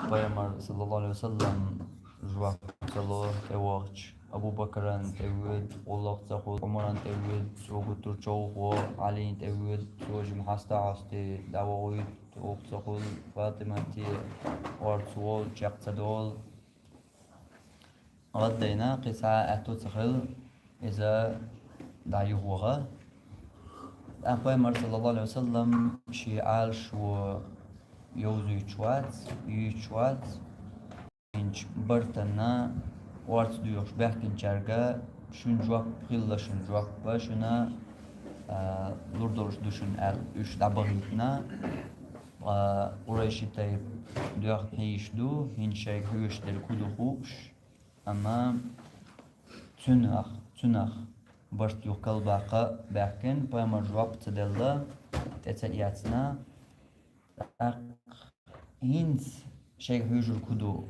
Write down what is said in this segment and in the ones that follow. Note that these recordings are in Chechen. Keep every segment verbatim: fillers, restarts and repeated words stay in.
Пайхамар, саллаллаху Ӏалайхи ва саллам, жоп ца ло тӀевахача, Абу Бакран тӀевоьду, гӀуллакх ца хуьлу, Ӏумаран тӀевоьду, цо гуттар а човхаво, Ӏалин тӀевоьду, цо жима хьаста-хьосте дӀавахийту, оха ца хуьлу, ФатӀимате орца волу, чекх ца долу. ГӀаддайна, кхин цхьа а аьтто ца хилла, иза дӀа юхаваха. ТӀаккха Пайхамар, саллаллаху Ӏалайхи ва саллам, шен Ӏалашо йовзуьйтуш вац, юьйцуш вац. ХӀинца бартанна орца доьхуш баьхкинчаьрга: «Шуна жоп хилла, шуна жоп ба, шуна, а, лур долуш ду шуна», — аьлла, уьш дӀабахийтина. Ткъа Къурайши тайпа доьхна хьийзаш ду, хӀинца шайга хьоьжуш дерг хӀун ду хууш. Амма цуьнах, цуьнах барт юха кхалбаккха баьхкина, Пайхамар жоп ца делла, тӀе ца эцна. ТӀаккха хӀинца шайга хьоьжург хӀун ду?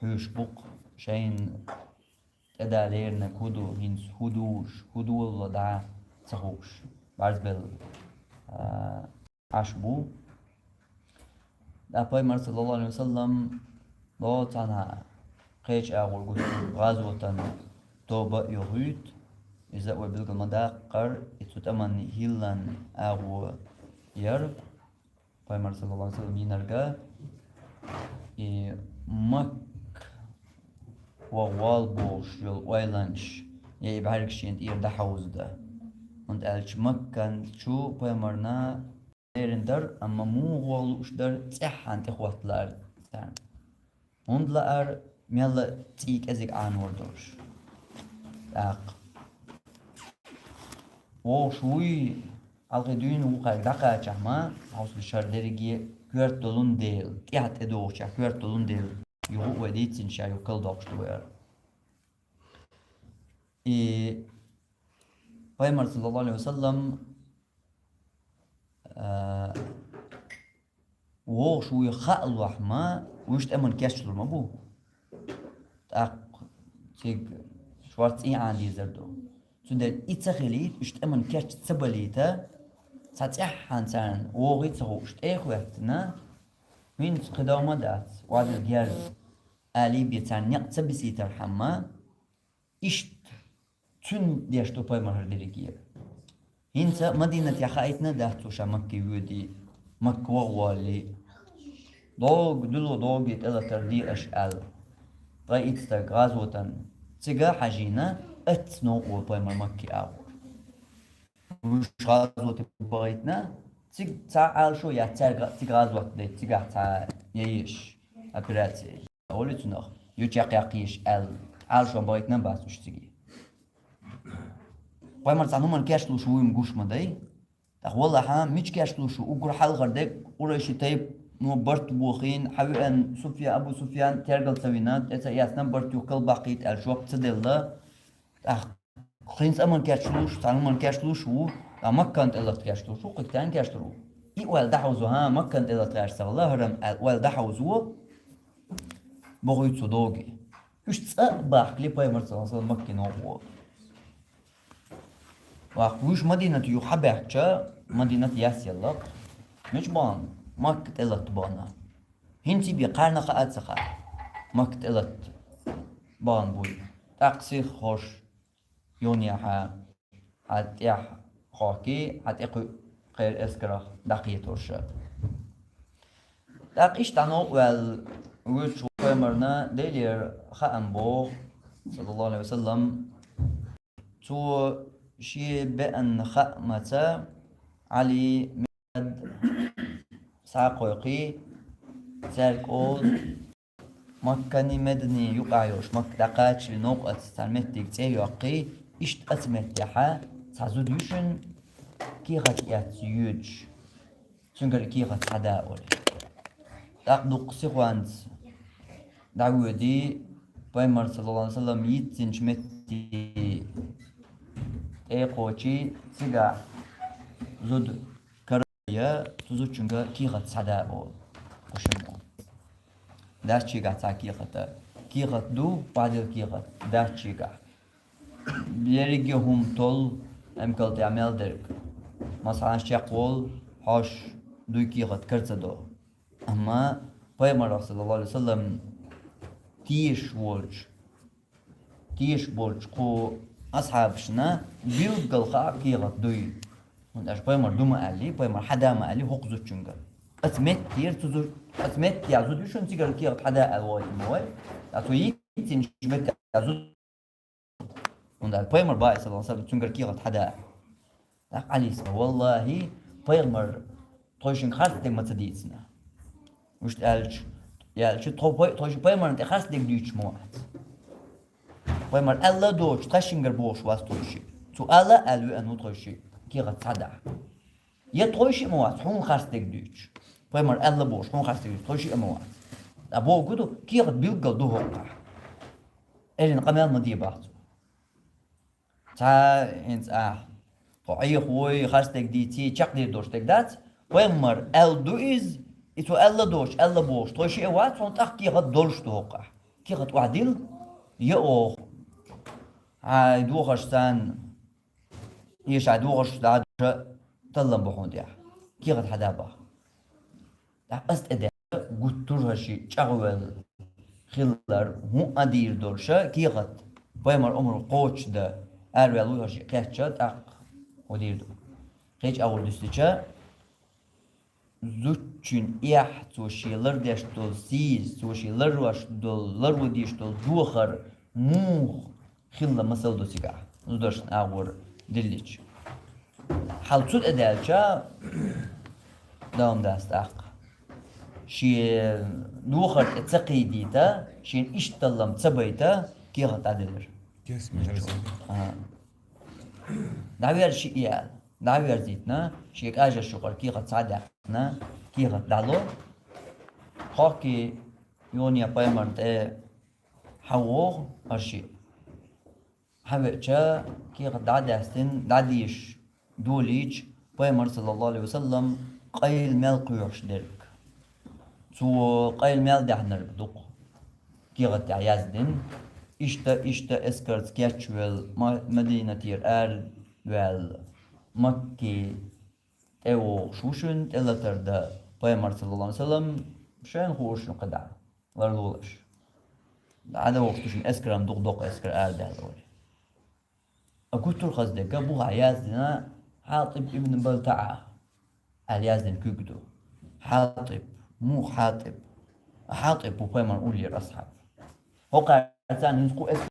Хьоьжуш бу-кх, шайна тӀедаларниг хӀун ду, хӀинца хӀун ду уьш, хӀун долу дӀа ца хууш, бӀарзбелла, а, Ӏаш бу. Ткъа Пайхамар, саллаллаху Ӏалайхи ва саллам, ло цхьанхьа кхечу агӀор гуттар а гӀазотан тоба а йохуьйту, иза а вай билгал ма даккхара, и цу тӀаман хӀиллан агӀо яра Пайхамар, саллаллаху Ӏалайхи ва саллам, йинарг, и Макка ваха воллу бохуш йолу ойланаш, я и бӀаьргаш шена тӀера дӀахьовзадан. ХӀунда аьлча Маккан чу Пайхамарна лерина дара, амма муха ваха лууш дара цӀеххьана тӀехӀотталара царна. ХӀунда лаьара, мелла а цӀий кӀезиг Ӏанор долуш. ТӀаккха вовшах вуй, хьалхе дуьйна вукхаьрга дӀакхачахь ма, хьовсалаш хӀара дерриге коьрта долун дела, тӀаьхьа тӀедогӀучехь коьрта долун дела, юха а вай дийцинчехь юха кхалдоккхуш ду вай хӀара. И Пайхамар, саллаллаху Ӏалайхи ва саллам, а, вовшах вуй хаалахь ма, уьш тӀаман кечлур ма бу. ТӀаккха цига шорта цӀий Ӏана дезар ду. Цундела и ца хилийта, уьш тӀаман кеч ца балийта, цхьа цӀеххьана царна вогӀий ца хууш тӀе а хӀоьттина, хӀинца кхидӀа ма дац, охьадилла герз, алий бен царна некъ ца бисийтархьама, иштта цуьнан деш ду Пайхамар хӀара дерриге. ХӀинца Мадинатехь хаийтина дац цо ша Макке воьдий, Макка ваха воллий. ДӀогга, дуьллу дӀогга тӀелатар де аша аьлла, ткъе итт стаг гӀазотан цига хьажийна, оццу новкъа волу Пайхамар Макке агӀор. Уьш гӀазоте бахийтина, цига цхьа Ӏалашо яц цаьрга, цига гӀазот дайта, цигахь цхьа яйеш операци олий цунах, ю чекхъяккхийша аьлла, Ӏалашо бахийтина бац уьш цига. Пайхамар цхьа хӀуманна кечлуш вуй-м гуш ма дай. ТӀаккха валлахьа, мича кечлуш ву, уггар хьалхара дерг Къурайши тайпано барт бохийна, хьан веана Суфья-, Абу Суфьян тергал ца вина, тӀе ца эцна, барт юха кхалбаккхийта аьлла жоп ца делла. ТӀаккха кхин цӀа ма кечлуш, цхьа хӀуманна кечлуш ву, ткъа Маккан тӀелата кечлуш ву, кхин цӀа кечлур ву. И ойла дӀахьовзо, хӀан, Маккан тӀелата гӀерташ ца хилла хӀара-м аьлла, ойла дӀахьовзо, бохуьйту цо дӀогга. Уьш цӀа а бахкале, Пайхамар, саллаллаху Ӏалайхи ва саллам, Макке новкъа волу. ТӀаккха уьш Мадинате юха хьабаьхкича, Мадинат ясъелла-кх. Мича бахана? Макка тӀелата бахана. ХӀинца бен кхарна хаа а ца хаьа, Макка тӀелата бахана буй. ТӀаккха сиха хӀорш юханехьа, хьан тӀехь хохкий, хьан тӀе кхуьу кхеран эскарах дӀакхетарша. ТӀаккха иштта дӀа новкъа ваьлла вуьйцуш волу Пайхамарна Делера хаам боху, саллаллаху Ӏалайхи ва саллам, цо шен беана хаамца Ӏали, Микъдад схьа а кхойкхий, цаьрга олу, Макканий, Меданий юкъахь йолуш, Макка дӀакхачале новкъаца цхьана меттиге цӀе а йоккхий, иштта оцу меттехьа цхьа зуда ю шуна, кехат эцна йоьдуш, цуьнгара и кехат схьада олий. ТӀаккха дуккха сихонца дӀавоьдий, Пайхамар, саллаллаху Ӏалайхи ва саллам, йиццинчу метте тӀе а кхочий, цигахь зуда кара я, цу зудчуьнга кехат схьада олу кху шиммо. Дац чигахь цхьа кехат а. Кехат ду, охьадилла кехат, дац чигахь. Берриге а хӀума толлу, эмкал тӀехь мел дерг. Масхьанаш чекхволу, хьош дуй кехат кара ца до. Амма пайхамарах, саллаллаху Ӏалайхи ва саллам, тешаш волча, тешаш болча кху асхьабашна билггала хаа кехат дуй. ХӀунда аьлча пайхамар ду ма аьллий, пайхамар хьада ма аьллий хӀокху зудчуьнга. Оцу меттера цу зу-, оцу меттехь зуда ю шуна, цигара кехат хьада аьлла вай ма вай. Ткъа цо йийцинчу меттехь зуда ХӀунда аьлча пайхамар баий, саллаллаху Ӏалайхи ва саллам, цуьнгара кехат хьада. ТӀаккха Ӏалис: «Валлахьи, пайхамар тхойшинга харц дерг ма ца дийцина». Иштта аьлча, аьлча, тхо пай-, тхойшинга пайхамарна тӀе харц дерг дуьйцуш ма вац. Пайхамар аьлла а доцуш, тхайшингара бохуш вац тхойшиъ. Цо ала а аьлла веана ву тхойшиъ, кехат схьадахь. Я тхойшиъ ма вац, хьуна харц дерг дуьйцуш. Пайхамар аьлла бохуш, хьуна харц дерг дуьйцуш, тхойшиъ а ма вац. Ткъа бохург ду, кехат билггала ду хӀокхахь. Элина къамел ма дебахь цо. Цхьа хӀинца ахь, тхо Ӏехавой, харц дерг дийций, чекхдийр долуш дерг дац. Пайхамар аьлла ду иза, и цо аьлла доцуш, аьлла бохуш, тхойшиъ а вац, хьуна тӀаккха кехат долуш ду хӀокхахь. Кехат охьадилла, я оха. Хьайн дохарш царна, и шайн дохарш дӀа а душа, таллам бу хьуна тӀехь. Кехат хьада боху. ТӀаккха аса тӀе даьлла, гуттар а хӀара шиъ чӀагӀвелла хилар, хӀун а дийр долуша, кехат пайхамар омра кхочушдан араваьлла ву хӀара шиъ кхечча, тӀаккха хӀун дийр ду. Кхечу агӀор дуьстича, зудчун эхь, цо шен лардеш долу сийсаз, цо шен ларвеш долу, ларво дезаш долу духар муха хилла масал ду цигахь, зударшна агӀор диллича. Хьал цу тӀе даьлча, Дала ма дац тӀаккха. Шен духар тӀе ца кхийдийта, шена иштта таллам ца байта, кехат дӀаделира. Кес ма хеза. Ага. ДӀаверза шиъ аьлла. ДӀаверзийтина, шен кӀажарш юкъара кехат схьа а даьккхина, кехат дӀало. Кхокки юха пайхамарна тӀе хьан вогӀу хӀара шиъ. Хьан веача, кехат дӀа а даьстина, дӀадийша долийча, пайхамар, саллаллаху Ӏалайхи ва саллам, къайла мел кхоьхьуш дерг. Цо къайла мел даьхьнарг дукха кехат тӀехь яздина. Иштта, иштта эскарца кечвелла, Ма-, Мадинатера араваьлла, Макке тӀевогӀуш ву шуна, тӀелатар дан пайхамар, саллаллаху Ӏалайхи ва саллам, шайна хууш шуна кхидӀа. Ларлолаш. ДӀадохуш ду шуна эскар-м дукха доккха эскар арадаьлла вара. А гуттар а хаза дерг а бухахь яздина, Хьатиб ибн БалтаӀа аьлла яздина куьг ду. Хьатиб, муха Хьатиб? А Хьатиб ву пайхамарна уллера асхьаб. ХӀокхаьрца хӀинца кху эскар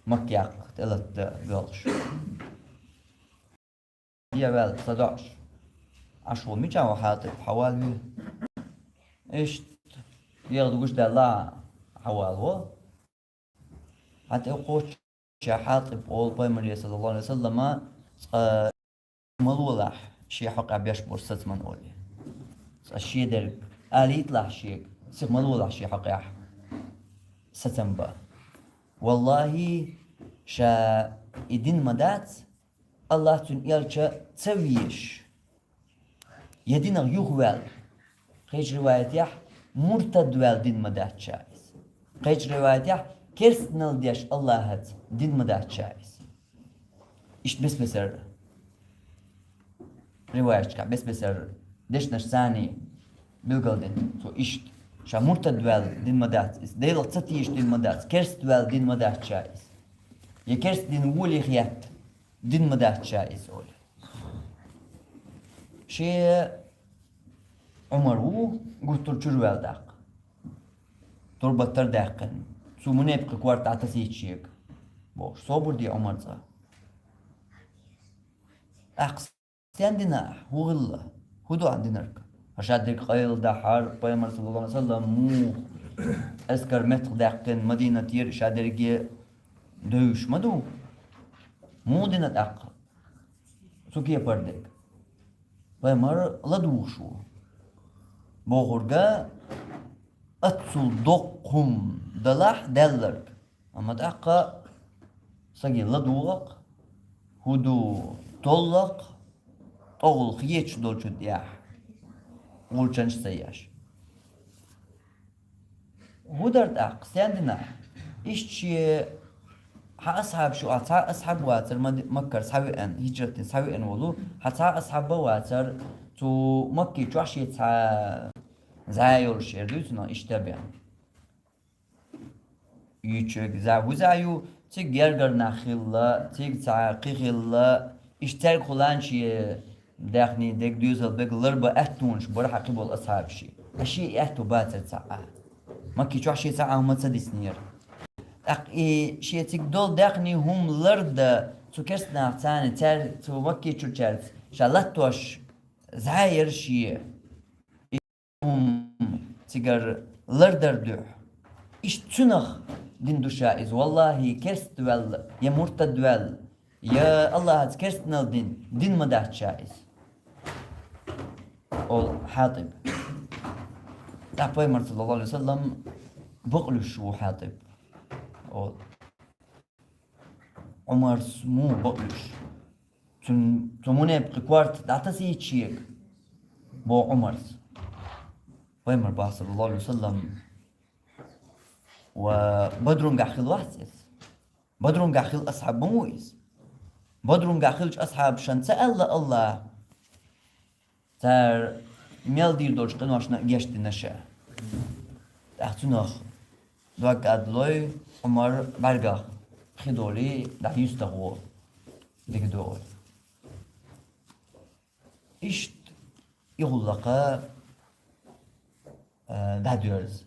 Маккех тӀелатта боьлхуш. Я ваьлла, са доӀуш. Ӏаш ву мичахь ву Хьатиб, хьавалве? Иштта, егӀа дугуш даьлла хьавалво. Хьан тӀе кхоччуш Хьатиб олу пайхамаре, саллаллаху Ӏалайхи ва саллама, цкъа ма лолахь шен хьокъехь беш болу сацаман олий. Цкъа шен дерг алийталахь шега, сиха ма лолахь шен хьокъехь сацам бан. Валлахьи, ша и дин ма дац, Аллахь цуьнан элча ца везаш, я динах юхаваьлла, кхечу риваятехь муртад ваьлла дин ма дац ша иза. Кхечу риваятехь керстанал деш Аллахьаца дин ма дац ша иза. Иштта бес-бесара риваяташкахь, бес-бесара дешнаш царний билгалдина цо иштта. Ша муртад ваьлла дин ма дац иза, Делах ца тешаш дин ма дац, керст ваьлла дин ма дац ша иза. Я керст дин волий хетта, дин ма дац ша иза олий. Шен Ӏумар ву гуттар чуьра ваьлла тӀаккха. Турбаттар даьккхина. Цу мунепакъий корта дӀатасийта шега, бохуш, собар де Ӏумар цкъа. ТӀаккха стен дина ахь? ХӀун хилла? ХӀун ду ахь динарг? Ша дерг къайладахьара, пайхамар, саллаллаху Ӏалайхи ва саллам, муха эскар меттахдаьккхина Мадинатера, ша дерриге девзаш ма ду? Муха дина тӀаккха цу кепара дерг? Пайхамар ладугӀуш ву. Бохурга, аццул доккха хӀума далахь даьлларг. Амма тӀаккха саги ладугӀу-кх, хӀун ду толлу-кх, тӀехула хеташ долчун тӀехь гӀулчанаш ца еш. ХӀун дара тӀаккха, стен дина ахь? Иштта шен хьан асхьаб шу, ахь цхьа асхьаб вацара, Мад-, Маккара схьавеана, хӀиджрат дина схьавеана волу, хьан цхьа асхьаб а вацара, цу Макки чохь шен цхьа зӀе йолуш яр дуьйцу, но иштта бен. Юьйчуьнга зӀе хӀун зӀе ю, цига гергара нах хилла, цига цхьа кхин хилла, иштта цаьрга хӀуллан шен даьхни дерг, доьзал берг ларбан аьттонаш бара хьан кхин болу асхьабаши. Ткъа шен и аьтто бацара цхьа а. Макки чохь шен цхьа а хӀума ца диснера. ТӀаккха и шен цига долу даьхни хӀума лардан цу керстанаха царна, цаьрца, цу Макки чуьрчаьрца ша латтош зӀе яра шен. Хьуна цигара лардар дуьхьа. Иштта цуьнах дина ду ша иза, валлахӀи, керста ваьлла, я муртад ваьлла, я АллахӀаца керстанал дина, дина ма дац ша иза, олу Хьатиба. ТӀаккха Пайхамар, саллаллаху Ӏалайхи ва саллам, бакълуьйш ву Хьатиба, олу. Ӏумарс муха бакълуьйш? Цуьнан, цу мунепакъан корта дӀатасийта шега, боху Ӏумарс. Пайхамар боху, саллаллаху Ӏалайхи ва саллам, ва Бадрунгахь хилла вац иза? Бадрунгахь хилла асхьаб ма ву иза? Бадрунгахь хиллачу асхьабашна ца аьлла АллахӀа, цара мел дийр долчу къиношна а гечдина ша. ТӀаккха цунах дог кӀадлой, Ӏумар бӀаьргах хи долий, дӀа юьстах гӀо дика догӀу. Иштта и гӀуллакха, а, дӀадоьрзу.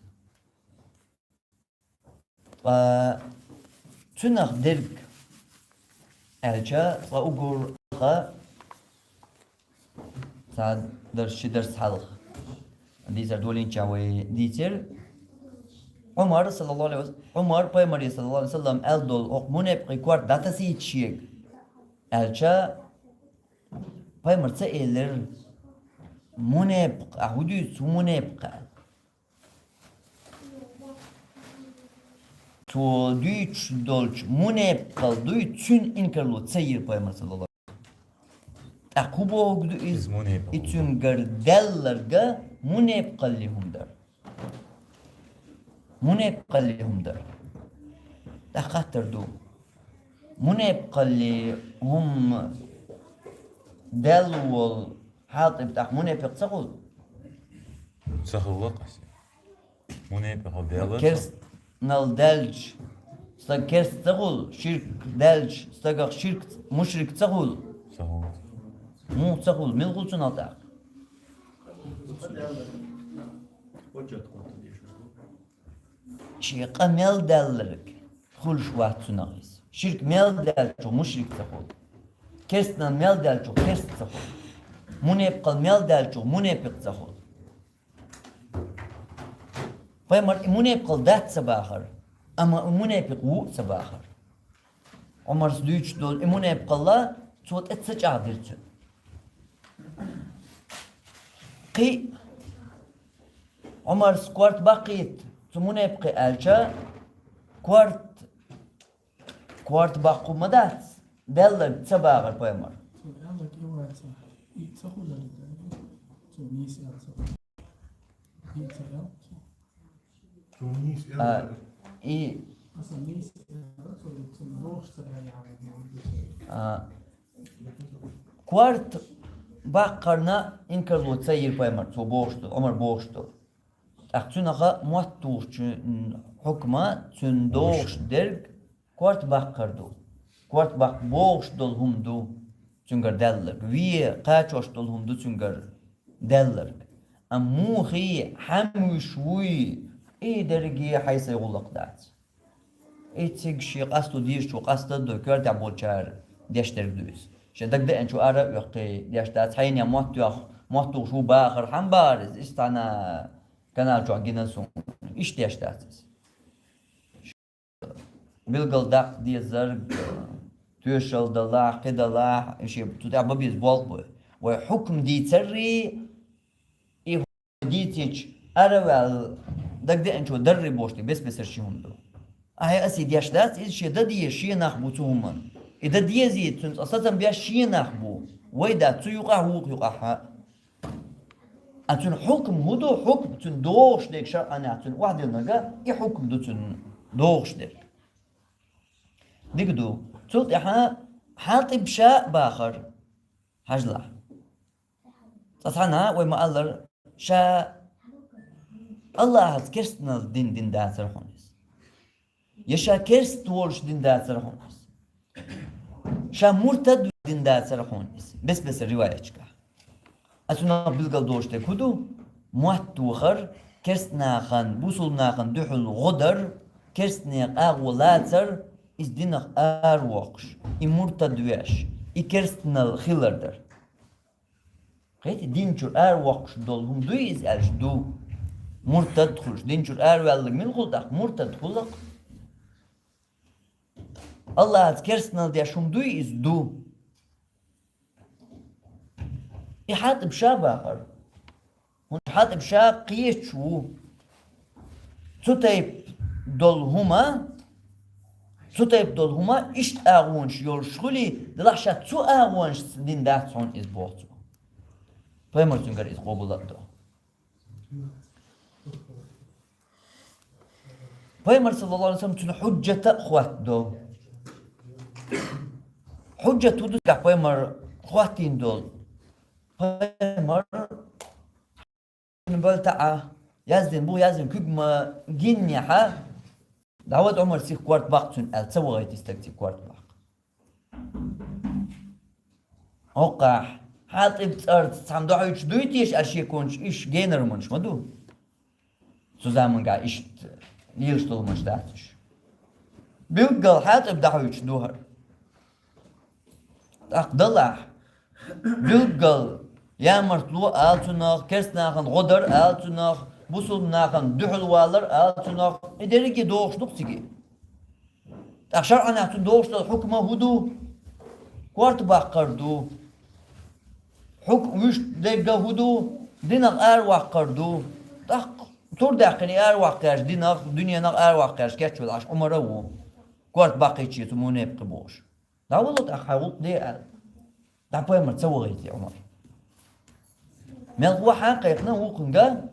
Ткъа цуьнах дерг аьлча, ткъа угур ха, цхьа дарс, ши дарс хьалха дийцар долийначохь вай дийцира. Ӏумар, саллаллаху Ӏалайхи ва саллам, Ӏумар Пайхамаре, саллаллаху Ӏалайхи ва саллам, аьлла долу хӀокху мунепакъан корта дӀатасийта шега аьлча, Пайхамар ца элира: «Мунепакъ, ахь хӀун дуьйцу, мунепакъ?» аьлла. Цо дуьйцуш долчу мунепакъал дуй, цуьнан инкарло ца йира Пайхамар, саллаллаху Ӏалайхи ва саллам. ТӀаккха хӀун бохург ду иза? Иза мунепакъ. И цуьнгара даьлларг мунепакъаллин хӀума дара. Мунепакъаллин хӀума дара. ТӀаккха хаттар ду: мунепакъаллин хӀума даьлла волу Хьатиб тӀаккха мунепакъ ца хуьлу? Ца хуьлу-кх аса. Мунепакъал даьлла ца... Керстанал даьлча, стаг керста ца хуьлу, ширк даьлча, стагах ширк, мушрик ца хуьлу? Ца хуьлу. Муха ца хуьлу? Мила хуьлу цунах тӀаккха? Шен къа мел даьлларг хуьлуш вац цунах иза. Ширк мел даьллачух мушрик ца хуьлу. Керстанал мел даьллачух керста ца хуьлу. Мунепакъал мел даьллачух мунепакъ ца хуьлу. Пайхамар и мунепакъал дац ца бахара, амма и мунепакъ ву а ца бахара. Ӏумарс дуьйцуш долу и мунепакъалла цо тӀе ца чӀагӀдира цуьнан. Кхин а Ӏумарс корта баккхийта цу мунепакъе аьлча, корта, корта баккху ма дац, даьлларг ца бахара Пайхамар. Цо аьлларг и вац, и ца хуьлу, цо нийса аьлла ца хуьлу. И ца аьлла. Цо нийса... А, аьлла. И... Аса нийса аьлла, цо, цо дохуш ца аьлла, а, корта баккхарна инкарло ца йира Пайхамар, цо бохуш ду, Ӏумар бохуш ду. ТӀаккха цуьнан мотт тухучу хьукма цуьнан дохуш дерг корта баккхар ду. Корта баккха бохуш долу хӀума ду цуьнгара даьлларг. Вен кхачош долу хӀума ду цуьнгара даьлларг. Амма мухий, хьаьм вуьш вуй, и дерриге хьайн-сайн гӀуллакх дац. И цига шен къасто дезачо къастадо, коьртехь болчара деш дерг ду иза. Шен дагадеанчо ара а оьккхий деш дац, хьайна мотт йох, мотт тухуш ву бахар, хьан бахар иза, иштта цхьана канал чохь гина суна. Иштта деш дац иза. Билггал даккха дезарг, тоьшалла далахь, кхин далахь, и шен цу тӀехь бан беза болх бу. Вай хьукм дийцаррий, и хӀума дийцича, ара а ваьлла, дагадеанчо даррий бохуш дерг бес-бесара ши хӀума ду. Ахьа аса и деш дац, иза шен дан деза шен нах бу цу хӀуманна. И дан дезийта цуьнца сацам беш шен нах бу. Вай дац, цу юкъахь, вукху юкъахь а. А цуьнан хьукм хӀун ду? Хьукм цуьнан догӀуш дерг шаръанехь цуьнан охьадиллинарг, и хьукм ду цуьнан догӀуш дерг. Дика ду. Цул тӀаьхьа Хьатиб ша а бахара. Хьажалахь. Цкъа цхьана вай ма-аллара, ша Аллахьаца керстанал дин дин дацар хьуна иза. Я ша керст волуш дин дацар хьуна иза. Ша муртад дин дацар хьуна иза. Бес-бесара риваятчка. Ас цунах билгал долуш дерг хӀун ду? Мотт вахар, керстанахан, бусулнахана дуьхьал гӀо дар, керстанех агӀо лацар, иза динах аравоккхуш, и муртад веш, и керстанал хилар дар. Кхетий, дин чуьра аравоккхуш долу хӀума дуй иза аьлча ду. Муртад хуьлуш, дин чуьра араваьлларг мила хуьлу тӀаккха? Муртад хуьлу-кх. Аллахьаца керстанал деш хӀума дуй иза? Ду. И Хьатиб ша бахара. ХӀунда Хьатиб ша кхеча ву. Цу тайпа долу хӀума, цу тайпа долу хӀума иштта агӀонаш йолуш хуьлий, делахь ша цу агӀонашца дин дац хьуна иза боху цо. Пайхамар цуьнгара иза къобал а до. Пайхамар, саллаллаху алейхи ва саллям, цуьнан хьуджжата а хӀоттадо. Хьуджжат хӀун ду цигахь пайхамар хӀоттийна долу? Пайхамар балтаӀа яздина бу, яздина куьг ма гиннехьа, дӀавада Ӏумар сиха корта баккха цуьнан аьлла, ца вахийта и стаг цига корта баккха. ХӀокхахь, Хьатиб цӀарца цхьаьна дохьуьйтуш дуй теша аьлла шеконаш, иш генара хӀуманаш ма ду? Цу заманга иштта лелаш долу хӀуманаш дац уьш. Билггал Хьатиб дохьуьйтуш ду хӀара. ТӀаккха далахь, билггал ямартло ала цунах, керстанахана гӀо дар ала цунах, бусулнахана дуьхьал валар ала цунах, и дерриге дохуш ду-кх цига. ТӀаккха шарӀанехь цунна дохуш долу хьукма хӀун ду? Корта баккхар ду. Хьукм вуьшта дерг хӀун ду? Динах араваккхар ду. ТӀаккха тур даьккхина араваккхарш, динах, дуьненах араваккхарш кечвелла Ӏаш Ӏумар а ву. Корта баккхийча цу мунепакъ бохуш. ДӀавала тӀаккха хьайн гӀуллакх де аьлла. ДӀа пайхамар ца вахийти Ӏумар. Мелхо хьан кхайкхина вукхунга,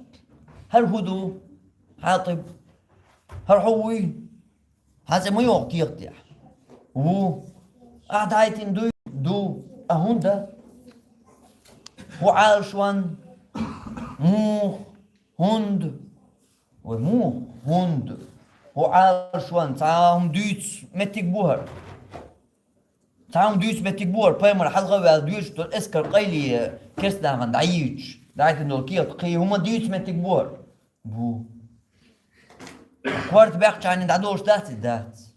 хӀара хӀун ду? Хьатиб, хӀара хьо вуй? Хьан цӀе ма йогӀу кехатехь? Ву. Ахьа дӀахӀиттина дуй? Ду. А хӀунда? ХӀун Ӏалашван? Муха? ХӀунда? Вай муха? ХӀунда? ХӀун Ӏалашван? Цхьа хӀума дуьйцу меттиг бу хӀара. Цхьа хӀума дуьйцу меттиг бу хӀара, пайхамар хьалха а ваьлла доьшуш долу эскар къайле керстанахана дӀайийцуш, дӀахӀиттина долу кехат кхин хӀума дуьйцу меттиг бу хӀара? Бу. Корта баьккхачхьана дӀадолуш дац и? Дац.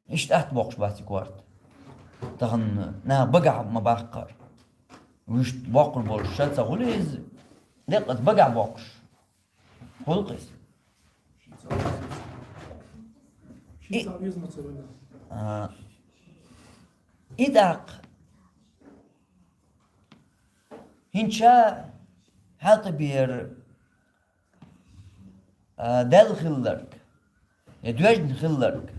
Иштта атта боккхуш бац и корта. Тахана наха багахь ма баккхара. Вуьшта боккхур болуш ша ца хуьлу иза, деккъаца багахь боккхуш. Хуьлу-кх иза. И, а, и тӀаккха хӀинца Хьатибера, а, даьлла хилларг, я доьжна хилларг.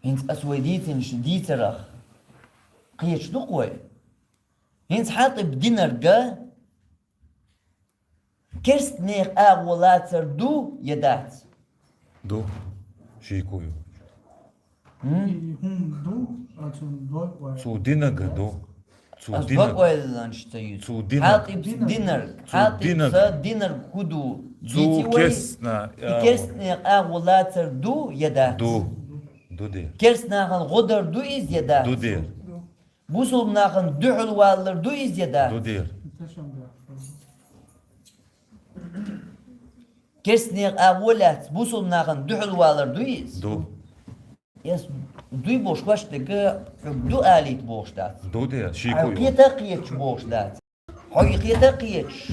ХӀинца ас вай дийцинчу дийцарах кхеташ ду-кх вай. ХӀинца Хьатиб динарг керстанех агӀо лацар ду я дац? Ду. Шийко ю. М? И хӀума ду, а цунна дой вай. Цу динага ду. Цу ас динаг. Бакъойланаш ца ю. Цу динаг. Хьатиб динарг. Цу динаг. Хьатиб динарг хӀун ду? Цу дийци вай. Керстна, и а, керстанех агӀо лацар ду я дац? Ду. Ду дер. Керстанахана гӀо дар ду иза я дац? Ду дер. Бусулнахана дуьхьал валлар ду иза я дац? Ду дер. Керстанех агӀо лаьцна бусулнахана дуьхьал валар ду иза? Ду. Эс дуй бохуш хӀош дерг хьуьга ду алийта бохуш дац. Ду дер, шийко ю. Хьо кхета а кхеташ бохуш дац. Хьо и кхета а кхеташ.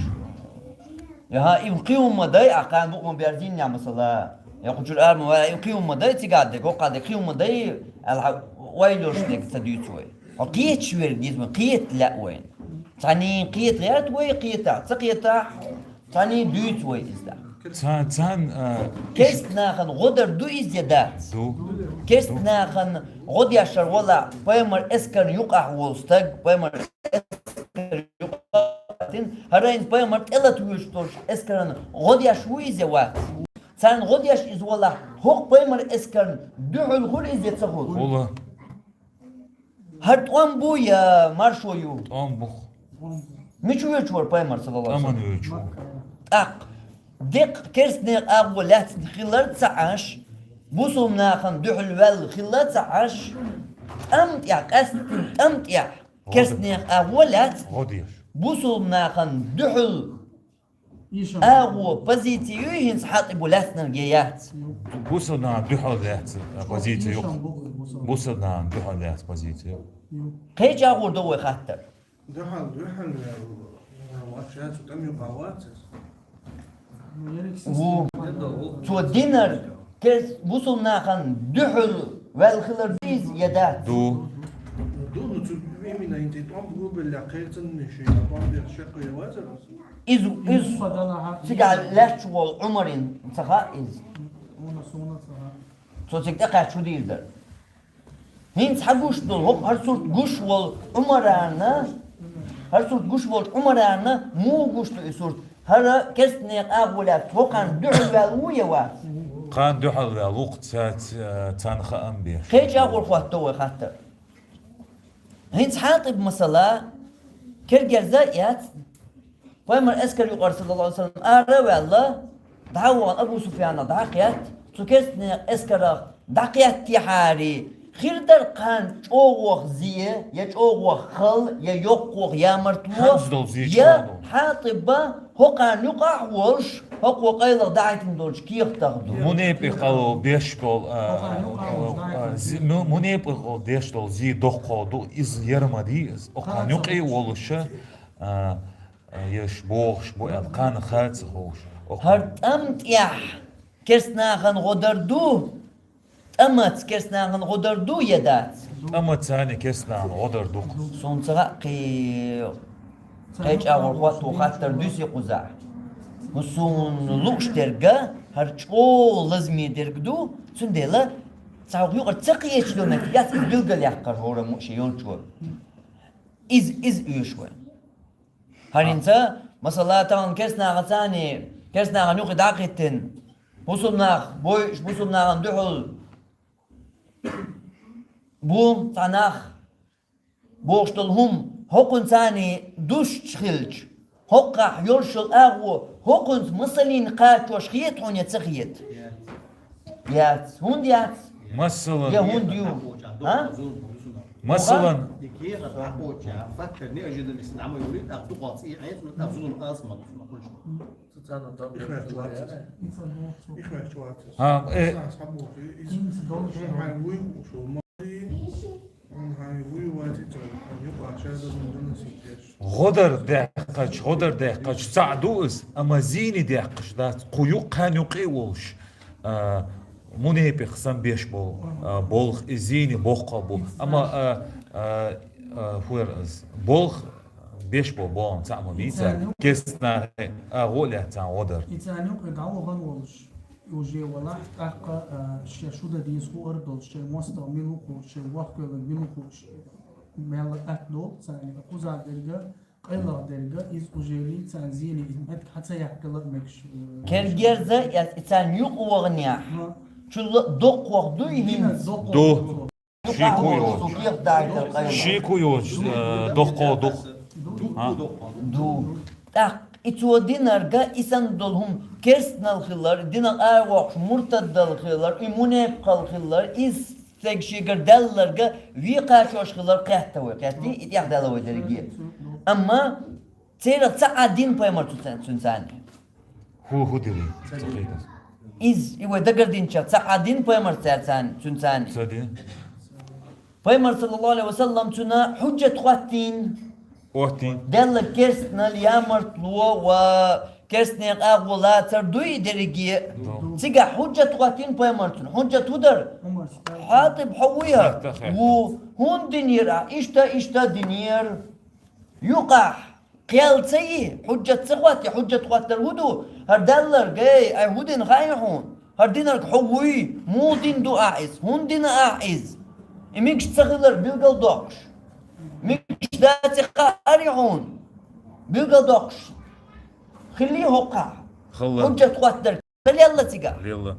Яха, и кхин хӀума дай, ахь кхана букъ ма берзийна, масала. Я кху чуьра ара ма вара, и кхин хӀума дай, цигахь дерг, хӀокхахь дерг, кхин хӀума дай, аьлла, хьан ойла йолуш дерг ца дуьйцу вай. Хьо кхеташ верг деза, ма кхета лаьа вайна. Цхьаьний кхета гӀерта вай, кхетахь, ца кхетахь, цхьаьний дуьйцу вай иза. Цхьа-, цхьаьн, а, керстанахана гӀо дар ду иза я дац? Ду. Керстанахана гӀо дешар валахь, пайхамар эскарна юкъахь волу стаг, пайхамар эскарна юкъахь тин, хӀара хӀинца пайхамар тӀелата вуьйцуш долчу эскарна гӀо деш ву иза я вац? Царна гӀо деш иза валахь, хӀокху пайхамар эскарна дуьхьал хуьлу иза я ца хуьлу? Хуьлу. ХӀара тӀом бу я маршо ю? ТӀом бу. Мича воьдуш вара пайхамар, саллаллаху Ӏалайхи ва саллам? ТӀаккха деккъа керстанех агӀо лаьцна хилар ца Ӏаш, бусалба нахана дуьхьал ваьлла хилар ца Ӏаш, тӀам тӀехь, къаьсттина тӀам тӀехь керстанех агӀо лаьцна, бусалба нахана дуьхьал агӀо, позици ю хӀинца Хьатибо лаьцнарг, е яц? Бусалба нахана дуьхьал лаьцна позици ю. Бусалба нахана дуьхьал лаьцна позици ю. Кхеча агӀор ду вай хаттар. Дуьхьал, дуьхьал ваьлла, вац, яц, тӀам юкъа вац. Ву. Цо динарг, керс-, бусалба нахана дуьхьал ваьлла хилар ду иза, е дац? Ду. Ду, ну, цу именно хӀинца тӀом гулбелла кхерцанна шен тӀом беш шаккхе вацара. Иза, иза цигахь лаьтташ волу Ӏумаран ца хаьа иза. Цо цига тӀекхаьчча хӀун дийр дара? ХӀинца хьан гуш долу, хӀокху хӀара сурт гуш волу Ӏумарана, хӀара сурт гуш волчу Ӏумарана муха гуш ду и сурт? ХӀара керстанех агӀо лаьцна хӀокхарна дуьхьал ваьлла ву я вац? Кхарна дуьхьал ваьлла ву, ца-, ца-, царна хаам беш. Кхеча агӀор хӀотто вай хаттар. ХӀинца Хьатиб, масала, кергерза а яц, пайхамар эскар юкъара, саллаллаху Ӏалайхи ва саллам, ара а ваьлла, дӀа а вахана Абу Суфьянах дӀа а кхетта, цу керстанех эскарах дӀакхеттехьара, хир дара кхарна чӀогӀох зе, я чӀогӀох хала, я йоккхох ямартло, хӀанз долу зе я чӀогӀо. Хьатиба хӀокхарна юкъахь а волуш, хӀокхо къайлаха дӀахӀиттина долчу кехатах ду. Мунепикъал беш болу, а, а, зи-, му-, мунепикъал деш долу зе доккхо ду, иза яра ма дий иза. ХӀокхарна юкъе а волуша, а, а, еш бохуш бу аьлла, кхарна хаа ца хууш. ХӀара тӀам тӀехь керстанахана гӀо дар ду? ТӀамаца керстанахана гӀо дар ду я дац? ТӀамаца царна керстанахана гӀо дар ду. Суна ца хаьа, кхе-, кхеча агӀор хӀотто хаттар дуьсу кхузахь. ХӀун суна лууш дерг, хӀара чӀогӀа лазаме дерг ду, цундела цхьа юкъара ца кхеташ долу меттиг яц иза билгалъяккхар хӀораммо шен йолчо. Иза, иза оьшу вай. ХӀара хӀинца, масала, тахана керстанахаца, керстанахана юкъе дӀакхиттина, бусулба нах бойуш, бусулба нахана дуьхьал бу цхьа нах бохуш долу хӀума, хӀокхунца дуьсуш хилча, хӀокхахь йолуш йолу агӀо, хӀокхунца масаллина кхачош хета хьуна я ца хета? Яц. ХӀунда яц? Масалан. Я хӀунда ю? А? Масалан. Ха, э, гӀо дар даьккхача, гӀо дар даьккхача цхьаъ ду иза, амма зийна даьккхаш дац, кху юккъехь юкъе а волуш, а, мунепикъ санна беш болу, а, болх, и зийна боккха бу. Амма, а, а, а, хӀун яра иза? Болх беш болу бохам цхьаъ ма бийца. Керстанахе, а, гӀо а лаьцна гӀо дар. И царна юкъе дӀавахана волуш, уже валахь, тӀаккха, а, шен шу дан деза хуур долуш, шен мостагӀа мила ву хууш, шен воккхавелларг мила ву хууш, мелла атта долу царна, кхузахь дерг, къайлаха дерг, иза уже царна зийна, иза меттиг хьа ца яьккхина а мегаш, э, кергерза, и царна юкъа ваханехь, чулла доккхох дуй хӀинца? Ду. Шеко йоцуш. Шеко йоцуш, э, доккхо ду. А? Ду. ТӀаккха и цо динарг, и санна долу хӀума керстанал хилар, динах аравоккхуш муртаддал хилар, и мунепикъал хилар, иза стеган шегара даьлларг вен кхачош хилар кхетта вай, кхеттий? И тӀехдала вай дерриге. Амма церах цхьа а дина пайхамар цу цен-, цуьнан царна. ХӀу, хӀу дира? Ца хеташ. Иза, и вай дагардинчех цхьа а дина пайхамар цаьрца, цуьнан царна. Ца дина. Пайхамар, саллаллаху Ӏалайхи ва саллам, цуьнан хьуджат хӀоттийна. ХӀоттийна. Делла керстанал, ямартло ва керстанех агӀо лацар дуй и дерриге? Ду. Цигахь хьуджат хӀоттийна пайхамар цуьнан. Хьуджат хӀун дара? Хьатиб, хьо вуй хӀара? Хетта, хетта. Ву. ХӀунда динера ахь? Иштта, иштта динера. Юкъахь кхел ца йи, хьуджат ца хӀотти, хьуджат хӀоттар хӀун ду? ХӀара даьлларг, эй, ай хӀун дина хаьий хьуна? ХӀара динарг хьо вуй? Муха дина ду ахь иза? ХӀунда дина ахь иза? И мегаш ца хилар билгалдоккхуш. Мегаш дац и хаарий хьуна? Билгалдоккхуш. Хиллий хӀокхахь? Хилла. Хьуджат хӀоттар. Ца лелла цигахь? Лелла.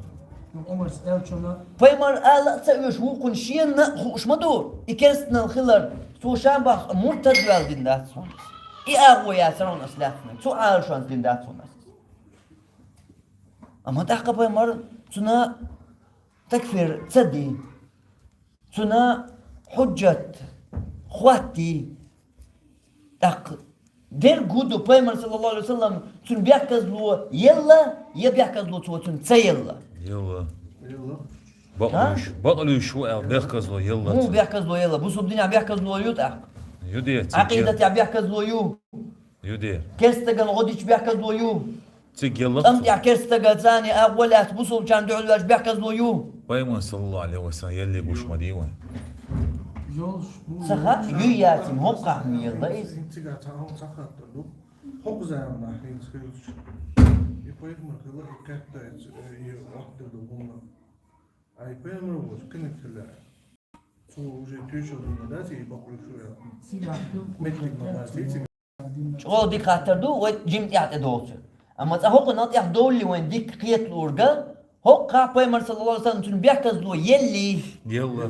Пайхамар ала а ца оьшу вукхунна шена а хууш ма ду, и керстанал хилар, цо ша бахса муртад ваьлла дина дац хьуна. И агӀо яцар хьуна ас лаьцна. Цу Ӏалашонца дина дац хьуна ас. Амма тӀаккха пайхамар цунна такфир ца ди. Цунна хьуджат хӀоттий. ТӀаккха дерг хӀу ду, пайхамар, саллаллаху Ӏалайхи ва саллам, цунна бехказло елла, е бехказло цо цунна ца елла? Елла. Елла. Бакълуьйш, бакълуьйш ву аьлла, бехказло елла. ХӀун бехказло елла? Бусулба динехь бехказло ю тӀаккха? Ю де, ца Ӏакъидатехь бехказло ю? Ю де. Керстаган гӀо дича бехказло ю? Цига елла. КӀантӀехь керстага царна агӀо лаьцна бусулбачарна дуьхьал ваьлча бехказло ю? Пайхамар, саллаллаху Ӏалайхи ва саллам, елли гуш ма дий вайн. Йолуш, ца хаьа, ю яций, хӀокхахь ма елла иза. Цига цхьа хӀума ца хаттар ду. ХӀокху заманахь хӀинца хилча, и пайхамар хилла, и кхетта, и вахтар ду хӀума. Ай, пайхамар волчу кхиниг хилла. Цо уже тоьшалла дина дац, и бакъволуш ву аьлла. Меттиг ма бацлий цига. ЧӀогӀа дика хаттар ду, вай жима тӀаьхьа тӀедогӀучу. Амма цкъа хӀокхунна тӀехь довлли вайн дика кхеталурга, хӀокхахь пайхамар, саллаллаху Ӏалайхи ва саллам, цунна бехказло елли? Елла.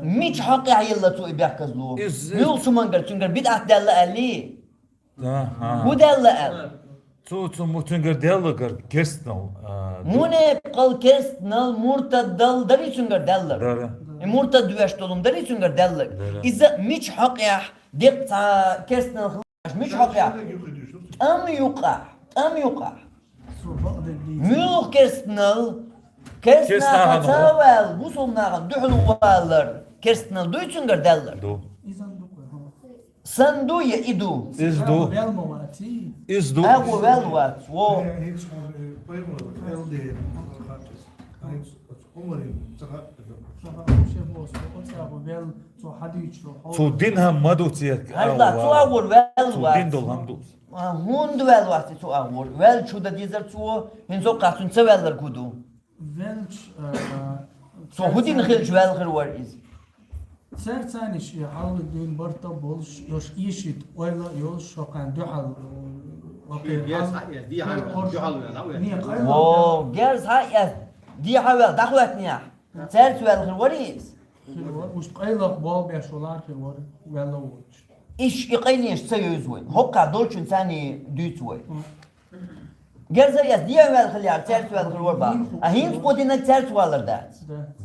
Мича хьокъехь елла цо и бехказло? Иза Муьлхачу хӀумангара, цуьнгара бидӀат даьлла аьллий? Аха. ХӀун даьлла аьлла? Цу, цу му-, цуьнгара даьлла гар керстанал, а, ду- Мунепкъал, керстанал, муртаддал дарий цуьнгара даьлларг? Дара. И муртад веш долу дарий цуьнгара даьлларг? Дара. Иза мича хьокъехь деккъа цхьа керстанал хилла, мича хьокъехь? ТӀам юкъахь, тӀам юкъахь. Муьлха керстанал, керстанахьа ца ваьлла, бусулнахьа дуьхьал валар, керстанал дуй цуьнгара даьлларг? Ду. Сан ду я и ду? Иза ду. Иза ду. АгӀо ваьлла вац, во. Цу дин хӀама ма ду церг. Хьайла, цу агӀор ваьлла вац. Цу дин долу хӀама ду. А, хӀунда ваьлла вац цу агӀор? Ваьлла чу дан дезара цо, хӀинца хӀокхахь цуьнан ца ваьлларг хӀу ду? Велча, а, Цо хӀун дина хилча ваьлла хир вара иза? Цаьрца цхьаьна шен хьалха дуьйна барт а болуш, йош ийшита ойла а йолуш, шокхарна дуьхьал, э, вакхе, Шен герз хьал-, хьаэца, дехьа ваьлла, дуьхьал ваьлла, ваьлла. Не, къайла Во, герз хьаэца, дехьа ваьлла, дӀахӀоьттинехь, цаьрца ваьлла хир вара иза? Хир вара, уьш къайлах болх беш валар хир вара, ваьлла воцуш. Иш и къайленаш ца йовза вай. ХӀокхахь долчун царний дуьйцу вай. Герза эс дехьа ваьлла хилла яра, цаьрца ваьлла хир вара бах. А хӀинца кхо динарг цаьрца валар дац.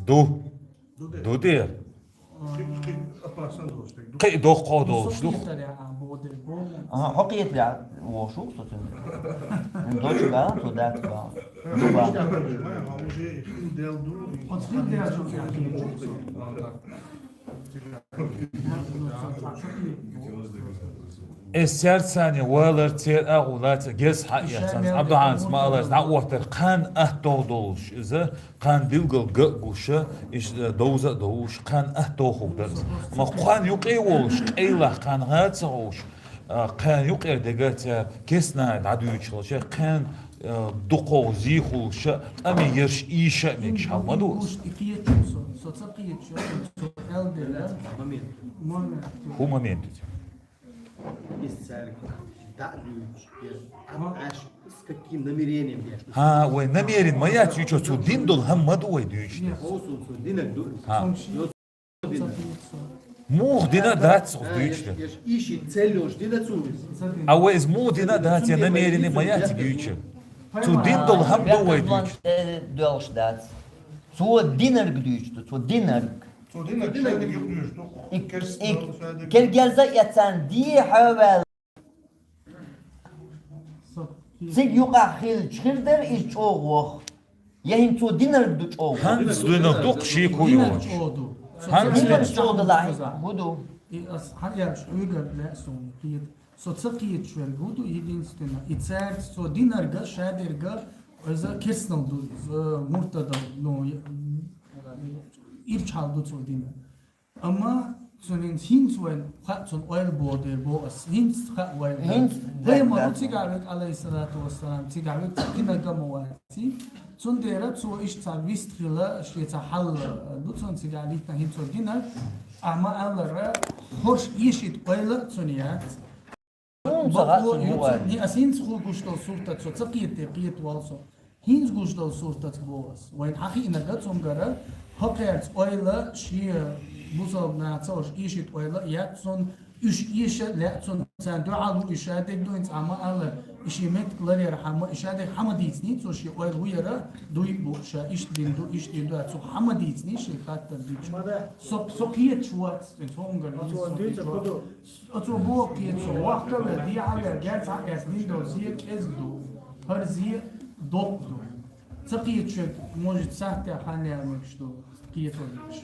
Ду. Ду дера. Кхин а доккхо долуш ду. Ага, хьо кхетарехь вохуш ву со цуьнга. Дочу бахьа, цо дац бахьа. Ду бахьа. Эс цаьрца цхьаьна валар, церан агӀо лаца герз хьаэцна, Ӏабдухьанас ма аллара, дӀаоттар кхана атта долуш иза, кхана билггал ган а гуш, иштта довза а довлуш, кхана атта хӀума дара иза. Амма кхана юкъе волуш, къайлах кхана гӀа ца гӀовш, а, кхана юкъера дегара цара кестнай дӀадуьйчу хилча, кхана, а, дукхох зийхулуша, тӀаме ерш ийша а мегаш хьал ма ду иза. Со ца кхеташ, со ца кхеташ, со аьлла дела. ХӀун момент ду? Иза цаьрга дӀа а дуьйцуш, я Ӏаш, с каким намерением я. ХӀа, вай намерение ма яц юьйцуш, цо дина долу хӀама ма ду вай дуьйцуш. Нет. Хьо цо динарг ду. ХӀа. Цунга шен Муха дина дац цо дуьйцуш? Иши цель йолуш дина цо иза. А вай иза муха дина дац, я намерение ма яц дуьйцуш. Цо дина долу хӀама ду вай дуьйцуш. Доьлхуш дац. Цо динарг дуьйцуш ду, цо динарг. Цо динарг шадерг юкъа дуьйцуш ду. И, и, кергерза а эцарна дехьа ваьлла. Цига юкъахь хилча хир дара иза чӀогӀа ваха. Я хӀинца цо динарг ду чӀогӀа ваха. ХӀанца динарг ду-кх шеко йолуш. ХӀанца динарг чӀогӀа далахь, хӀун ду? И ас хьан аьлча хьоьгара лаьа суна кхета. Со ца кхеташ верг хӀун ду, единственно. И цаьрца цо динарга, шадерга, иза керстанал ду, иза муртадал, ну, я-, ирчхьал ду цо дина. Амма цунна хӀинца, хӀинца вайна хаьа цунна ойла боху дела боху ас, хӀинца хаьа вайна. ХӀинца Пайхамар ду цигахь вега, алейхиссалату вассалам, цигахь вега цхьа кинарг а ма ваций. Цундела цо иштта цхьа вист хила, шен цхьа хьал ду цунна цигахь лийтина хӀинца цо динарг. Ахьа ма-аллара, хӀорш эшийта ойла а цунна яц. Бакъо ю цунна, ас хӀинца хӀу гуш долу суртаца со ца кхета, кхета вала со. ХӀинца гуш долу суртаца боху ас. Вайна хьан хиънарг а цуьнгара, хӀокхерца ойла, шен бусалба наха ца уьш эшийта ойла а яц цунна, уьш эша а лаьа цунна, царна дуьхьал ву, и шадерг ду, хӀинца Ӏама аьлла, и шен меттиг ларъяр хӀама, и шадерг хӀама дийцний цо, шен ойла хӀу яра, дуй бу, ша иштта дин ду, иштта дин ду, цо хӀама дийцний, шен хаттар дича. Со, со кхеташ вац, хӀинца хӀунгар. Оцо боху кхеташ, вахкале, дехьале, герз хьаэс дин долу зе кӀезиг ду, хӀара зе доккха ду. Ца кхеташ, может, сахьтехь хан яьлла могуш ду, кхеташ.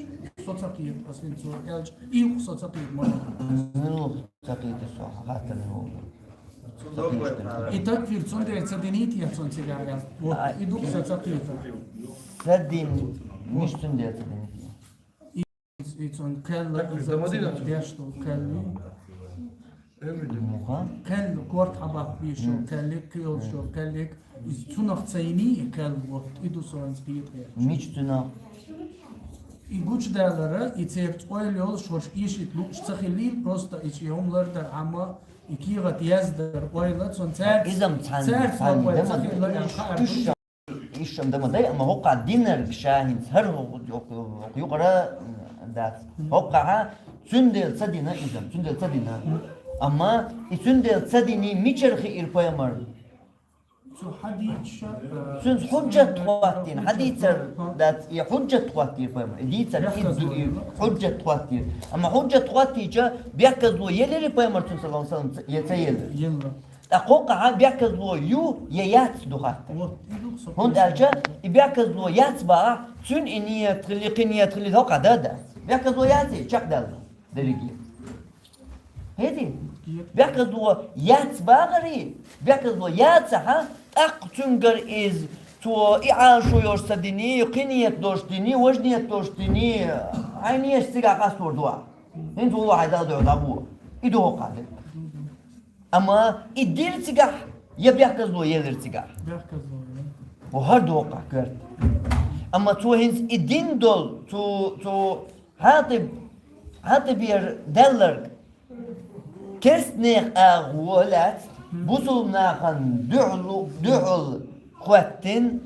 Со ца кхета, ас хӀинца цо аьлча, и со ца кхета, ма. Ца кхета со, хаттар ма ву. И такфир цундела ца динийта, я цунна цигахь яц. Вот, и ду со ца кхета. Ца дин, миш цундела ца динийта. И, и цунна кхелла, иза деш ду кхелли. Муха? Кхелла, корта хьабаккха бийш йолу кхеллиг, кхиолуш йолу кхеллиг, иза цунах ца йиний и кхелла, вот, и ду со хӀинца кхета. Мича цунах? И гучудалара, и церан ойла йолуш, хӀорш эшийта лууш ца хилийла, просто и шен хӀума лардар Ӏама, и кехат яздар ойла, цунна цаьрца, иза-м цхьаьна, цаьрца цхьаьна ойла ца хилла, уьш, уьш ам дама дай, амма хӀокхахь динарг ша хӀинца хӀара хӀокху, хӀокху, хӀокху юкъара дац. ХӀокхахь цундела ца дина иза, цундела ца дина. Амма и цундела ца диний мичара хиира пайхамар? Цу хьадийцча, э, цуьнца хьуджат хӀоттийна, хьадийцар дац, и хьуджат хӀоттийра пайхамар. И дийцар, и ду, и хьуджат хӀоттийра. Амма хьуджат хӀоттийча, бехказло елира пайхамар цуьнан, саллаллаху алейхи ва саллям, я ца елира? ТӀаккха хӀокхахь бехказло ю я яц ду хаттар. Вот, и ду со. ХӀунда аьлча и бехказло яц бахахь, цуьнан и ният хили, кхин ният хили, хӀокхахь дан дац. Бехказло яц и, чекхдаьлла дерриге. ХӀети? Бехказло яц бахари, бехказло яцахьа, тӀаккха цуьнгара иза, цо и Ӏалашо йолуш ца дини, кхин ният долуш дини, важа ният долуш дини, хьайн еш цигахь къастор ду ахь. ХӀинца вуно хьайн Далла дуьхьа дӀабо. И ду хӀокхахь дерг. Амма и дира цигахь, я бехказло елира цигахь? Бехказло елира. О, хӀара ду хӀокхахь коьрта. Амма цо хӀинца и дина долу, цу, цу Хьатиб, Хьатибера даьлларг керстанех агӀо лаьцна, бусулба нахана дуьхьал, дуьхьал хӀоьттина,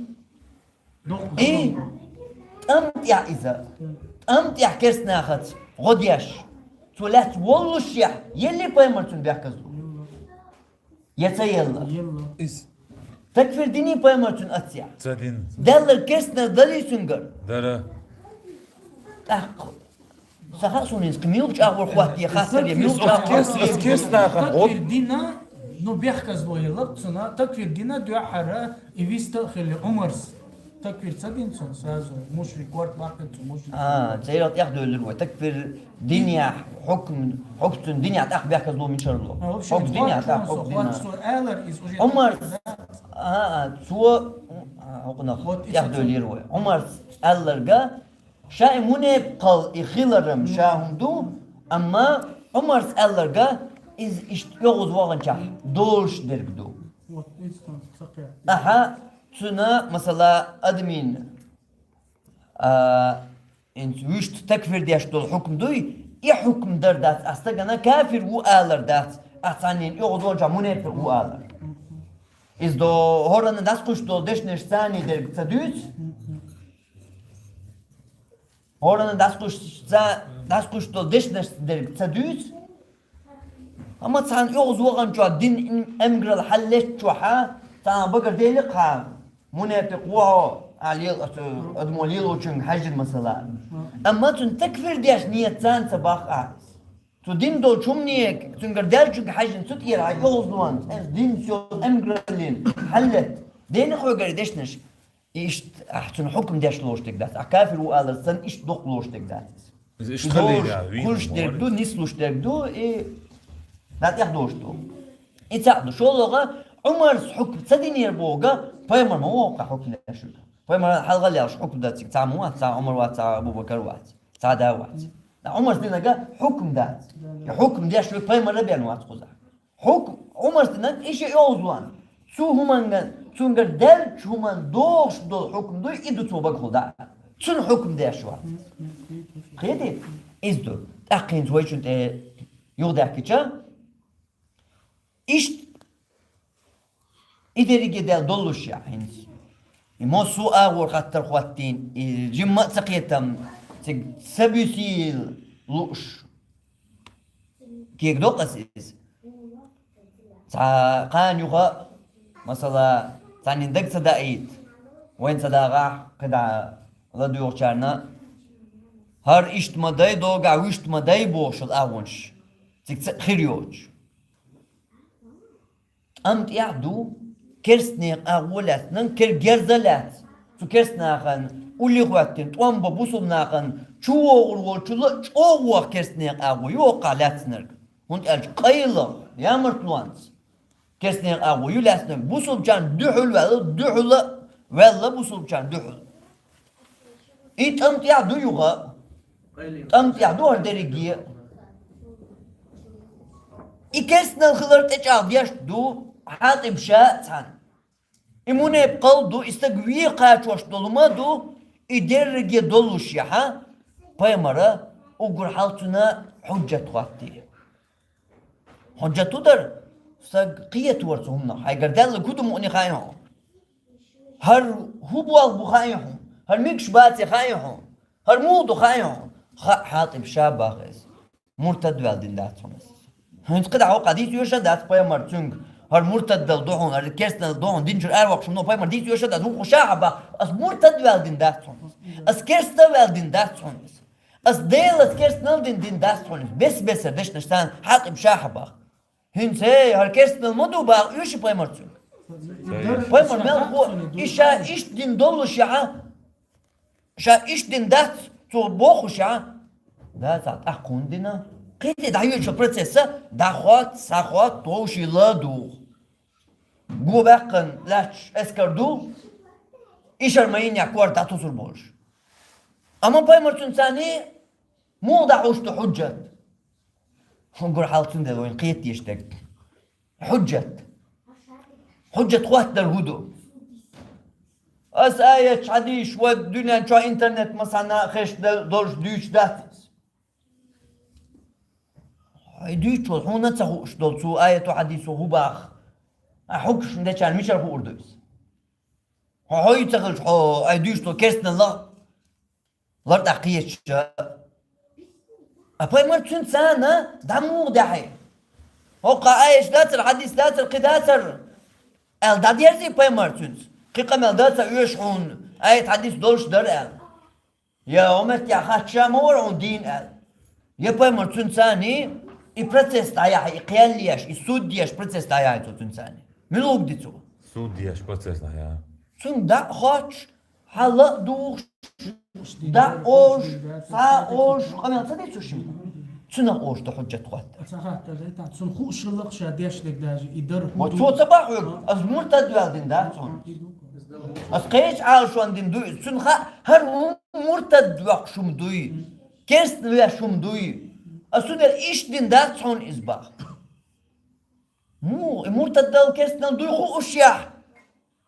и тӀам тӀехь иза, тӀам тӀехь керстанахаца гӀо деш, цо лаьцна воллушехь, елли пайхамар цуьнан бехказло? Я ца елла? Елла. Иза. Такфир дини пайхамар цуьнан аццехь? Ца дина. Даьлларг керстанех дарий цуьнгара? Дара. ТӀаккха. Сан хаьа суна иза, муьлхачу агӀор хӀоттае хаттар я, муьлхачу агӀор? Ас керстанахана. Такфир дина, ну, бехказло елла цунна, такфир дина дуьххьара, и виста а хили Ӏумарс. Такфир ца дина цунна сразу, мушрик, корта баккхина цо мушрик. А, церан тӀехдевлира вай. Такфир динехь, хьукм, хьукм цуьнан динехь тӀаккха бехказло мичара ло? А, вообще, хьукм динехь тӀаккха, хьукм динехь. Цо алар иза уже. Ӏумарс, а, а, цо, а, хьукмах тӀехдевлира вай. Ӏумарс аьлларга, ша и мунепикъал и хиларам ша хӀума ду, амма Ӏумарс аьлларга, иза иштта оьгӀаз ваханчохь долуш дерг ду. Вот, иза ца кхетта. Аха, цуьнан, масала, адамийн, а, хӀинца вуьшта такфир деш долу хьукм дуй, и хьукм дар дац, ахь стагана кафир ву алар дац, ахь цхьаннена оьгӀаз ваханчохь мунепикъ ву алар. Иза до хӀоранна дӀасакхуьйсуш долу дешнаш царний дерг ца дуьйцу? ХӀоранна дӀасакхуьйсуш ца, дӀасакхуьйсуш долу дешнаш дерг ца дуьйцу? Амма цхьана оьгӀаз ваханчохь дин ам-, амгарал хьаллеттачохьа, цхьана багара делира хьан, мунепикъ ву хьо, а лел-, оцу адамо лелочуьнга хьаьжжина масала. Амма цунна такфир деш ният царна ца баккха ахь. Цу дин долчу хӀуманега, цуьнгара даьллачуьнга хьаьжжина цу тӀера хьан оьгӀаз ван, цхьана динца йолу амгараллин хьаллетта. Дена хьоьгара дешнаш? Иштта, ахь цунна хьукм деш лоруш дерг дац. Ахь кафир ву алар санна, иштта доккха лоруш дерг дац иза. Иза иштта хилийна, вийна хуьлуш дерг ду, нислуш дерг ду, и дӀатӀехдолуш ду. И цхьаъ ду. ШолгӀа, Ӏумарс хьукм ца динера бохург, пайхамар ма ву хьукм деш верг. Пайхамар хьалха лелаш хьукм дан цига цхьа ма вац, цхьа Ӏумар вац, цхьа Абу-Бакар вац, цхьа да вац. Ткъа Ӏумарс динарг хьукм дац. И хьукм деш верг пайхамар бен вац кхузахь. Хьукм, Ӏумарс динарг и шен оьгӀаз ван. Цу хӀуманга, цуьнгара даьллачу хӀуманна догӀуш долу хьукм дуй, и ду цо багахула дӀа. Цунна хьукм деш вац. Кхетий? Иза ду. ТӀаккха хӀинца вайчун тӀе юхадаьхкича, иштта и дерриге даьлла доллушехь хӀинца. И массо а агӀор хаттар хӀоттийна, и жимма а ца кхетам, цига ца буьсийла лууш. Кега доккху ас иза. Цхьа кхана юха, масала, цхьаннен дага ца даийта, вайна ца дагӀахь, кхидӀа ладуьйгӀучарна, хӀара иштта ма дай, догахь вуьшта ма дай бохуш йолу агӀонаш, цига ца хир йоцуш. ТӀам тӀехь ду, керстанехан агӀо лаьцна, кер герз а лаьцна, цу керстанахана улле хӀоьттина, тӀом бан бусулба нахана чу вогӀур волчул а чӀогӀа ваха керстанехан агӀо ю хӀокхахь лаьцнарг. ХӀунда аьлча къайлаха, ямартлонца керстанехан агӀо ю лаьцнарг, бусулбачарна дуьхьал ваьлла, дуьхьал а ваьлла бусулбачарна дуьхьал. И тӀам тӀехь ду юха. ТӀам тӀехь ду хӀара дерриге. И керстанал хилар тӀечӀагӀдеш ду Хьатиб ша а цхьаьна. И мунепакъал ду, и стаг вен кхачош долу ма ду, и дерриге доллушехьа, пайхамара уггар хьалха цунна хьуджат хӀоттий. Хьуджат хӀун дара? Стаг кхета вара цу хӀуманах. Хьайгара даьлларг хӀун ду мукъане хаьий хьуна? ХӀара хӀун болх бу хаьий хьуна? ХӀара мегаш баций хаьий хьуна? ХӀара муха ду хаьий хьуна? Хаьа, Хьатиб ша боху иза. Муртад ваьлла дина дац хьуна иза. ХӀинца кхидӀа хӀокху дийца оьшуш а дац пайхамар цуьнга. ХӀара муртаддал ду хьуна, хӀара керстанал ду хьуна, дин чуьра аравоккхуш хьуна, пайхамар дийца оьшуш а дац, хӀун ду хаьий ша боху. Ас муртад ваьлла дина дац хьуна иза. Ас керста ваьлла дина дац хьуна иза. Ас Делаца керстанал дина дина дац хьуна иза. Бес-бесара дешнаш царна Хьатиб ша боху. ХӀинца, эй, хӀара керстанал ма ду боху оьший пайхамар цуьнга. Пайхамар мел хо, и ша иштта дина доллушехьа, ша иштта дина дац, цо бохушехьа, дацахь тӀаккха хӀунда дина? Кхин тӀе дӀахьоьжучу процесса дӀахӀотта, схьахӀотта, вовший ладугӀу. Го баьккхина лаьтташ эскар ду, и шар ма йинехь корта дӀатосур болуш. Амма пайхамар цуьнца цхьаьний муха дӀахьуш ду хьуджат? Уггар хьалха цундела вайна кхета дезаш дерг. Хьуджат. Хьуджат хӀоттадар хӀун ду? Ас аяташ, хьадисаш вай дуьнен чохь интернет масанна а хезаш долуш дуьйцуш дац иза. Хьайн дуьйцуш волу хьуна ца хууш долу цу аято, хьадисо хӀун боху? Ахь хӀокхушна дечарна мичара хуур ду иза? Хьо хьой ца хилча, хьо ай дуьйцуш долу керстаналла лар тӀаккха кхеташ. А пайхамар цуьнца цхьаьна дӀа муха даьхьий? ХӀокху аяташ дацара, хьадис дацара, кхин дацара аьлла дӀадерзий пайхамар цуьнца? Кхин къамел дан ца оьшу хьуна, аят хьадис долуш дара аьлла. Я, хьо меттехь хатта ша ма вара хьуна дийна аьлла. Я пайхамар цуьнца цхьаьний и процесс дӀаяхьа, и кхел еш, и суд еш процесс дӀаяхьа цо цуьнца цхьаьний. Мила гӀур ди цо? Суд еш процесс дӀаяхьа. Цуьнга дӀа а хоттуш, хьала а духуш, дӀа а олуш, схьа а олуш, къамел ца дийцуш ма. Цунах олуш ду хьуджат хӀоттар. Ца хаттар дай тахь, цунна хууш хилла ша деш дерг даже, и дара хӀун ду? Цо ца боху хьоьга, ас муртад ваьлла дина дац хьуна. Ас кхечу Ӏалашонна дина ду иза. Цунна хаьа, хӀара хӀун муртад воккхуш хӀума дуй, керста веш хӀума дуй. Ас цундела иштта дина дац хьуна иза боху. Муха, и муртаддал керстанал дуй хуушехь,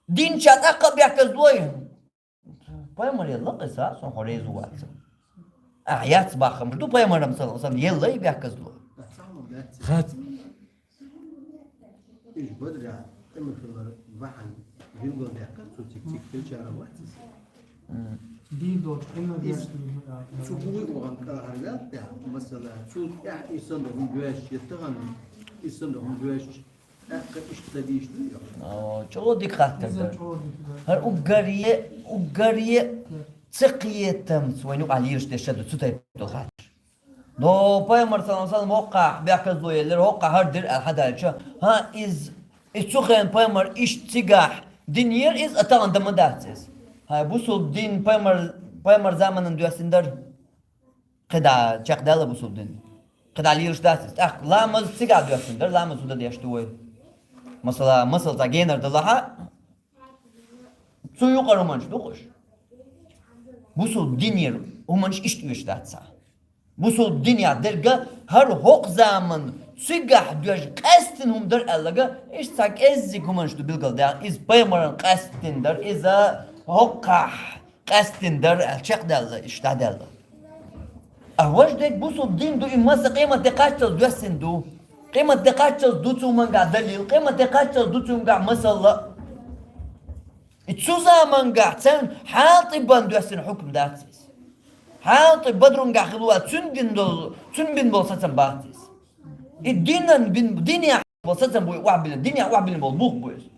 динча тӀаккха а бехказлой? Пайхамар елла кхин сан, сон хьо реза вац. Ахь яц баххамаш ду пайхамарам, саллаллаху алейхи ва саллям, елла и бехказло. Хат. Уьш бадрахь къинхилар бахьана билгалдаьккхира цо, циг-циг хилчара вац иза. Дийр долчу къинна Иза вешан цу вуй вахана кӀалхьара ваьлла тӀехь, масала, цул тӀехь и санна хӀума доьшуш, я тахана и санна хӀума доьшуш, тӀаккха иштта ца дийш дуй? О, чӀогӀа дика хаттар дара. ХӀара уггаре, уггаре ца кхетамца вайна юкъахь лелаш дерш ду цу тайпа долу хаттарш. Но пайхамар, саллаллаху алейхи ва саллям, хӀокхахь бехказло еллера, хӀокхахь хӀара дира аьлла хьадаьлча, хӀан, иза, иза цу хенахь пайхамар иштта цигахь динера иза, а тахана дан ма дац иза. ХӀай бусулба дин пайхамар, пайхамар заманан доьссина дара? КхидӀа чекхдаьлла бусулба дин? КхидӀа лелаш дац иза? ТӀаккха ламаз цигахь доьссина дара, ламаз хӀун дан деш ду вай? Масала, масал цхьа генара далахьа, цу юкъара хӀуманаш ду-кх уьш. Бусулба динера хӀуманаш иштта оьшуш дац цхьа. Бусулба динехь дерг хӀара хӀокху заман цигахь доьжна къаьстина хӀума дара аьлларг, иштта цхьа кӀеззиг хӀуманаш ду билгалдаьхна, иза пайхамаран къаьстина дара, иза хӀокхахь къаьстина дара аьлла, чекхдаьлла, иштта дӀадаьлла. А важа дерг бусулба дин ду, и маса къемат де кхаччалц доьссина ду. Къемат де кхаччалц ду цу хӀумангахь далил, къемат де кхаччалц ду цуьнгахь масалла. И цу замангахь царна Хьатибан доьссина хьукм дац иза. Хьатиб Бадрунгахь хилла вац, цуьнан бина долу, цуьнан бина болу сацам бац иза. И динан бин, динехь Бо сацам буй охьабиллина, динехь охьабиллина болу бух бу иза.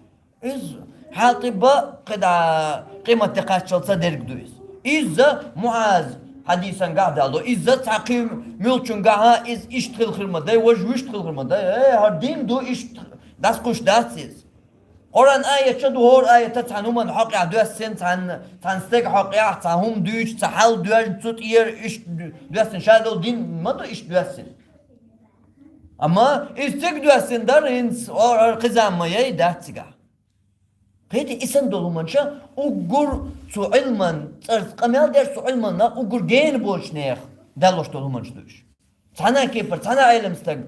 Иза хьалтӀи бан кхидӀа къематде кхаччалца дерг ду иза. Иза МуӀаз хьадисан гахь далло. Иза цхьа кхин муьлхачун гахьа иза иштта хила хир ма дай, важа вуьшта хила хир ма дай. Э, хӀара дин ду, иштта дӀасакхуьйсуш дац иза. Къуръан аят ча ду, хӀора аята цхьана хӀуманна хьокъехь доьссина, цхьана, цхьана стеган хьокъехь, цхьа хӀума дуьйцу, цхьа хьал доьжна цу тӀера, иштта доьссина ша долу дин ма ду, иштта доьссина. Амма иза цига доьссина дара, хӀинца ора кхин зама ма яй, дац цигахь. Кхетий, и санна долу хӀуманаш уггар цу Ӏилман цӀарца къамел деш, цу Ӏилманна уггар гена болчу нехан далош долу хӀуманаш ду уьш. Цхьана кепара, цхьана Ӏелам стаг,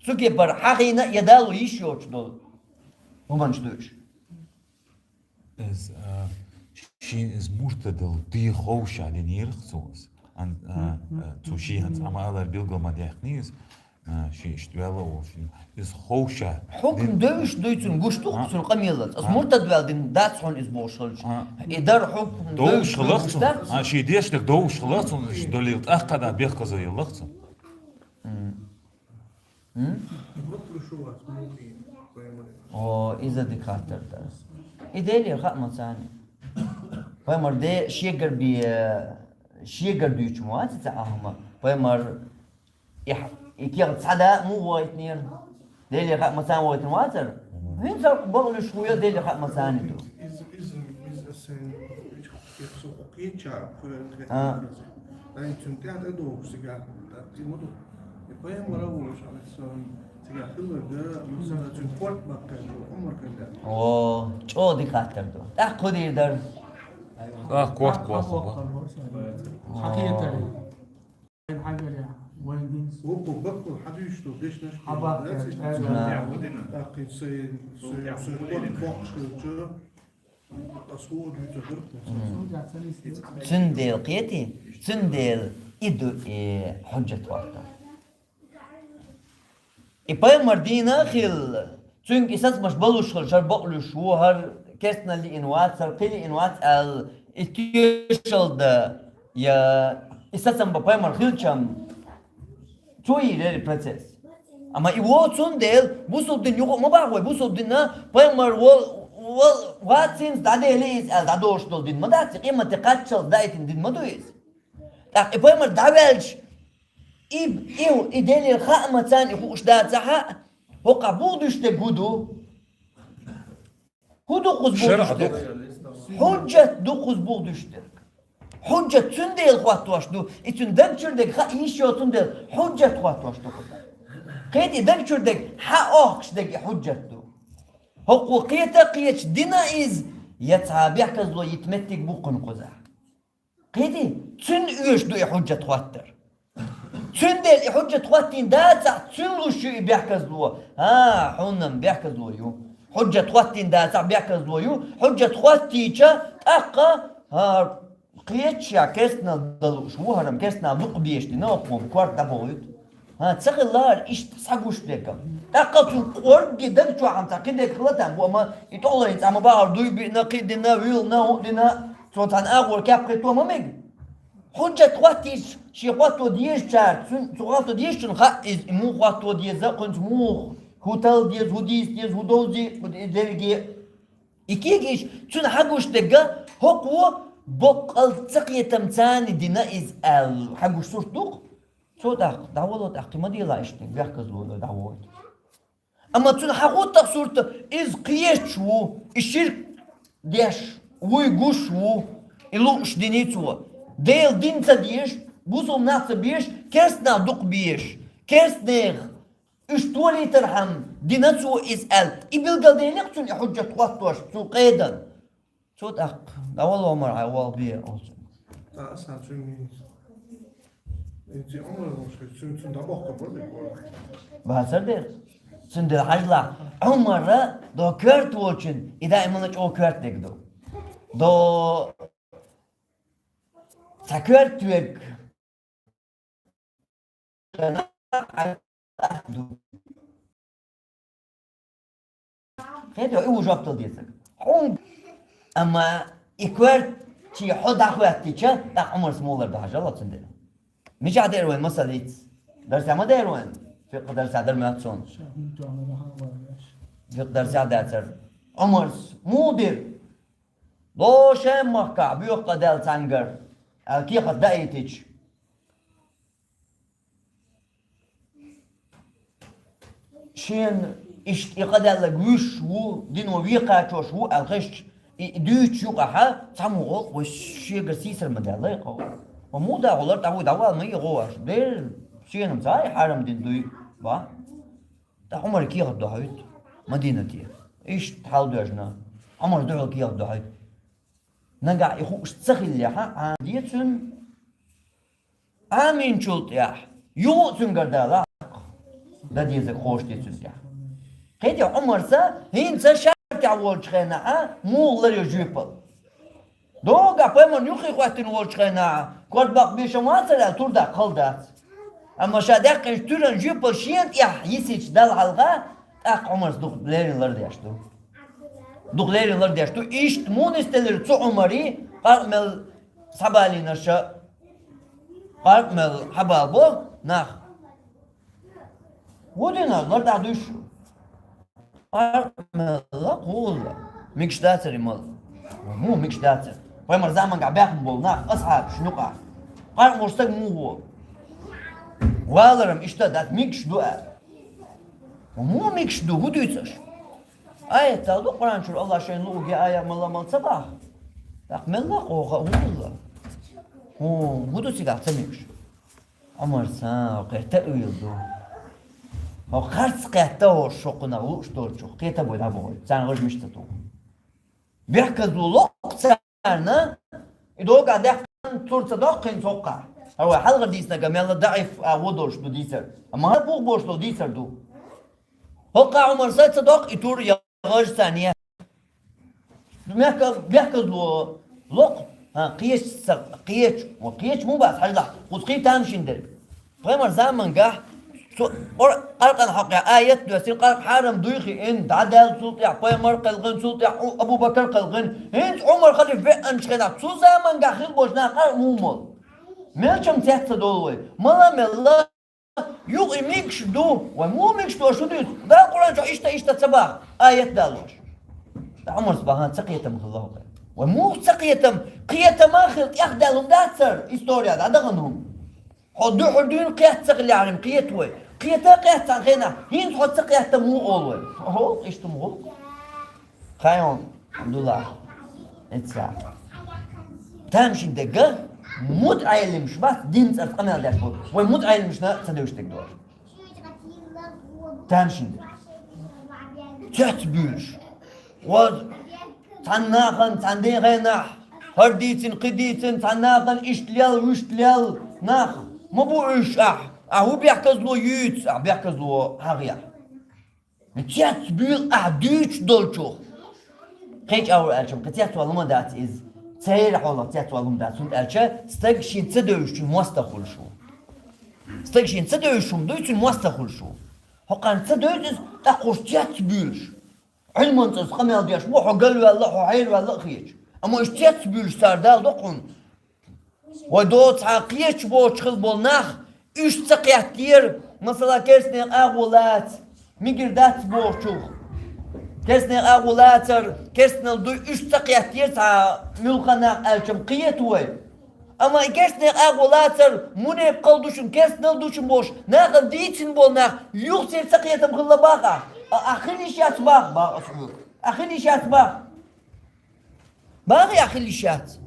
цу кепара хьахийна я дало йиш йоцуш долу хӀуманаш ду уьш. Иза, а, шен иза муртадалла ден ховша динера цо иза. Ан-, а, а, цо шен хӀинца Ӏамалар билгал ма даьккхинера иза, а, шен иштта ваьлла а волуш. Иза ховша. Хьукм девзаш дуй цунна гуш ду, а, цунна къамелалц. Ас, а, муртад ваьлла дина дац хьуна иза бохуш хилча. А. И дар хьукм девзаш хиларх цунна. А, шен дешнарг довзаш хиларх цунна, иштта долийла тӀаккха дӀа бехказа елларх цунна. М. М? О, иза дика хаттар дара. И Делера хаа ма царна. Пайхамар де шегар бе, шегар дуьйцу ма вац иза Ӏахьма. Пайхамар и х-, и кехат цхьа да а муха вайтинера? Делера хаа ма царна вайтина вацара? ХӀинца бакълуьйш ву я Делера хаа ма царна ду. Иза, иза, иза асан, иза кхеча, а. Ай, цуьнан тӀаьхьа тӀедогӀуш цигахь, тӀаккха ма ду. И пайхамар а волуш, алейхиссалам, цигахь хилларг, масала, цуьнан корта баккхий ду, Ӏумар кхин дара. О, чӀогӀа дика хаттар ду. ТӀаккха кху дийр дара? ТӀаккха корта баккхий бу. Хьан кхетарий? Вайн хьагарехь, вайн динца. Вукху баккхур хьан дуьйцуш ду, дешнаш хьан баккхий, дац, ага. ТӀаккха сайн, сайн, сайн корта боккхуш хилча, Цундела кхетий, цундела и ду и хьуджат хӀотта. И пайхамар дийна а хилла, цуьнга и сацамаш балуш хилла, хӀара бакълуьйш ву, хӀара керстанал лиъна вац, хӀара кхин лиъна вац аьлла, и тоьшалла дан, я и сацам бан пайхамар хилчам, цо йийр яра и процесс. Амма и вон цундела, бусулба дин юкъа ма бахьа вай, бусулба дина пайхамар вал, вал, вацинца дӀаделла иза аьлла, дӀадолуш долу дин ма дац, и къематде кхаччалц даийтина дин ма ду иза. ТӀаккха и пайхамар дӀаваьлча, и, и, и Делера хаа ма царна и хууш дацахь а, хӀокхахь бух дуьйцуш дерг хӀун ду? ХӀун ду кхуза бух дуьйцуш дерг? Хьуджат ду кхуза бух дуьйцуш дерг. Хьуджат цундела хӀоттош ду, и цуьнан даг чуьра дерг хаа йиш йоцу цундела хьуджат хӀоттош ду кхуза. Кхетий, даг чуьра дерг, хьан охкуш дерг и хьуджат ду. ХӀокхо кхета а кхеташ дина иза, я цхьа бехказло йита меттиг бу кхунна кхузахь. Кхетий, цуьнан оьшуш ду и хьуджат хӀоттар. Цундела и хьуджат хӀоттийна дацахь, цуьнан луш ю и бехказло. ХӀа, хьуна-м бехказло ю. Хьуджат хӀоттийна дацахь, бехказло ю. Хьуджат хӀоттийча, тӀаккха, хӀа, кхечча керстанал дан лууш ву, хӀара-м керстанал дукха беш дина, хӀокхо-м корта дӀабохуьйту. ХӀа, ца хилла хӀара иштта схьагуш дерг-м. ТӀаккха цу кӀоргге даг чохь-м цхьа кхидерг хила там бу, амма и тӀехула цхьа ма бахьара дуй биъна, кхин дина, вуьйлана, хӀуъа дина, цо цхьана агӀор кеп хӀитто ма мега. Хьуджат хӀоттийча, шен хӀотто дезачара, цуьнан, цу хӀотто дезачунна хаьа иза, и муха хӀотто деза, кхуьнца муха, хӀун талла деза, хӀун дийца деза, хӀун довзий дерриге. И кегийча, цуьнан хьагуш дерг, хӀокхо боккъал ца кхетам царна дина иза аьлла, хьагуш сурт ду-кх. Цо тӀаккха, дӀавало тӀаккха, кхин ма дела иштта, бехказло дан дӀавойту. Амма цуьнан хьан хӀуттах сурт, иза кхеташ ву, и ширк деш вуй гуш ву, и лууш диний цо. Делан дин ца дезаш, бусулба нах ца безаш, керстанал дукха безаш, керстанех уьш толийтархьама дина цо иза аьлла. И билгалдели-кх цуьнан и хьуджат хӀоттош, цу къедан. Цо тӀаккха, дӀавала, Ӏумар, хьайн вала бе, олу цуьнга. Аса цуьнга. Э, ци Ӏумар волуш, цуьнга, цуьнга дӀабохка бара дерг вара. Бацар дера. Цундела хьажалахь, Ӏумара до коьрта волчун, и даимана чӀогӀа коьрта дерг ду. До цхьа коьрта верг. Хеда, и ву жоп дала дезарг. Хьуна, амма и коьртачий хьо дӀахӀоьттича, тӀаккха Ӏумарс муха лар ду хьажал цундела. Мичахь дера вайн масал хӀинца? Дарсехь ма дера вайн? ФикъхӀ дарсехь дар моьтту суна. ФикъхӀ дарсехь дацар. Ӏумарс муха дира? Ло шен махкахь боьха къа даьлла цхьаьнгара, аьлла кехат даийтича. Шена иштта и къа даьлларг вуьйш ву, дино вен кхачош ву аьлла хезча, и дуьйцучу юкъахь цхьаммо гӀуллакх вай шегара сийсар ма даьлла и къа. Ва муха да гӀо лар, тӀаккха вуй дӀавала ма е гӀо аш. Дера, шена ца хьарам дина дуй, ва? ТӀаккха Ӏумара кехат дохьуьйту Мадинате. Иштта хьал доьжна, Ӏумара дуьхьал кехат дохьуьйту. Нагахь и хууш ца хиллехь, Ӏа де цуьнан, Ӏаминчул тӀехь, юха а цуьнгара далахь, дан дезарг ховш де цуьнан тӀехь. Кхетий, Ӏумарса хӀинца шаьртехь волчу хенахь муха лар ю жоьпалла. Догахь пайхамарна юххе хӀоьттина волчу хенахь, корта баккха бешан вацара аьлла, тур даккха хала дац. Амма ша даьккхинчу туьран жоьпалла шена тӀехь йисича Далла хьалха, тӀаккха Ӏумарс дукха леррина лар деш ду. Дукха леррина лар деш ду. Иштта муха нисделира цу Ӏумаре, къаркъа мел схьабалийна ша, къаркъа мел хьабалабо нах. ХӀун дина, лар дӀа дуьйш? Къаркъа мелла, кхулла. Мегаш дацара и мала? ХӀун мегаш дацара? Пайхамар замангахь баьхна болу нах, асхьабаш юкъахь. Къаркъа волуш стаг муха волу? Валарам иштта дац, мегаш ду аьлла. ХӀун мегаш ду, хӀун дуьйцу аша? Аят дала ду Къуръан чуьра, Аллах шайна луъург я аят мала-мала ца баха. ТӀаккха мелла кхоха, хӀун хилла? ХӀун, хӀун ду цигахь ца мегаш? Ӏумарса, хӀокхеран таъвил ду. ХӀокху харц кхетта а волуш, шоккхунах лууш долчух, кхета а бой дӀабохуьйту, царна гӀаж мишта ца туху. Бехказло локху царна, и догахь даьккхина тур ца доккху хӀинца хӀокхахь. ХӀара вай хьалхара дийцинарг мелла даӀиф а вон долуш ду дийцар. Амма хӀара бух болуш долу дийцар ду. ХӀокхахь Ӏумарса ца доккху и тур я гӀаж царна я. Мехка-, бехказло локху, а, кхеча ца, кхеча, ва кхеча муха бац хьажалахь, кхуза кхин тамашийна дерг. Пайхамар замангахь, цу Къур-, Къаркъана хьокъехь аят доьссина, къаркъа хьарам дуй хиъна, дӀадаьлла цул тӀехь, пайхамар кхелхина цул тӀехь, У-, Абу Бакар кхелхина, хӀинца Ӏумар халиф веанчу хенахь, цу замангахь хилла болчу нах къаркъа муха молу? Мелчам цец ца долу вай? Мала мелла? Юха и мегаш ду, вай муха мегаш ду, аша шу дуьйцу? Дала Къуръан чохь иштта, иштта ца баха, аят далош. Ткъа Ӏумарс бахан ца кхетам хилла хӀокхуьнан. Вай муха ца кхетам, кхетам а хила тӀехдаьлла хӀума дацара, история дӀадахана хӀума. Хьо дуьхьал дуьйна кхетта ца хилла хьарам кхета вай. Кхета а кхетта цхьана хенахь, хӀинца хьо ца кхетта муха олу вай? ХӀокху иштта хӀума гӀуллакх. Хайон, Абдулла, эца. Тамашийна дерг, мутаӀеллимаш бац, дин цӀарца къамел деш болу. Вай мутаӀеллимашна ца девзаш дерг долуш. Тамашийна дерг. Цец буьйлуш. Ва цхьана нахана, цхьана ден хенахь, хӀара дийцина, кхин дийцина, цхьана нахана иштта лел, вуьшта лел, нах, ма бу уьш ахь, ахь хӀун бехказло юьйцу, ахь бехказло хьагӀ яхь. Цец буьйлу ахь дуьйцуш долчух. Кхечу агӀор аьлча, кхин цец вала хӀума дац иза. Церан хьолах цец вала хӀума дац, хӀунда аьлча стаг шен ца девзачун мостагӀа хуьлуш ву. Стаг шен ца девзаш хӀума дуй, цуьнан мостагӀа хуьлуш ву. ХӀокхарна ца девза иза, тӀаккха уьш цец буьйлуш. Ӏилманца иза къамел деш ву, хьо галваьлла, хьо хьераваьлла а хеташ. Амма уьш цец буьйлуш цара Дала до хьуна. Вай доцу хьан кхечу боцуш хила болу нах, уьш ца кхеттера, масала, керстанийн агӀо лаца, мегар дац бохучух. Керстанийн агӀо лацар, керстанал дуй, уьш ца кхеттера цхьа муьлхха нах аьлча-м кхета вай. Амма и керстанийн агӀо лацар, мунепакъал ду шуна, керстанал ду шуна бохуш, нахана дийцина болу нах, юха церан ца кхетам хилла баха. А, а хила йиш яц баха, баха аса хьоьга. А хила йиш яц баха. Бахий, ахь хила йиш яц.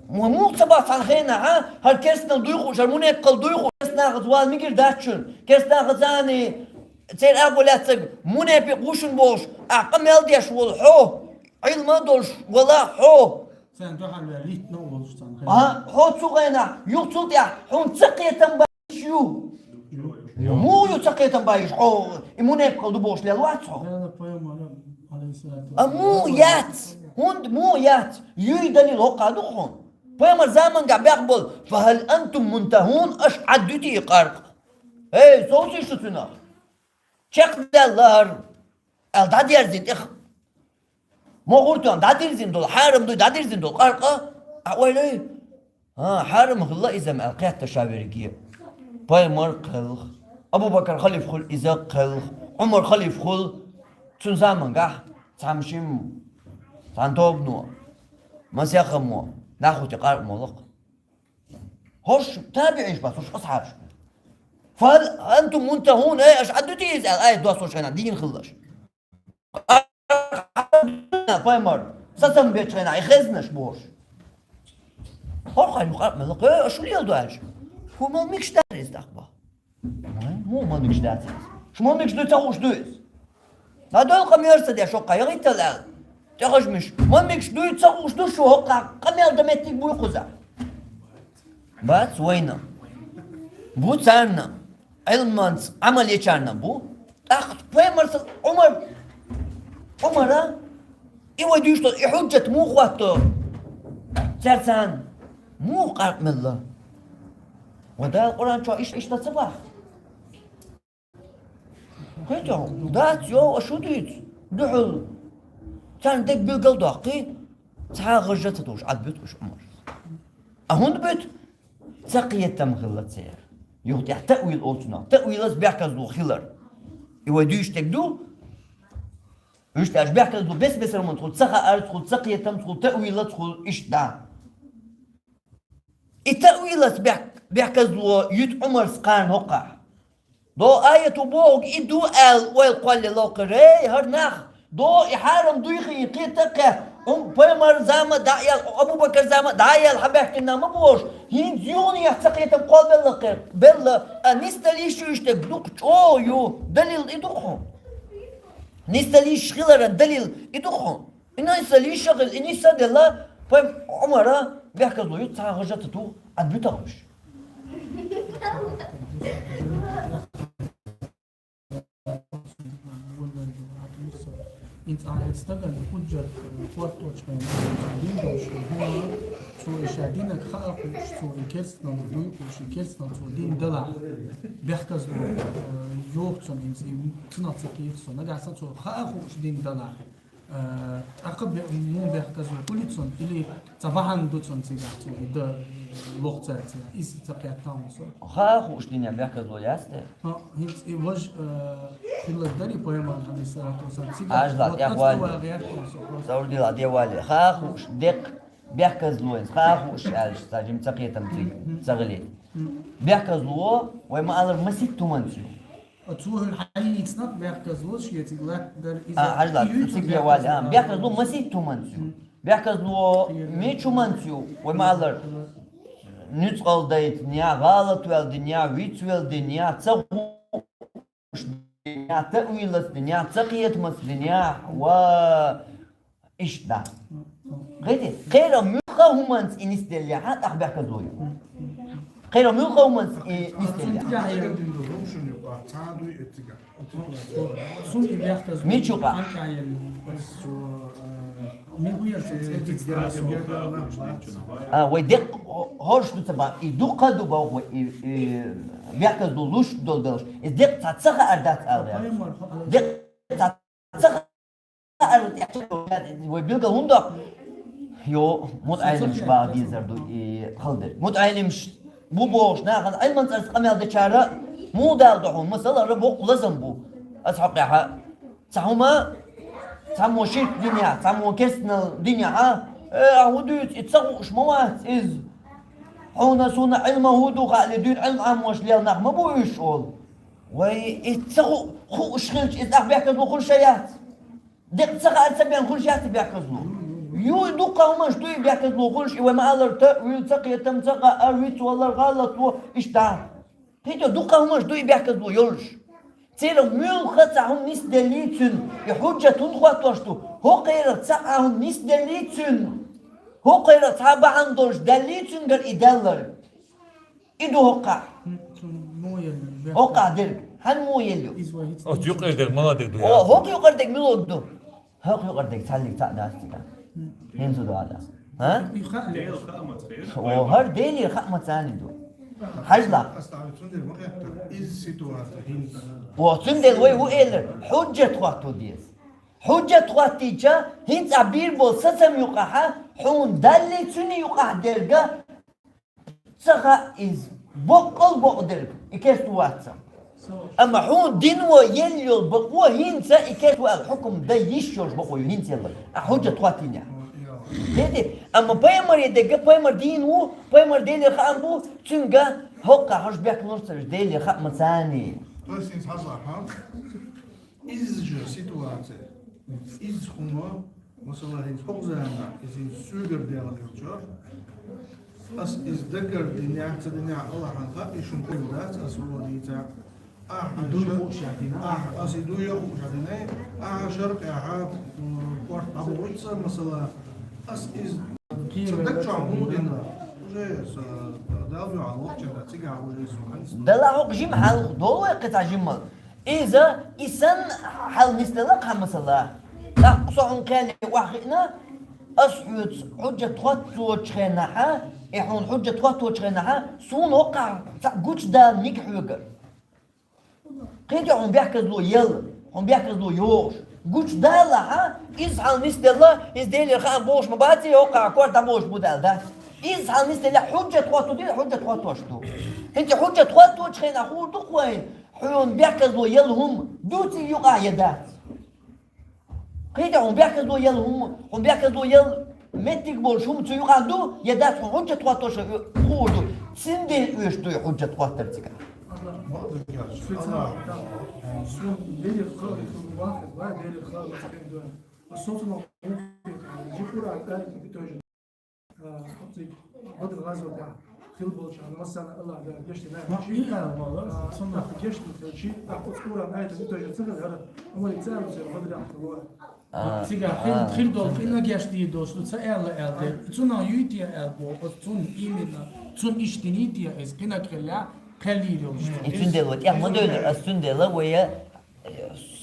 Ма муха ца бац цхьана хенахь, а? ХӀара керстанал дуй хууш, хӀара мунепакъал дуй хууш, керстанахаца вала мегар дац шуна. Керстанахаца церан агӀо лаьцнарг мунепикъ ву шуна бохуш, ахь къамел деш волу хьо, Ӏилма а долуш вала хьо. Царна дуьхьал ваьлла лийтина а волуш цхьана хенахь. А, хьо цу хенахь, юха цул тӀаьхьа, хьуна ца кхетам ба- ю. Муха ю ца кхетам баьлла хьо, и мунепакъал ду бохуш лелла вац хьо? Дала пайхамара, алейхиссалату вассалам. А муха яц? ХӀунда муха яц? Юй далил хӀокхахь ду хьуна. Пайхамар замангахь баьхна болу: «Фахал антум мунтахун», аша Ӏад дуьтий и къаркъа? Эй, совций шу цуьнах? Чекхдаьлла хӀара. Аьлла дӀадерзина тӀех. Мохуртон дӀадирзина долу, хьарам дуй дӀадирзина долу къаркъа, а ойла ю? А, хьарам хилла иза-м аьлла кхетта ша верриге. Пайхамар кхелха, Абу-Бакр халиф хул, иза кхелха, Ӏумар халиф хул, цун замангахь цхьамма шимма, цхьана тобано, масехамо, нах хӀоттий къаркъа молла-кх. ХӀорш табиӀинаш бац, хӀорш асхьабаш. «فهل أنتم منتهون», эй, аша Ӏаддуьтий иза аьлла, аят доссош хенахь дийна хилла аша. Пайхамар сацам бечу хенахь и хезнаш бохуш. ХӀокху хьайн юкъа къаркъа мелла, кхе, аша шу леладо аьлча. ХӀун мел мегаш дац иза тӀаккха боху? Вай, хӀун мел мегаш дац иза? Шу мел мегаш дуй ца хууш дуй иза? ДӀадойла къамел ца деш хӀокхахь, яхийтал аьлла. ТӀехьажа миш, мел мегаш дуй ца хууш ду шу хӀокхахь, къамел дан меттиг буй кхузахь? Бац вайна. Бу царна, Ӏилманца Ӏамал ечарна бу. ТӀаккха пайхамарца Ӏумар, Ӏумара, и вай дуьйцуш долу, и хьуджат муха хӀотто? Цаьрца муха къаркъа мелла? Ва Дала Къуръан чохь иштта, иштта ца боху? Кхетий, дац, йо, аша шу дуьйцу? Дуьхьал. Царна дерг билгал доккхий, цхьа а гӀажа ца тухуш, Ӏад буьту уьш Ӏумар. А хӀунда буьту? Ца кхетам хилла церан. Юха тӀехь таъвил олу цунах. Таъвилаца бехказло хилар. И вай дуьйцуш дерг ду. Уьш тӀехь бехказло бес-бесара хӀуманца хуьлу, ца хаарца хуьлу, ца кхетамца хуьлу, таъвилаца хуьлу, иштта дӀа. И таъвилаца бех-, бехказло юьту Ӏумарс кхарна хӀокхахь. До аяту бохург и ду аьлла, ойла кхоллаелла кхуьра, эй, хӀара нах, до и хьарам дуй хин кхета а кхетта, хӀун пайхамар зама дӀа а яьлла, Абу-Бакар зама дӀа а яьлла, хьан баьхкина ма бохуш, хӀинца юха нехан ца кхетам кхоллабелла кхуьра, белла, а нисдала йиш ю иштта дукха чӀогӀа ю, далил и ду-кх хьуна. Нисдала йиш хиларан далил и ду-кх хьуна. И нисдала йиш а хилла, и нисса а делла, пай Ӏумара бехказло юьту цхьа а гӀажа ца туху, Ӏад буьту уьш. ХӀинца ахь стагана хӀуджат хӀотточу хенахь, дин долуш хенахь, цо и ша динарг хаа хууш, цо и керстанал дуй хууш, и керстанал цо дина далахь, бехказло, э, йоху цунна хӀинца, и цунах ца кхета со. Нагахь санна цо хаа хууш дина далахь, э, тӀаккха бе-, муха бехказло хуьлу цунна, или цхьа бахьана ду цунна цигахь, цо и дан лоху цара цигахь. Иза ца кхетта хьуна со. Хаа хууш динехь бехказло яц те? ХӀа, хӀинца и важа, э, хилар дарий пайхамар, алейхиссалату вассалам, цигахь. Ажла, вот тӀехвали. Цаур дила де вали. Хаа хууш деккъа бехказло, хаа хууш аьлча, ца жима ца кхетам цига, ца гӀиле. Бехказло, вай ма-аллара, масийтта хӀуманца ю. Цо хӀун хьайийцинарг бехказло, шен цига латтадар иза. А, хьажла, цига де вали, а, бехказло масийтта хӀуманца ю. Бехказло мича хӀуманца ю, вай ма-аллара, нуьцкъала дайтинехь, гӀалатваьлла динехь, вицвелла динехь, ца хууш динехь, таъвилаца динехь, ца кхетамаца динехь, ва иштта. Гайти, кхеран муьлхха а хӀуманца и нисделлехь, тӀаккха бехказло ю. Кхеран муьлхха а хӀуманца и нисделлехь. Цунна и бехказло. Мича юкъа? А, вай деккъа хӀорш ду ца бан, и дуккха а ду боху вай, и, и бехказло луш долу белш. И деккъа цхьа ца хаар дац ала ваьлла. Деккъа цхьа ца хаар тӀехь вай билгал хӀунда доккху? Йо, мутаӀелимаш баха дезар ду и хала дерг. МутаӀелимаш бу бохуш нахана Ӏилман цӀарца къамел дечара муха дала ду хьуна, масала, ара боккха лазам бу. Аса хьокъехьа цхьа хӀума, цхьаммо ширк динехь, цхьаммо керстанал динехь, э, ахь хӀун дуьйцу, и ца хууш ма вац иза. Хьуна, суна Ӏилма хӀун ду хаале, дуьйна Ӏилма Ӏамош лела нах ма бу уьш олу. Вай, и ца ху-, хууш хилча, иза тӀаккха бехказло хуьлуш а яц. Деккъа ца хаар ца бен хуьлуш яц и бехказло. Ю, дуккха хӀуманаш ду и бехказло хуьлуш, и вай ма-аллара, таъвил, ца кхетам, ца хаар, вицвалар, гӀалатло, иштта. Кхетий, дуккха хӀуманаш ду и бехказло йолуш. Церан муьлхха цхьа хӀума нисделлий цуьнан, и хьуджат хӀунда хӀоттош ду? ХӀокхеран цхьа а хӀума нисделлий цуьнан, хӀокхеран цхьа а бахьана долуш даьллий цуьнгара и даьлларг? И ду хӀокхахь. ХӀокхахь дерг. Хьан муха елла ю? Оцу юкъара дерг мала дерг ду? О, хӀокху юкъара дерг мила ду? ХӀокху юкъара дерг цхьаллиг цхьаъ дац цигахь. ХӀинца ду хьан дац? А? О, хӀара Делера хаа ма царна ду. Хьажла. О, цундела вай хӀун элира? Хьуджат хӀотто деза. Хьуджат хӀоттийча, хӀинца ахь бийр болу сацам юкъахьа, хьуна даллий цуьнан юкъахь дерга, ца хаьа иза. боккъал бокъ дерг, и керста вац. Амма хьуна дин ва елла йола бакъо хӀинца и керста ва аьлла хьукум дан йиш йолуш бакъо ю хӀинца елла. А хьуджат хӀоттийна. Хети, амма пайхамаре дерг, пайхамар дийна ву, пайхамар Делера хаам бу, цуьнга хӀокху хьожа бехк луш цараш Делера хаамца. То есть, иза хьажа, хьа? Иза же ситуация. Иза хӀума, масала, хӀинца хӀокху заманахь, иза хӀинца суьйгара дела хилча, ас иза дагардинехь, ца динехь, Аллахьан хаьа, и шуна хуьлу дац, ас хӀума дийцахь. Ахьа ду ша-, хууш а дина. Ахьа, ас и ду я хууш а дина, ахьа шаркъехьа, м, корта дӀабохуьйту сан, масала, ас иза ца даг чохь хӀума дина. Уже аса, Дала дуьхьал воккхачара, цигахь уже аса хьаьнца. Дала хӀокху жима хьал долу вай кхин цхьа жимма. Иза, и санна хьал нисделла кху масала. ТӀаккха со хьуна кхел охьахиъна, ас хьоьца хьуджат хӀотточу хенахьа, и хьуна хьуджат хӀотточу хенахьа, суна хӀокхахь цхьаъ гучудала ниг хьоьгара. Кхин тӀе хьуна бехказло елла, хьуна бехказло йогӀуш. Гучудалахьа, иза хьал нисделла, иза Делера хаам бохуш ма бац, и хӀокхахь корта дӀабохуш бу аьлла дац. Иза хьал нисделла, хьуджат хӀотто ду, хьуджат хӀоттош ду. ХӀинца хьуджат хӀотточу хенахь хуур ду-кх вайна, хьуна бехказло елла хӀума ду цу юкъахь я дац. Кхин тӀе хьуна бехказло елла хӀума, хьуна бехказло елла меттиг болуш хӀума цу юкъахь ду, я дац, хьуна хьуджат хӀоттош хуур ду. Цундела оьшуш ду и хьуджат хӀоттар цигахь. А, оцу Бадр гӀазотехь хилла болчарна массарна Аллах Дала гечдина. Ма, и аьлла, а, цунах гечдина хилчи, тӀаккха оцу Къуръан аятан и тоже ца хилла, хӀара Ӏумаран цӀа а луьйш Бадрехь хилла. А, цигахь хин, а, хин долу къинна гечдийр долуш ду, ца аьлла аьлла дела. Цунах юй те аьлла боху, оцу цунна именно, цунна иштта динийта иза къинаг хилла, кхел йийр йолуш ду. И цундела вай тӀех ма девлла, ас цундела вай я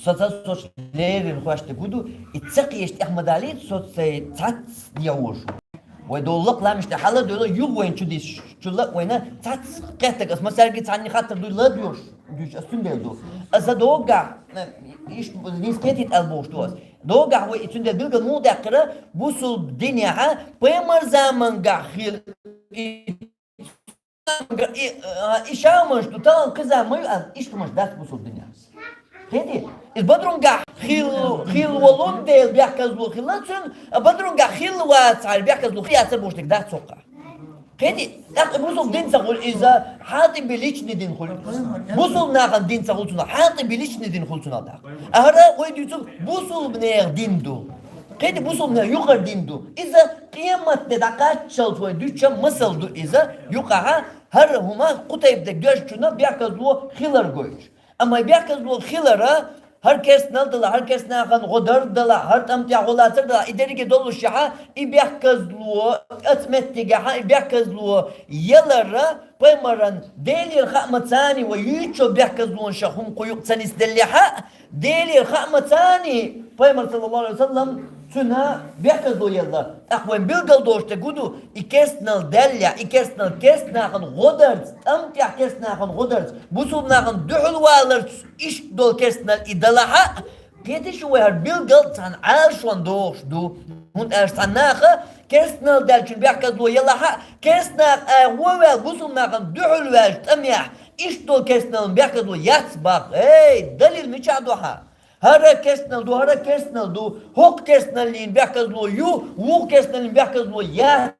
Со ца соцуш леррина хӀоьттина гу ду, и ца кхеташ тӀех ма далийта, со цай цхьацца дехьош ву. Вай долу лакха ламаш тӀе хьала а девлла, юха вайна чу дисчул а вайна цхьацца кхеттаг, ас массаьрга цхьанна хаттар дуй ладоьгӀуш, дуьйцуш ас цундела ду. Аса доггахь, э, иштта нийса кхетийта аьлла бохуш ду ас. Доггахь вай и цундела билггал муха даьккхира, бусулба динехьа пайхамар замангахь хила и И, а, и шамаш ду, тахана кхиза ма ю, а, иштта хӀумаш дац бусулба динехь. Кхетий? Иза Бадрунгахь хилла, хилла волун дела бехказло хилла цуьнан, а Бадрунгахь хилла вацахьара бехказло хи яцар бохуш дерг дац хӀокхахь. Кхетий? ТӀаккха бусулба дин ца хуьлу иза, Хьатиби личный дин хуьлу. Бусулба нахана дин ца хуьлу цунах, Хьатиби личный дин хуьлу цунах тӀаккха. А хӀара вай дуьйцург бусулба нехан дин ду. Кхетий, бусулба нехан юкъара дин ду. Иза къематде дӀакхаччалц вай дуьйцуча масал ду иза. Юкъахьа хӀара хӀума кху тайпа дерг доьжначунна бехказло хилар гойтуш. Амма и бехказло хилара, хӀара керстанал дала, хӀара керстанахана гӀо дар дала, хӀара тӀам тӀехь гӀо лацар дала, и дерриге доллушехьа, и бехказло, оцу меттигехьа, и бехказло ялара, пайхамаран Делера хаамца вай юьйцучу бехказлонашах хӀума кху юкъа ца нисделлехьа, Делера хаамца пайхамар, саллаллаху алейхи ва саллам, цуьнан бехказло елла. ТӀаккха вайн билггал долуш дерг хӀун ду, и керстанал даьллехь, и керстанал керстанахана гӀо дарца, тӀам тӀехь керстанахана гӀо дарца, бусулба нахана дуьхьал валарца иштта долу керстанал и далахьа, кхетий шу вай хӀара билггал цхьана Ӏалашонна догӀуш ду. ХӀунда аьлча цхьана наха керстанал даьллачун бехказло елахьа, керстанаха агӀо ваьлла бусулба нахана дуьхьал ваьллачу тӀамехь, иштта долу керстанална бехказло яц баккха. Эй, далил мичахь ду хьан? ХӀара керстанал ду, хӀара керстанал ду, хӀокху керстаналлин бехказло ю, вукху керстаналлин бехказло яц.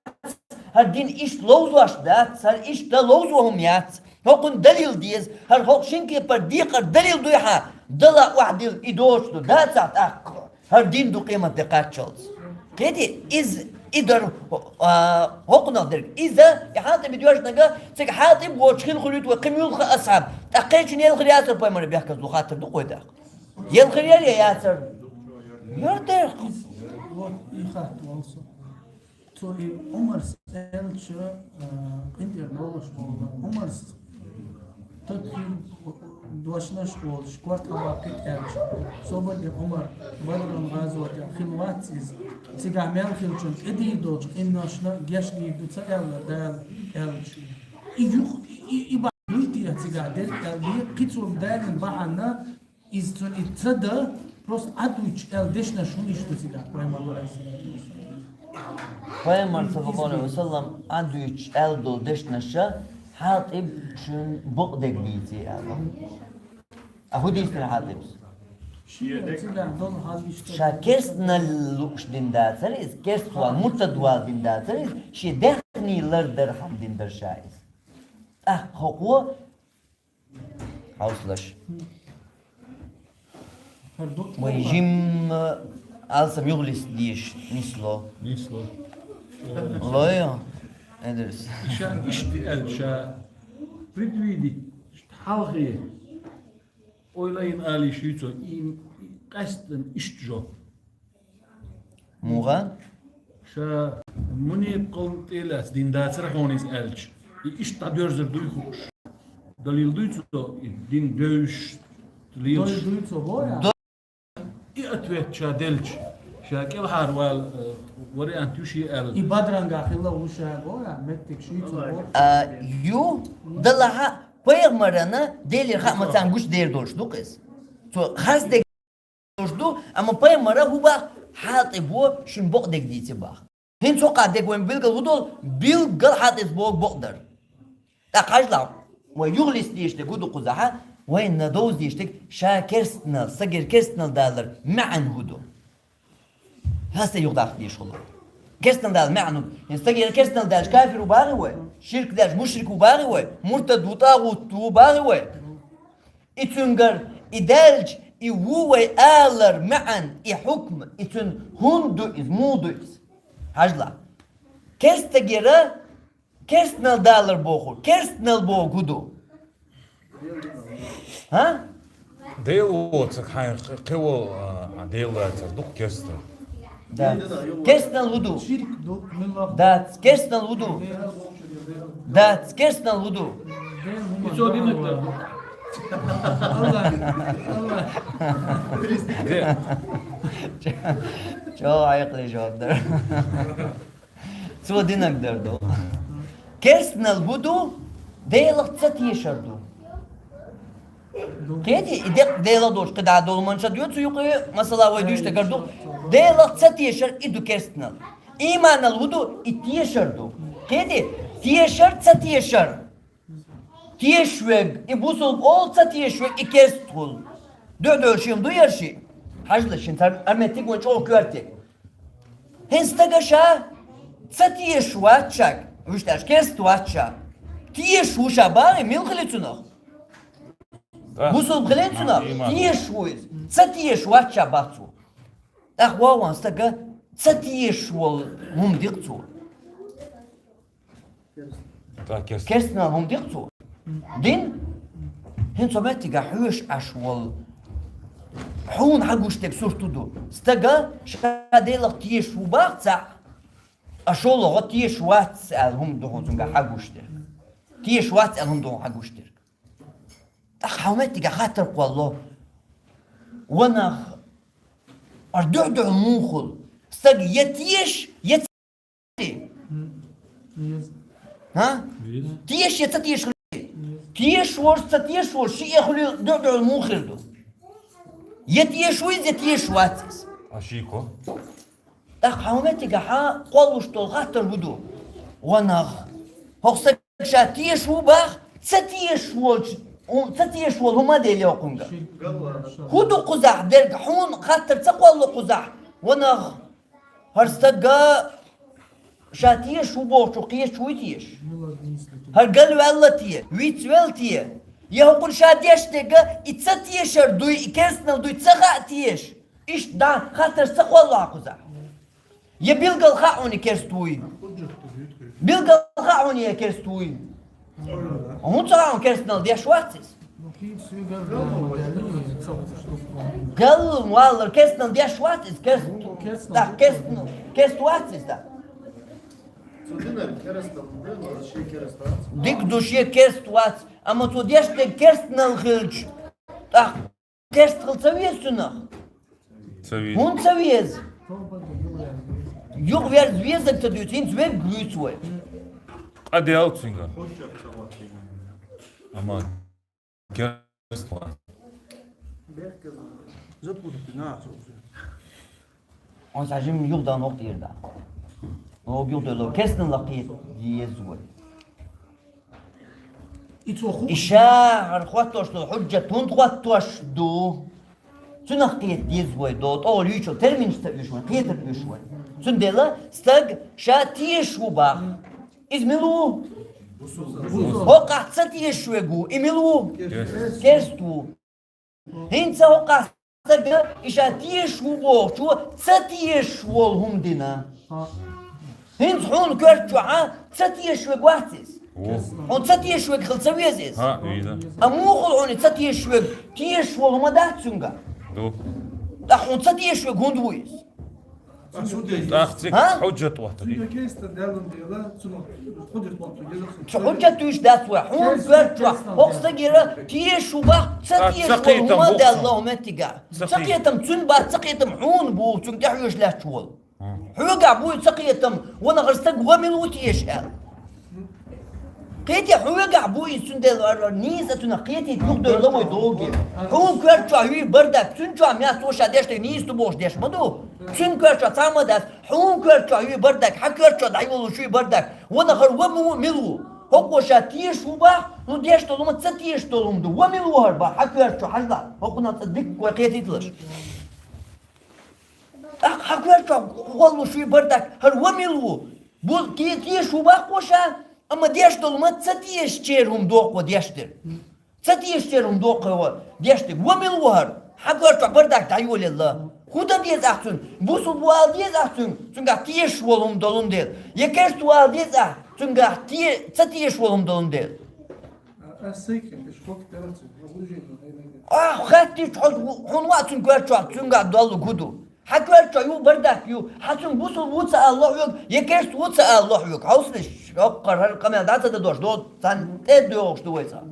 ХӀара дин иштта ловзош дац, хӀара иштта ловзо хӀума яц. ХӀокхунна далил деза, хӀара хӀокху шин кепара декхар далил дуй хьан? Дала охьадилла и доцуш ду, дацахь тӀаккха. ХӀара дин ду къематде кхаччалц. Кхетий, иза и дар, а, хӀокхунах дерг. Иза, и Хьатиби доьжнага, цига Хьатиб воцуш хила хуьлуьйту вай кхин муьлхха асхьаб. ТӀаккха кхечун елхар яцара пайхамаран бехказло хаттар ду кхой тӀаккха. Елхар яра я яцара? Яра дерх. Вот, и хатта волу со. Цо и Ӏумарс аьлча, а, къинтӀера долуш волу. Ӏумарс таг хин дошнаш волуш, корта хьабаккхийта аьлча. Собар де Ӏумар, Бадрун гӀазотехь хилла вац иза. Цигахь мел хиллачун тӀедийр долчу къиношна гечдийр ду ца аьлла Дала аьлча. И юх-, и, и, и бахьана дуй те цигахь дерг аьлла, кхин цо далийна бахьана, иза цунна и ца дан, просто Ӏадуьйчу аьлла дешнаш хӀун иштта цигахь пайхамар вара. Пайхамар, саллаллаху алейхи ва саллам, Ӏадуьйчу аьлла долу дешнаша Хьатиб шун букъ дег дийци, аьлла. А хӀун дийцина Хьатибс? Шен цигахь долу хьал иштта. Ша керстанал лууш дина дацара иза, керст ван муртад вала дина дацара иза, шен даьхни лардархьама дина дара ша иза. ТӀаккха хӀокхо хьовсалаш. Вай жимма алсам юхалиста дезаш нисло. Нисло. Лойо, Эдирс. Ша иштта аьлла, ша предвидеть, хьалхе. Ойла йина алийша ю цо, и, и къаьстина иштта жоп. Муха? Ша мунепакъална тӀе а лаьцна дина дацара хьуна иза аьлча, и иштта дӀадоьрзур дуй хууш? Далил дуй цо, и дин девзаш лелаш? Далил дуй цо, боху я? И ответ ша делча, ша кӀелхьара вала, э, вариант ю шен аьлла. И бадрангахь хилла ву ша, боху я, меттиг шуьйца, боху. А, ю, далахьа, пайхамарана Делера хаа ма царна гуш дер долуш ду-кх иза. Цо хас дерг долуш ду, амма пайхамара хӀун бах, Хьатибо шун бакъ дерг дийци бах. ХӀинца хӀокху дерг вайн билгал хӀун долу? Билггал Хьатиб боху бакъ дара. ТӀаккха хьажал, вай юхалиста дезаш дерг хӀун ду кхузахьа, вайна довза дезаш дерг ша керстанал, стагера керстанал далар маьӀна хӀун ду? Хьаста юхадаккха дезаш хуьлу. Керстанал далар маьӀна хӀун ду? ХӀинца стагера керстанал даьлча кафир ву бахий вай? Ширк даьлча мушрик ву бахий вай? Муртад ву, тӀагӀут ву бахий вай? И цуьнгара, и даьлча, и ву вай алар маьӀна, и хьукм, и цуьнан хӀунда ду иза, муха ду иза? Хьажал. Керстагера керстанал далар боху, керстанал боху хӀун ду? ХӀа? Дела воцург хьайн кхи-, кхин волу, а, Дела лацар ду-кх керстал. Да. Керстанал хӀун ду? Ширк ду, милла. Да, керстанал хӀун ду? Дац, керстанал хӀун ду? Ицо динарг дар. Алла, Алла. Де. Чо, чо айкъли жоп дар. Цо динарг дар ду. Керстанал хӀун ду? Делах ца тешар ду. Кхетий, и деккъа Делах долуш кхидӀа долу манша доьду цу юкъе, масала, вай дуьйцуш дерг ду. Делах ца тешар, и ду керстанал. Ийманал хӀун ду? И тешар ду. Кхетий, тешар, ца тешар. Тешаш верг, и бусулба олу, ца тешаш верг, и керста хуьлу. Дуьхьа-дуьхьал шен ду яра шиъ. Хьажал шен цара арметтиг вайн чӀогӀа коьртиг. ХӀинца стага ша ца тешаш вац ша, вуьш аьлча, керста вац ша. Тешаш ву ша бахий, мила хили цунах? Бусулба хили цунах? Тешаш ву иза. Ца тешаш вац ша бах цо. ТӀаккха вован стага ца тешаш волу хӀума ди-кх цо. ТӀаккха керст-, керстанал хӀума ди-кх цо. Дин? ХӀинца цу меттигахь хьоьжуш Ӏаш волу. Хьуна хьагуш дерг сурт хӀун ду? Стага ша Делах тешаш ву бах цхьаъ, а шолгӀа тешаш вац аьлла хӀума ду хьуна цуьнгахь хьагуш дерг. Тешаш вац аьлла хӀума ду хьуна хьагуш дерг. ТӀаккха хьан меттигахь хаттар кхолло. Ва нах, ара дуьхь-дуьхьал муха хуьлу? Стаг я тешаш, я ца тешаш. ХӀа? Тешаш я ца тешаш хуьлу? Тешаш волуш, ца тешаш волуш, шиъ я хуьлу, дуьхь-дуьхьал муха хир ду? Я тешаш ву иза, я тешаш вац иза. А шико? ТӀаккха хьан меттигахь кхоллуш долу хаттар хӀун ду? Ва нах, хӀокху стаг ша тешаш ву бах, ца тешаш волчу, ца тешаш волу хӀума а делла хӀокхуьнга. ХӀун ду кхузахь дерг, хьуна хаттар ца кхолло кхузахь? Ва нах, хӀара стага ша тешаш ву бохучух кхеташ вуй теша? ХӀара галваьлла те, вицвелла те? Я хӀокхуьнан ша деш дерг, и ца тешар дуй, и керстанал дуй ца хаьа теша? Иштта дӀа хаттарш ца кхолло хьан кхузахь? Я билггал хаьа хьуна и керст вуй? Билггал хаьа хьуна и керст вуй? ХӀунда ца хаьа хьуна, керстанал деш вац иза? Галваллар, керстанал деш вац иза, керст. ТӀаккха керст, керст вац иза, тӀаккха. Дика ду, шен керст вац, амма цо деш дерг керстанал хилча, тӀаккха керст хила ца веза цунах? Ца веза. ХӀунда ца веза? Юха верза везарг ца дуьйцу, хӀинца верг вуьйцу вай. Къа делла цуьнгара. Амма керст вац. Хьуна сан жимма юхадан воккха тӀера да. Вогга юхадевлла, керстанал кхета деза вай. И цо ху- И ша хӀара хоттош долу хьуджат хӀунда хоттош ду? Цунах кхета деза вай до, тӀо луьйчул терминаш ца уьш вай, кхетар уьш вай. Цундела стаг ша тешаш ву бах. Иза мила ву? ХӀокхахь ца тешаш верг ву. И мила ву? Керст. Керст ву. ХӀинца хӀокхахь стага и ша тешаш ву бохучо ца тешаш волу хӀума дина. ХӀинца хьуна коьрта чохьа ца тешаш верг вац иза. Ву. Хьуна ца тешаш верг хила ца веза иза. ХӀаъ, веза. А муха хьуна ца тешаш верг, тешаш волу хӀума дац цуьнга? Ду. ТӀаккха хьуна ца тешаш верг хӀунда ву иза? ТӀаккха цига хьуджат оттаде. Цу хьуджат уьш дац вай. Хьуна коьрта чохь, хӀокху стагера тешаш ву бах, ца тешаш волу хӀума даьлла хӀу меттигахь. Ца кхетам цуьнан бац, ца кхетам хьуна бу, цуьнга тӀехьоьжуш лаьтташ волу. Хьоьгахь буй ца кхетам, ванах стаг ван мила ву теша аьлла. Кхетий, хьоьгахь буй иза, цундела вара нийса цунах кхетийта юхадевлла вай догий. Хьуна коьрта чохь юй бардак, цуьнан чохь мел ца ша деш дерг нийса ду бохуш деш ма ду. Цуьнан коьрта чохь цхьа ма дац, хьуна коьрта чохь юй бардак, хьан коьрта чохь дӀайолуш юй бардак. Ванах хӀара ван мила ву? ХӀокхо ша тешаш ву бах, ну деш долу ма ца тешаш долу хӀума ду. Ван мила ву хӀара бах, хьан коьрта чохь хьажа бах. ХӀокхунах цӀа дика вай кхетийталаш. ТӀаккха хьан коьрта чохь гӀоллуш вуй бардак, хӀара ван мила ву? Бу-, те-, тешаш ву бах-кх ша, амма деш долу ма ца тешачеран хӀума доккхо деш дерг. Ца тешачеран хӀума доккхо деш дерг. Ван мила ву хӀара? Хьан коьрта чохь бардак дӀайолаелла. ХӀун дан деза ахь цуьнга? Бусулба ву ала деза ахь цуьнга? Цуьнгахь тешаш волу хӀума долун дела. Я керста ву ала деза ахь цуьнгахь те-, ца тешаш волу хӀума долун дела. Ахь хаьттича хьо, хьуна вац цуьнан коьрта чохь, цуьнгахь доллу хӀун ду? Хьан коьрта чохь ю бардак ю, хьан цуьнга бусулба ву ца ала ло хьоьга, я керста ву ца ала ло хьоьга. Хьовсалаш, хӀокхара хӀара къамел дӀа ца дадош, доцу царна тӀе а доьгӀуш ду вай цхьа.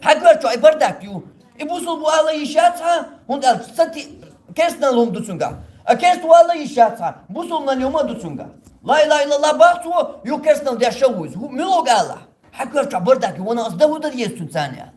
Хьан коьрта чохь и бардак ю, и бусулба ву ала йиш яц хьан, хӀунда аьлча ца ти-, керстанал хӀума ду цуьнгахь. А керста ву ала йиш яц хьан, бусулбанал хӀума а ду цуьнгахь. Ла илаха иллаллах бах цо, ю керстанал деш а ву иза. ХӀу-, мила ву алахь? Хьан коьрта чохь бардак ю, ванах ас дан хӀун дан деза цуьнан царна аьлла.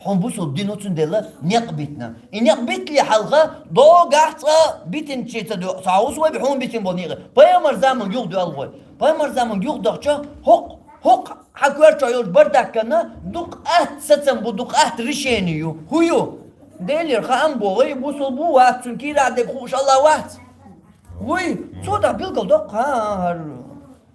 Хьуна бусулба дин ву цундела некъ битина. И некъ биттале хьалха догахь цкъа битинчи ца до-, ца хьовса вай хьуна битина болу некъ. Пайхамар заманга юхадоьлла вай. Пайхамар заманга юхадахча, хӀокху, хӀокху хьан коьрта чохь йолчу бардакканна дукха атта сацам бу, дукха атта решение ю. ХӀун ю? Делера хаам боху, вай бусулба ву вац, цуьнан кийрахь дерг хууш Аллах вац. Вуй, цо тӀаккха билгал доккху, хӀа, хӀара.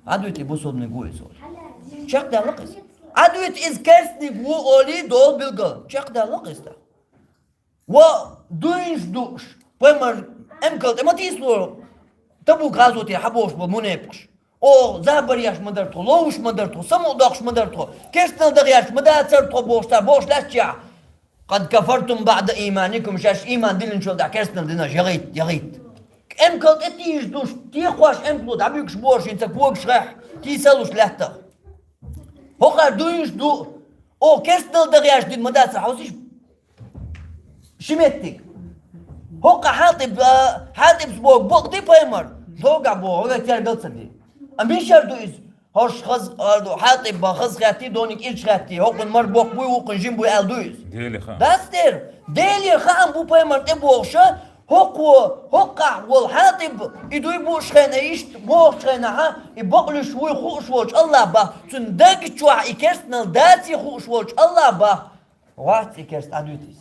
Ӏадвитий бусулбаниг ву иза олий. Чекхдаьлла-кх иза. Ӏадвита иза керстаниг ву олий долу билгал. Чекхдаьлла-кх иза тӀаккха. Ва дуйнаш дууш, пайхамар эмкал тӀе ма тийсало, Табук гӀазотера хьабохуш болу мунепикъаш. Оха забар еш ма дара тхо, ловш ма дара тхо, самукъадоккхуш ма дара тхо, керстанал дан гӀерташ ма дацара тхо бохуш цара бохуш лаьттачехь. «Къад кафартум баъда ийманикум», шаьш ийман диллинчул тӀаьхьа керстанал динарш, яхийта, яхийта. Эмкал тӀе тийжа душ, техош эмкало дӀабуьгуш бохуш хӀинца когаш гӀехь, тийсалуш лаьттах. ХӀокхара дуйнаш ду, оха керстанал дан гӀерташ дина ма дацара, хьовсийша? Ши меттиг. ХӀокху Хьатиб, а, Хьатибс боху бакъ ди пайхамар? Логахь боху, хӀара тергал ца ди. А мишар ду иза? ХӀорш хаза, а, ду, Хьатиб бан хаза хаьттий, дониг ирча хаьттий, хӀокхун мар боккха буй, вукхун жим буй аьлла ду иза? Деле хаам. Дац тера. Деле хаам бу пайхамар тӀе бохуша, хӀокхо, хӀокхахь волу Хьатиб, и дуй бууш хенахь, иштта бохучу хенахьа, и бакълуьйш вуй хууш волчу Аллах бах, цуьнан даг чохь и керстанал даций хууш волчу Аллах бах. Вац и керста Ӏадвитийс.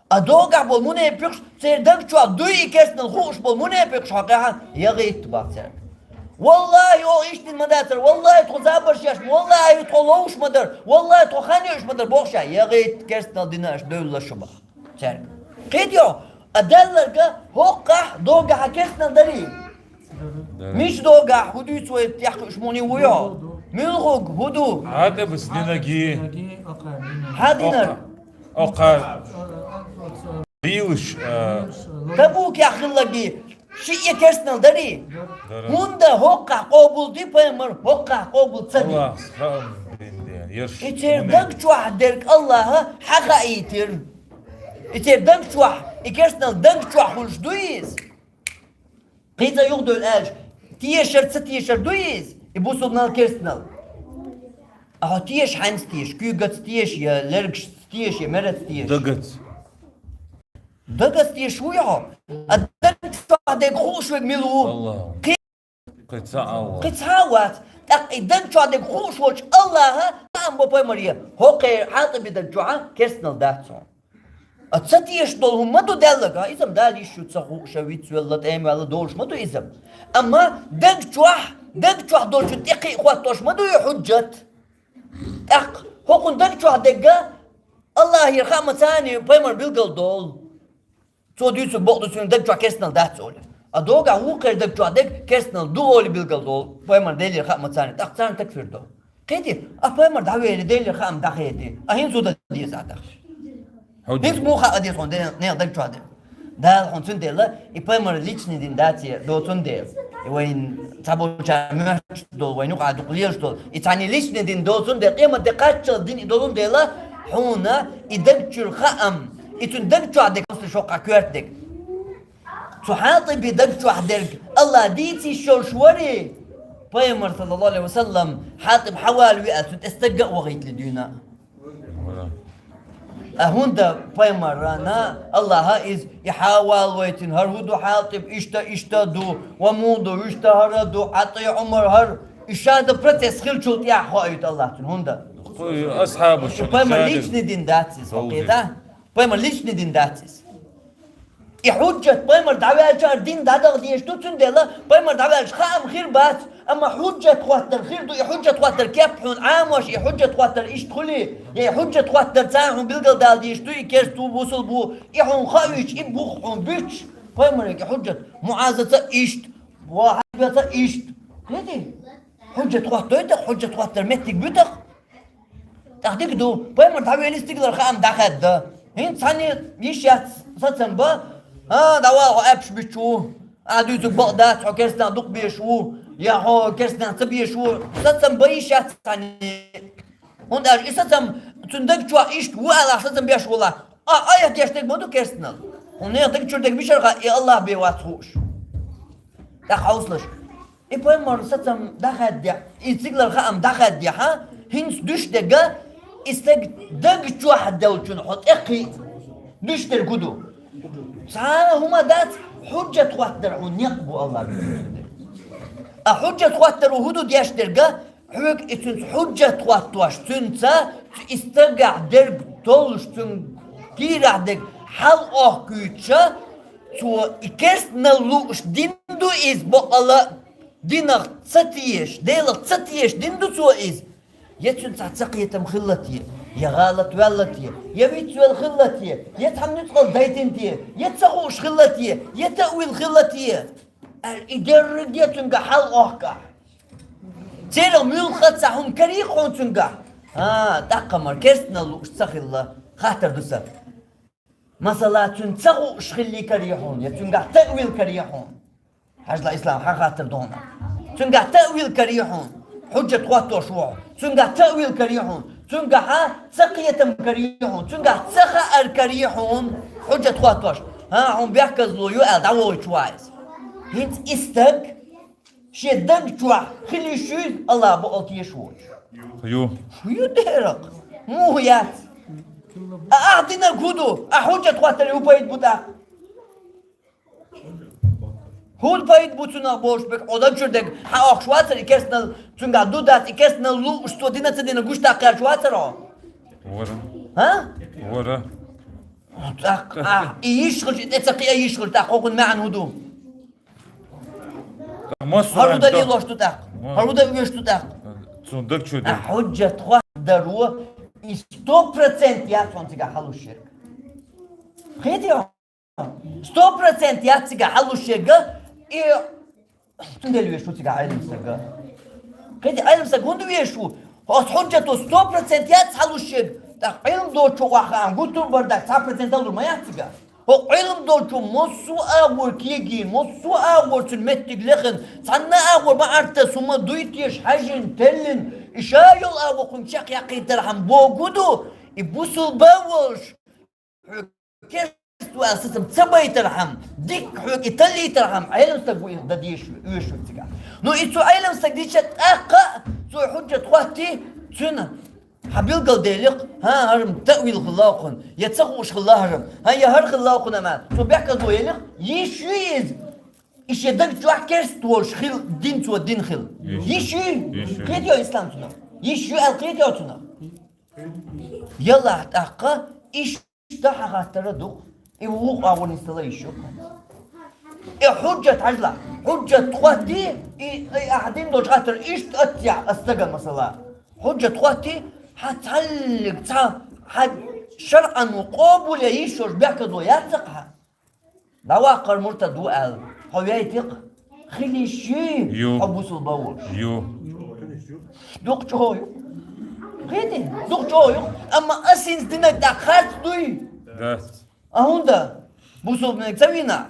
А догахь болу мунепикъаш, церан даг чохь дуй и керстанал хууш болу мунепикъаш хьокъехьа, яхийта бах цаьрга. Валлахи, оха иштта дина ма дацара, валлахи, тхо забарш еш, валлахи, тхо ловш ма дара, валлахи, тхо хан йоьуш ма дара бохуша, яхийта керстанал дина аша девлла шу бах цаьрга. Кхетий хьо, а далларга хӀокхахь догахьа керстанал дарий? Дара. Мича догахь, хӀун дуьйцу вай тӀехь кхуьуш муни вуй хьо? Муьлхуг, хӀун ду? Хьатибс динарг. Хьан динарг? Окха. Лийлаш, а, Табукехь хилларг шиъ керстанал дарий? Дара. ХӀунда хӀокхахь къобал ди пайхамар, хӀокхахь къобал ца ди? Аллахьас хаам бина ден, ерш. И церан даг чохь дерг Аллаха хьан хаийтира? И церан даг чохь, и керстанал даг чохь хуьлуш дуй иза? Кхин цкъа юхадевлла аьлча, тешар, ца тешар дуй иза, и бусулбанал, керстанал? А хьо теша хьаьнца теша, куьйгаца теша, я лергашца теша, я мераца теша? Дагаца. Дагаца теша вуй хьо? А даг чохь дерг хууш верг мила ву? Аллах. Кхин Кхы цхьа а вац. Кхы цхьа а вац. ТӀаккха и даг чохь дерг хууш волчу Аллаха хаам бо пайхамаре: хӀокхеран Хьатиби даг чохь керстанал дац хьуна. А ца тешаш долу хӀума ма ду Далла, а иза-м Дала йиш ю, ца хууш а, вицвелла, тӀемаваьлла долуш ма ду иза-м. Амма даг чохь, даг чохь долчун тӀе кхин а хӀоттош ма ду и хьуджат. ТӀаккха хӀокхунна даг чохь дерг Аллахера хаамца пайхамар билгал долу. Цо дуьйцург бакъ ду, цуьнан даг чохь керстанал дац олий. А догахь вукхеран даг чохь дерг керстанал ду олий билгал долу пайхамар Делера хаамца, тӀаккха царна такфир до. Кхетий, а пайхамар дӀавели, Делера хаам дӀахеди, а хӀинца хӀун дан деза ахь тӀаккха? ХӀинца муха хаам деза хьуна, де-, нехан даг чохь дерг? Дала хьуна цундела, и пайхамар личный дин дац и доцун дела. И вайн цхьаболчара моьттуш долу, вайн юкъахь дукха лелаш долу. И цхьаьна личный дин доцун дела, къемат де кхаччалц дин и долун дела, хьуна и даг чуьра хаам, и цуьнан даг чохь дерг, масала, шоккха коьрта дерг. Цу Хьатиби даг чохь дерг Аллах дийца йиш йолуш варий, пайхамар, саллаллаху алейхи ва саллам, Хьатиб хьавалаве аьлла, цуьнан тӀе стагга а вахийтале дуьйна. А хӀунда пайхамарна Аллаха иза и хьавалавайтина, хӀара хӀун ду Хьатиб, иштта, иштта ду, ва муха ду, вуьшта хӀара ду, Ӏатий Ӏумар хӀара, и шада процесс хилчул тӀаьхьа хоуьйту Аллах цуьнан, хӀунда? Кху асхьабаш, и пайхамар шадерг личный дин дац иза, хӀокхе, да? Пайхамар личный дин дац иза. И хьуджат пайхамар дӀаваьлча хӀара дин дӀадала дезаш ду, цундела пайхамар дӀаваьлча хаам хир бац, амма хьуджат хӀоттар хир ду, и хьуджат хӀоттар кеп хьуна Ӏамош, и хьуджат хӀоттар иштта хуьлий, я и хьуджат хӀоттар царна хьуна билгалдала дезаш ду, и керста ву, бусулба ву, и хьуна хоуьйтуш, и бух хьуна буьтуш, пайхамарга и хьуджат, МуӀазаца иштта, ва Хьатибаца иштта. Кхетий? Хьуджат хӀоттойту, хьуджат хӀоттар меттиг буьту. ТӀаккха дика ду, пайхамар дӀавели, стигалара хаам дӀахаьдда. ХӀинца цхьанне йиш яц сацам бан, а, дӀавала, хьо аьшпаш буьтуш ву, ахь дуьйцург бакъ дац, хьо керстанех дукха безаш ву, я хьо керстанех ца безаш ву, сацам бан йиш яц цхьанне. ХӀунда аьлча и сацам цуьнан даг чохь иштта ву аьлла сацам беш волахь, а, айхьа деш дерг ма ду керстанал. Хьуна нехан даг чуьра дерг мичара хаьа, и Аллах бен вац хууш. ТӀаккха хьовсалаш. И пайхамар сацам дӀахаьдда, и стигалара хаам дӀахаьдда, хӀинца дуьш дерг, и стаг даг чохь долчун хьо тӀе кхин дуьш дерг хӀун ду? Цхьа а хӀума дац, хьуджат хӀоттар хьуна некъ бу Аллах. А хьуджат хӀоттар ву хӀун ду деш дерг, хьоьга и цуьнца хьуджат хӀоттош, цуьнца цу и стагахь дерг толлуш, цуьнан кийрахь дерг хьал охкуьйтуш, цо и керстанал лууш дин ду иза, бакъала динах ца тешаш, Делах ца тешаш дин ду цо иза. Я цуьнан цхьа цакхетам хилла те, я гӀалат ваьлла те, я вицвелла хилла те, я цхьа нуьцкъала дайтина те, я ца хууш хилла те, я таъвил хилла те. Аьлла, и дерриге цуьнгахь хьал охкахь. Церан муьлхха а цхьа хӀума карий хьуна цуьнгахь? ХӀа, тӀаккха мара керстанал лууш ца хилла, хаттар ду сан. Масала, цуьнан ца хууш хилли карий хьуна, я цуьнгахь таъвил карий хьуна? Хьажал, Ислам, хьан хаттар ду хьуна. Цуьнгахь таъвил карий хьуна, хьуджат хӀоттош ву хьо. Цуьнгахь таъвил карий хьуна, цуьнгахьа цакхетам карий хьуна, цуьнгахь ца хаар карий хьуна, хьуджат хӀоттош. ХӀа, хьуна бехказло ю аьлла, дӀавохуьйтуш ву иза. ХӀинца и стаг шен даг чохь хила йиш юй, Аллах бакъал тешаш воцуш? Ю. Ю дера-кх. Муха яц? А ахь динарг хӀун ду? Ахь хьуджат хӀоттаре хӀун пайда бу тӀаккха? ХӀун пайда бу цунах бохуш берг? Хьо даг чуьра дерг хьаохкуш вацара и керстанал, цуьнгахь ду дац, и керстанал лууш, цо дина ца дина гуш даккха гӀерташ вацара хьо? Вара. ХӀа? Вара. ТӀаккха, а, и йиш хилча, и тӀе ца кхиа йиш хилча, тӀаккха хӀокхуьнан маьӀна хӀун ду? ТӀаккха массо хӀара хӀун дан лелош ду тӀаккха? Ма. ХӀара хӀун дан оьшуш ду тӀаккха? Цунна даг чуьра дерг. А хьуджат хӀоттадаро, и сто процент яц хьуна цигахь хьалуш ерг. Кхетий хьо? Сто процент яц цигахь хьалуш ерг, и хӀунда везаш ву цигахь Ӏелам стаг? Кхетий, Ӏелам стаг хӀунда везаш ву? Оцу хьуджато сто процент яц хьалуш ерг, тӀаккха Ӏилма доцучо ваха хаам гуттар а бара дац, цхьа процент а лур ма яц цигахь. ХӀокху Ӏилма долчо массо а агӀор кегийна, массо а агӀор цуьнан меттиг лехна, цхьанна а агӀор ма Ӏартта, хӀума дуй теша, хьаьжжина, теллина, и ша йолу агӀор кхунна чекхъяккхийтархьама богу ду, и бусулба волуш, хьоьга керста ву аьлла сацам ца байтархьама, дикка хьоьга и таллийтархьама, Ӏелам стаг ву и дан дезаш, оьшуш верг цигахь. Ну, и цу Ӏелам стаг дича тӀаккха а, цо хьуджат хӀоттий, цуьнан хьан билгал деллехь, хӀан, хӀара-м таъвил хилла кхунна, я ца хууш хилла хӀара-м, хӀан, я хӀара хилла кхунна ма, цо бехказло еллехь, йиш юй иза. шен даг чохь керста волуш хила дин цо дина хила. Йиш ю? Йиш ю. Кхетайо ислам цунах? Йиш ю аьлла кхетайо цунах? Ялахь тӀаккха иштта хьан хаттара ду-кх. И вукху агӀор нисдала йиш ю-кх. И хьуджат хьажалахь, хьуджат хӀоттий, и, и ахьа дина долчу хаттар иштта оццехь ас стага масала. Хьуджат хӀоттий, хьан цхьаллиг цхьа, хьан шарӀано къобалъян йиш йолуш бехказло яц-кх хьан? ДӀаваккхар муртад ву аьлла, хьо вейтий-кх? Хила йиш юй? Ю. Хьо бусулба волуш? Ю. Дукха чӀогӀа ю. Кхетий? Дукха чӀогӀа ю. Амма ас хӀинца динарг тӀаккха харц дуй? Дац. А хӀунда? Бусулбаниг ца вина?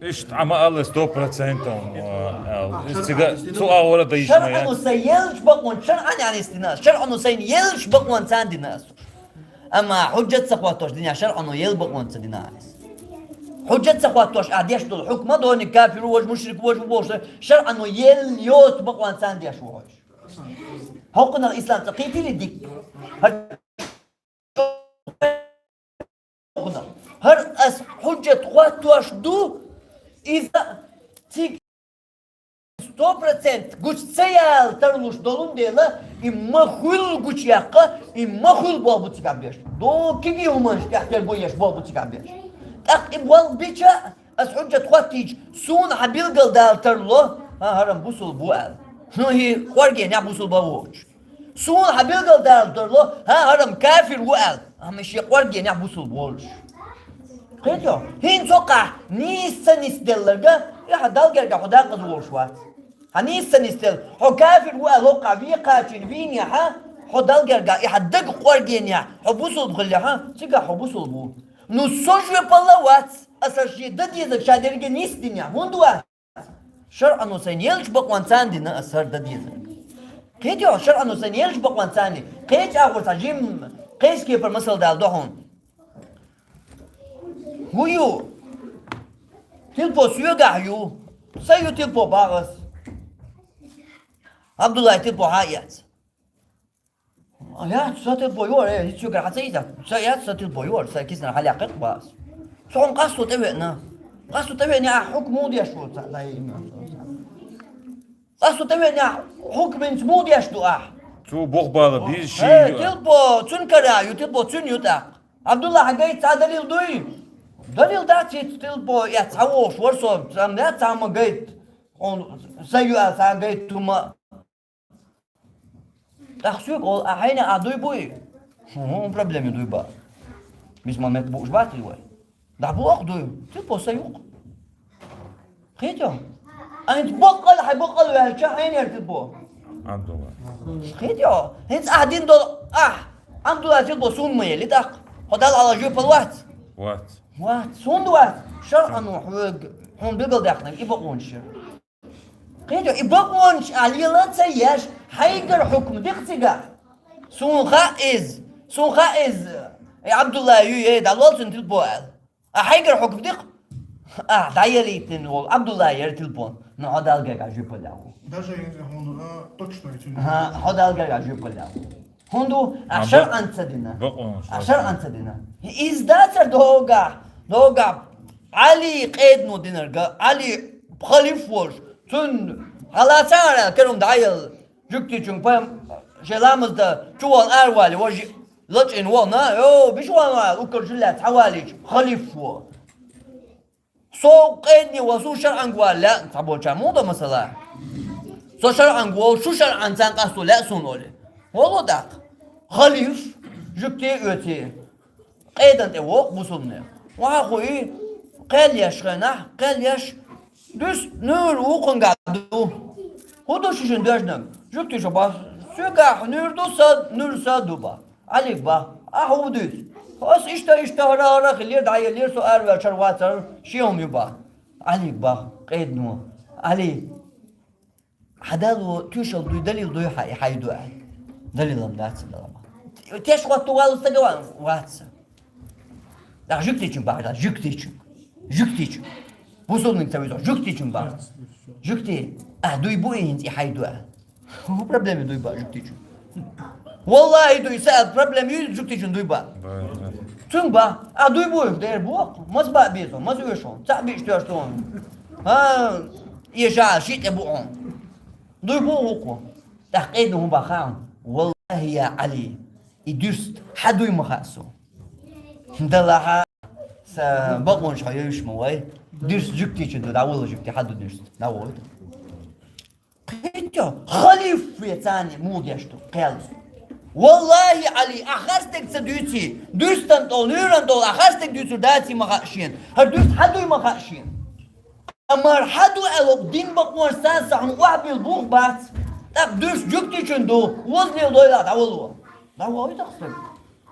Иштта Ӏама алла сто процентов, а, аьлла. Иза цига цу агӀора дан йиш ма яц. ШарӀано сайн еллачу бакъонца, шарӀан яхьнис дина ас. ШарӀано сайн еллачу бакъонца дина ас. Амма хьуджат ца хӀоттош динехь, шарӀано елла бакъонца дина ахь иза. Хьуджат ца хӀоттош ахь деш долу хьукма дониг кафир ву, важа мушрик ву, важа ву бохуш, шарӀано елла йоцу бакъонца деш ву хьуш. ХӀокхунах ислам цӀа кхийтийли дика. ХӀара хӀара ас хьуджат хӀоттош ду, иза цига сто процент гучу ца яла тарлуш долун дела, и ма хуьллу гучуяккха, и ма хуьллу болх бу цигахь беш. Догу кегий хӀуманаш тӀехь тера бу еш болх бу цигахь беш. ТӀаккха и болх бича, ас хьуджат хӀоттийча, суна хьан билгал дала тарло, хӀан, хӀара-м бусулба ву аьлла. Ну, хӀи, кӀоргенехь бусулба ву хьуш. Суна хьан билгал дала тарло, хӀан, хӀара-м кафир ву аьлла, амма шен кӀоргенехь бусулба волуш. Кхетий хьо? ХӀинца хӀокхахь нийса ца нисделларг, и хьан Далла гергахь хьо дакъаза волуш вац. Хьан нийса ца нисделла, хьо кафир ву аьлла, хӀокхахь вен кхачийна вийнехь, хьо Далла гергахь, и хьан даг кӀоргенехь, хьо бусулба хиллехь, цигахь хьо бусулба ву. Ну, со жоьпалла вац, аса шен дан дезарг ша дерриге нисдинехь, хӀунда вац? ШарӀано сайн еллачу бакъонца дина ас хӀара дан дезарг. Кхетий хьо, шарӀано сайн еллачу бакъонца дина. Кхечу агӀор цхьа жимма, кхечу кепара масал дала до хьуна. ХӀун ю? Тилпо соьгахь ю. Сан ю тилпо бах ас. Абдуллай тилпо хьан эца? А, яц, сан тилпо йора, э, хӀинца соьгара хьан ца ийза? Сан яц, сан тилпо йора, сан киснара хьалаьккхина бах ас. Со хьуна къасто тӀевеана. Къасто тӀевеана ахь хьукма муха деш ву ца, дай иман. Къасто тӀевеана ахь хьукма хӀинца муха деш ду ахь? Цо бух бала, бийза шен ю. Э, тилпо, цуьнан кара ю, тилпо цуьнан ю тӀаккха. Абдулла, хьан гайта цхьа далил дуй? Далил дац, хӀинца тилпо, я цхьа вохуш вара со, цхьа ма гайта. Хьуна сан ю аьлла, цхьа гайта хӀума. ТӀаккха соьга олу, а хьайна а дуй буй? ХӀун, хӀун проблема дуй бах? Мисмал метта бууш бац иза вай? ДӀабоху дуй, тилпо сан ю-кх. Кхетий хьо? ХӀинца баккъал, хьайн баккъал ваьлча, хьайна яра тилпо? Абдулла. Кхетий хьо? ХӀинца ахь дина долу, ахь, Абдулла тилпо суна ма елли тӀаккха. Хьо Далла хьалха жоьпалла вац? Вац. Вац. ХӀунда вац? ШарӀано хьоьга, хьуна билгалдаьккхинарг и бакъонаш яра. Кхетий хьо, и бакъонаш ахь лела а ца еш, хьайгара хьукма ди-кх цигахь. Суна хаьа иза, суна хаьа иза, э, Абдулла ю, э, дӀалол цуьнан тилпо аьлла. А хьайгара хьукма ди-кх? Ахь дӀаялийтина волу Абдулла яра тилпо, но хьо Далла гергахь жоьпалла ву. Даже если хьуна, а, точно ю цуьнан. Ага, хьо Далла гергахь жоьпалла ву. ХӀунда ву? Ахь шарӀан ца дина. Ахь шарӀан ца дина. Иза дацара догахь, догахь Ӏали къедано динарг, Ӏали халиф волуш, цуьнан хьалаца ара аьлла, кара хӀума дӀаелла, жуьгтичуьнга пайхамар шен ламаз дан чуволла аравалий, важа лачкъийна вахана, йо, биша ван ван, уккар жуьллаьца хьавалийча, халиф ву. Со къедане ван, суна шарӀанга вала лаьа цхьаболчарна, муха до масала? Со шарӀанга волу, шу шарӀанца къасто лаьа суна олий. Волу тӀаккха. Халиф, жуьгти а оьций. Къедан тӀе воккху бусулбанех. Ваха хуий, кхел еш хенахь, кхел еш, дуьс нуьйр вукхунгахь ду. ХӀун ду шу шуна доьжнарг? Жуьгти шу бах, соьгахь нуьйр ду, са, нуьйр са ду бах. Ӏалиг бах, ахьа хӀун дуьйцу? Ас иштта, иштта, хӀара, хӀара хилира, дӀаеллера, со араваьллачара вацара, шен хӀума ю бах. Ӏалиг бах, къедано. Ӏали, хьан Далла тоьшалла дуй, далил дуй хьан, и хьайн ду аьлла. Далил-м дац сан Далла бах. Теш хӀотто валла стага ван, вац сан. ТӀаккха жуьгтичуьнга бах, жуьгтичуьнга. Жуьгтичуьнга. Бусулбаниг ца веза, жуьгтичуьнга бах. Жуьгти, ахь дуй бу и хӀинца, и хьайн ду аьлла. ХӀун проблема дуй бах жуьгтичуьнга? Валлахьи, дуй, са аьлла проблема юй жуьгтичуьнга дуй бах. Цуьнга бах. А дуй бу, дера бу, маса баа безо, маса оьшу, цхьаъ биъш тоьшу. ХӀа, эша, шиъ тӀе бу хьуна. Дуй бу хӀокхо. ТӀаккха къеда хӀун баха хьуна? Валлахьи, я Ӏали, и дуьрста хьадуй ма хаьа со. Далахьа, са бакъонаш хьо йовш ма вай. Дуьрста жуьгтичун ду, дӀаволла жуьгти, хьаду дуьрста. ДӀаволла. Кхетё, халифе царни муха деш ду, кхел. Валлахьи, Ӏали, ахарстег ца дуьйций, дуьрстан тӀол, нуьран тӀол, ахарстег дуьйцур даций ма хаьа шена. ХӀара дуьрста хьадуй ма хаьа шена. Амма хьаду аьлла, дин бакъонаш царна са хьуна охьабилла бух бац. ТӀаккха дуьрста жуьгтичун ду, возлил дойла, дӀаволла. ДӀаволла тахсаг.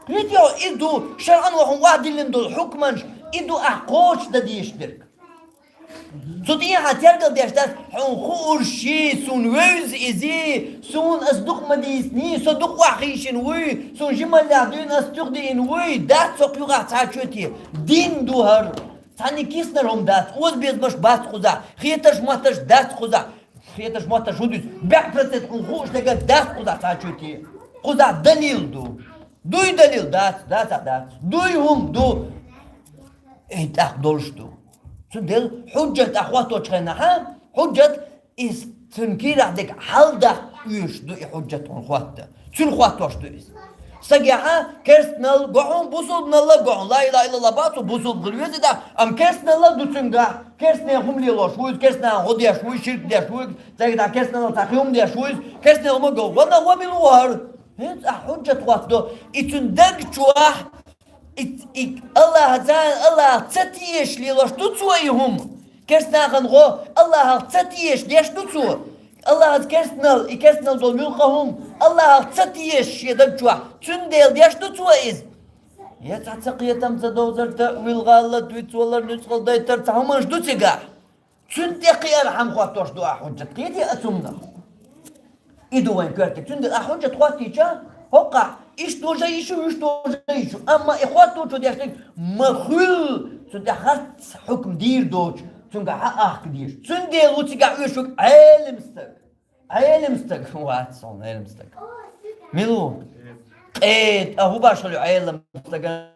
Кхетё, и ду, шарӀан ва хьуна охьадиллина долу хьукманаш, и ду ахь кхочушдан дезаш дерг. Цу тӀехьа тергал деш дац, хьуна хуур ши, суна вевза изи, суна ас дукха ма дийцний, со дукха охьахийшина вуй, суна жималлехь дуьйна ас туьха диъна вуй, дац цо кхуьйгахь цхьа чоьте. Дин ду хӀара. Цхьанна киснар хӀума дац, озабезамаш бац кхузахь, хетарш-моттарш дац кхузахь, хетарш-моттарш хӀун дуьйцу? Баьхь процент хьуна хууш дерг дац кхузахь цхьа чоьте. Кхузахь далил ду. Дуй далил? Дац, дац, а, дац. Дуй хӀума ду. Эй, тӀаккха долуш ду. Цундела хьуджат тӀаккха хӀотточу хенахьа, хьуджат иза цуьнан кийрахь дерг хьалдаккха оьшуш ду и хьуджат хьуна хӀотта. Цуьнан хӀоттош ду иза. Стагехьа керстанал го хьуна, бусулбанал го хьуна. Ла илахьа иллаллахӀ бац, цо бусулба хила веза и тӀаккха, амма керстанал ду цуьнгахь, керстанал хӀума лелош вуй иза, керстанал гӀо деш вуй, ширк деш вуй, цаьрга тӀаккха керстанал цхьа хи хӀума деш вуй иза, керстанал хӀума го, ванна гӀо мила ву хӀара? ХӀинца ахь хьуджат хӀотта до, и цуьнан даг чохь И, и Аллахьа, Аллахьах ца тешаш лелош ду цо и хӀума. Керстанахана гӀо Аллахьах ца тешаш деш ду цо. Аллахьаца керстанал, и керстанал долу муьлхха хӀума Аллахьах ца тешаш шен даг чохь, цундела деш ду цо иза. Я цхьа ца кхетам, ца довзар, таъвил, гӀалат, вицвалар, нуьцкъала дайтар, цхьа хӀуманаш ду цигахь. Цуьнан тӀе кхиархьама хӀоттош ду ахь хьуджат, кхетий ас цунах? И ду вайн коьртиг. Цундела ахь хьуджат хӀоттийча, хӀокхахь, иштта дожа йиш ю, уьш дожа йиш ю. Амма и хӀотточо деш дерг ма хуьллу, цунна тӀе харц хьукм дийр доцуш, цуьнгахь хьа ахка дезаш. Цундела ву цигахь оьшург Ӏелам стаг. Ӏелам стаг вац хьуна, Ӏелам стаг. Мила ву? Къеда, а хӀун башхалла ю Ӏелам стаган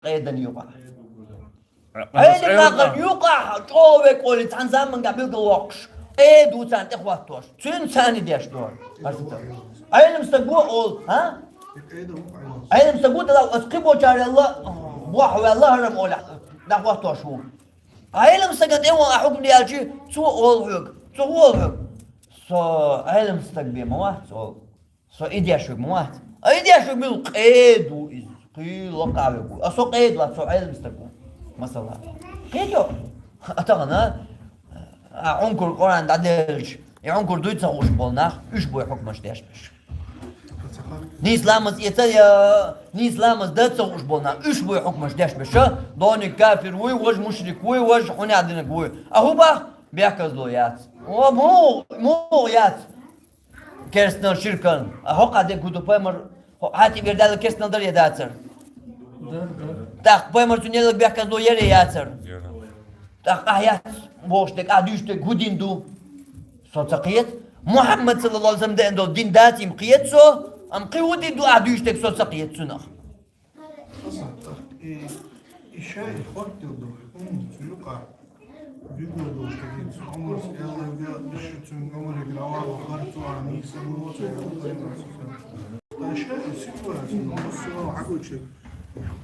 къедан юкъахь? Ӏелам нахана юкъахь чӀогӀа векъ олий, цхьана заманга билгалвоккхуш, къеда ву царна тӀе хӀоттош. Цуьнан царна деш дора. Ӏелам стаг ву олу, а? Ӏелам стаг ву, дала ас кхин бочарелла, бохь ваьлла хӀара олехь, дӀахӀоттош ву. Ӏелам стагана тӀе вон а хьукм де аьлчи, цо олу хьоьга. Цо олу хьоьга. Со Ӏелам стаг бен ма вац олу. Со и деш верг ма вац. А и деш верг мила къеда ву иза? Кхин лакха верг ву. А со къеда вац, со Ӏелам стаг ву. Масала. Кхетий? А тахана, а, Ӏункур Къуръан дӀаделча, и Ӏункур дуй ца хууш болу нах, уьш бу хьукмаш деш берш. Нийса ламаз эца я, нийса ламаз дан ца хууш болу нах, уьш бу хьукмаш деш берш. Дониг кафир вуй, важа мушрик вуй, важа хьунех динарг вуй. А хӀун бах? Бехказло яц. О, муха, муха яц? Керстанал, ширкан. А хӀокхахь дерг хӀун ду, пайхамар, хьан тӀе вер даьлла керстанал дара я дацара? Дара, дара. ТӀаккха пайхамар цуьнан елларг бехказло яра я яцара? Яра. ТӀаккха ахь яц бохуш дерг, ахь дуьйцуш дерг хӀун дин ду? Со ца кхета. Мухьаммад саллаллаху Ӏалайхи ва саллам деана долу дин даций-м кхета со, амма кхин хӀун дин ду ахь дуьйцуш дерг, со ца кхета цунах. Аса, и, и ша и хӀоттийла ду, хӀума цу юкъа дуьгур долуш дерг, цу Ӏумарс аьлларг, иштта цуьнга Ӏумарга раваьлла хӀара цу а нийса буро, цу а Ӏумарс. Ткъа ша и ситуацияно массо а хьагучу,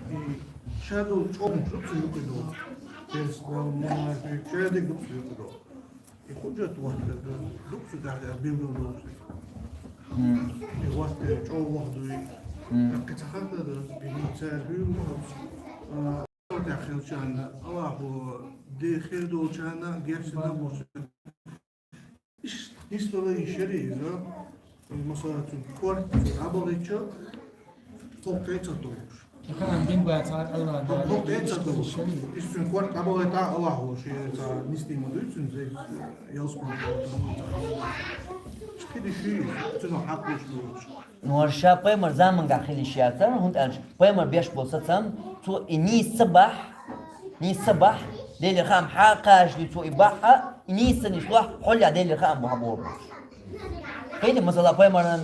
и ша долу чӀогӀа ду цу юкъа долу. Перс, мунафикъ, ша дерг ду цу юкъа долу. И хӀуджат вахтар ду, дукха цу тӀехь билгал долуш. Мм. И вахтар чӀогӀа ваха дуй. Мм. ТӀаккха ца хатта ду, и цара хӀума, а, тӀехь хилчарна, Аллахо де хир долчарна, герсина болчарна. Иш, нисдала и шариъ иза, масала, цу корта дӀабахийча, хӀокху тӀе ца тухуш. Хаам дин бацахь, Аллах Дала. ХӀокху тӀе ца тухуш. Иза цуьнан корта дӀабахийта, Аллахо шен ца нисдий ма дуй цуьнан, ялсмала. Кхидиш ю иза, цуьнан хьакъ луш долуш. Ну, хӀара ша пайхамар замангахь хила йиш яцара, хӀунда аьлча пайхамар беш болу сацам, цо и нийса ца бахь, нийса ца бахь, Делера хаам хьакхажа дуьйцу и бахь а, и нийса ца нислохь, хьолъяь Делера хаам бу хьан боху. Кхетий, масала, пайхамаран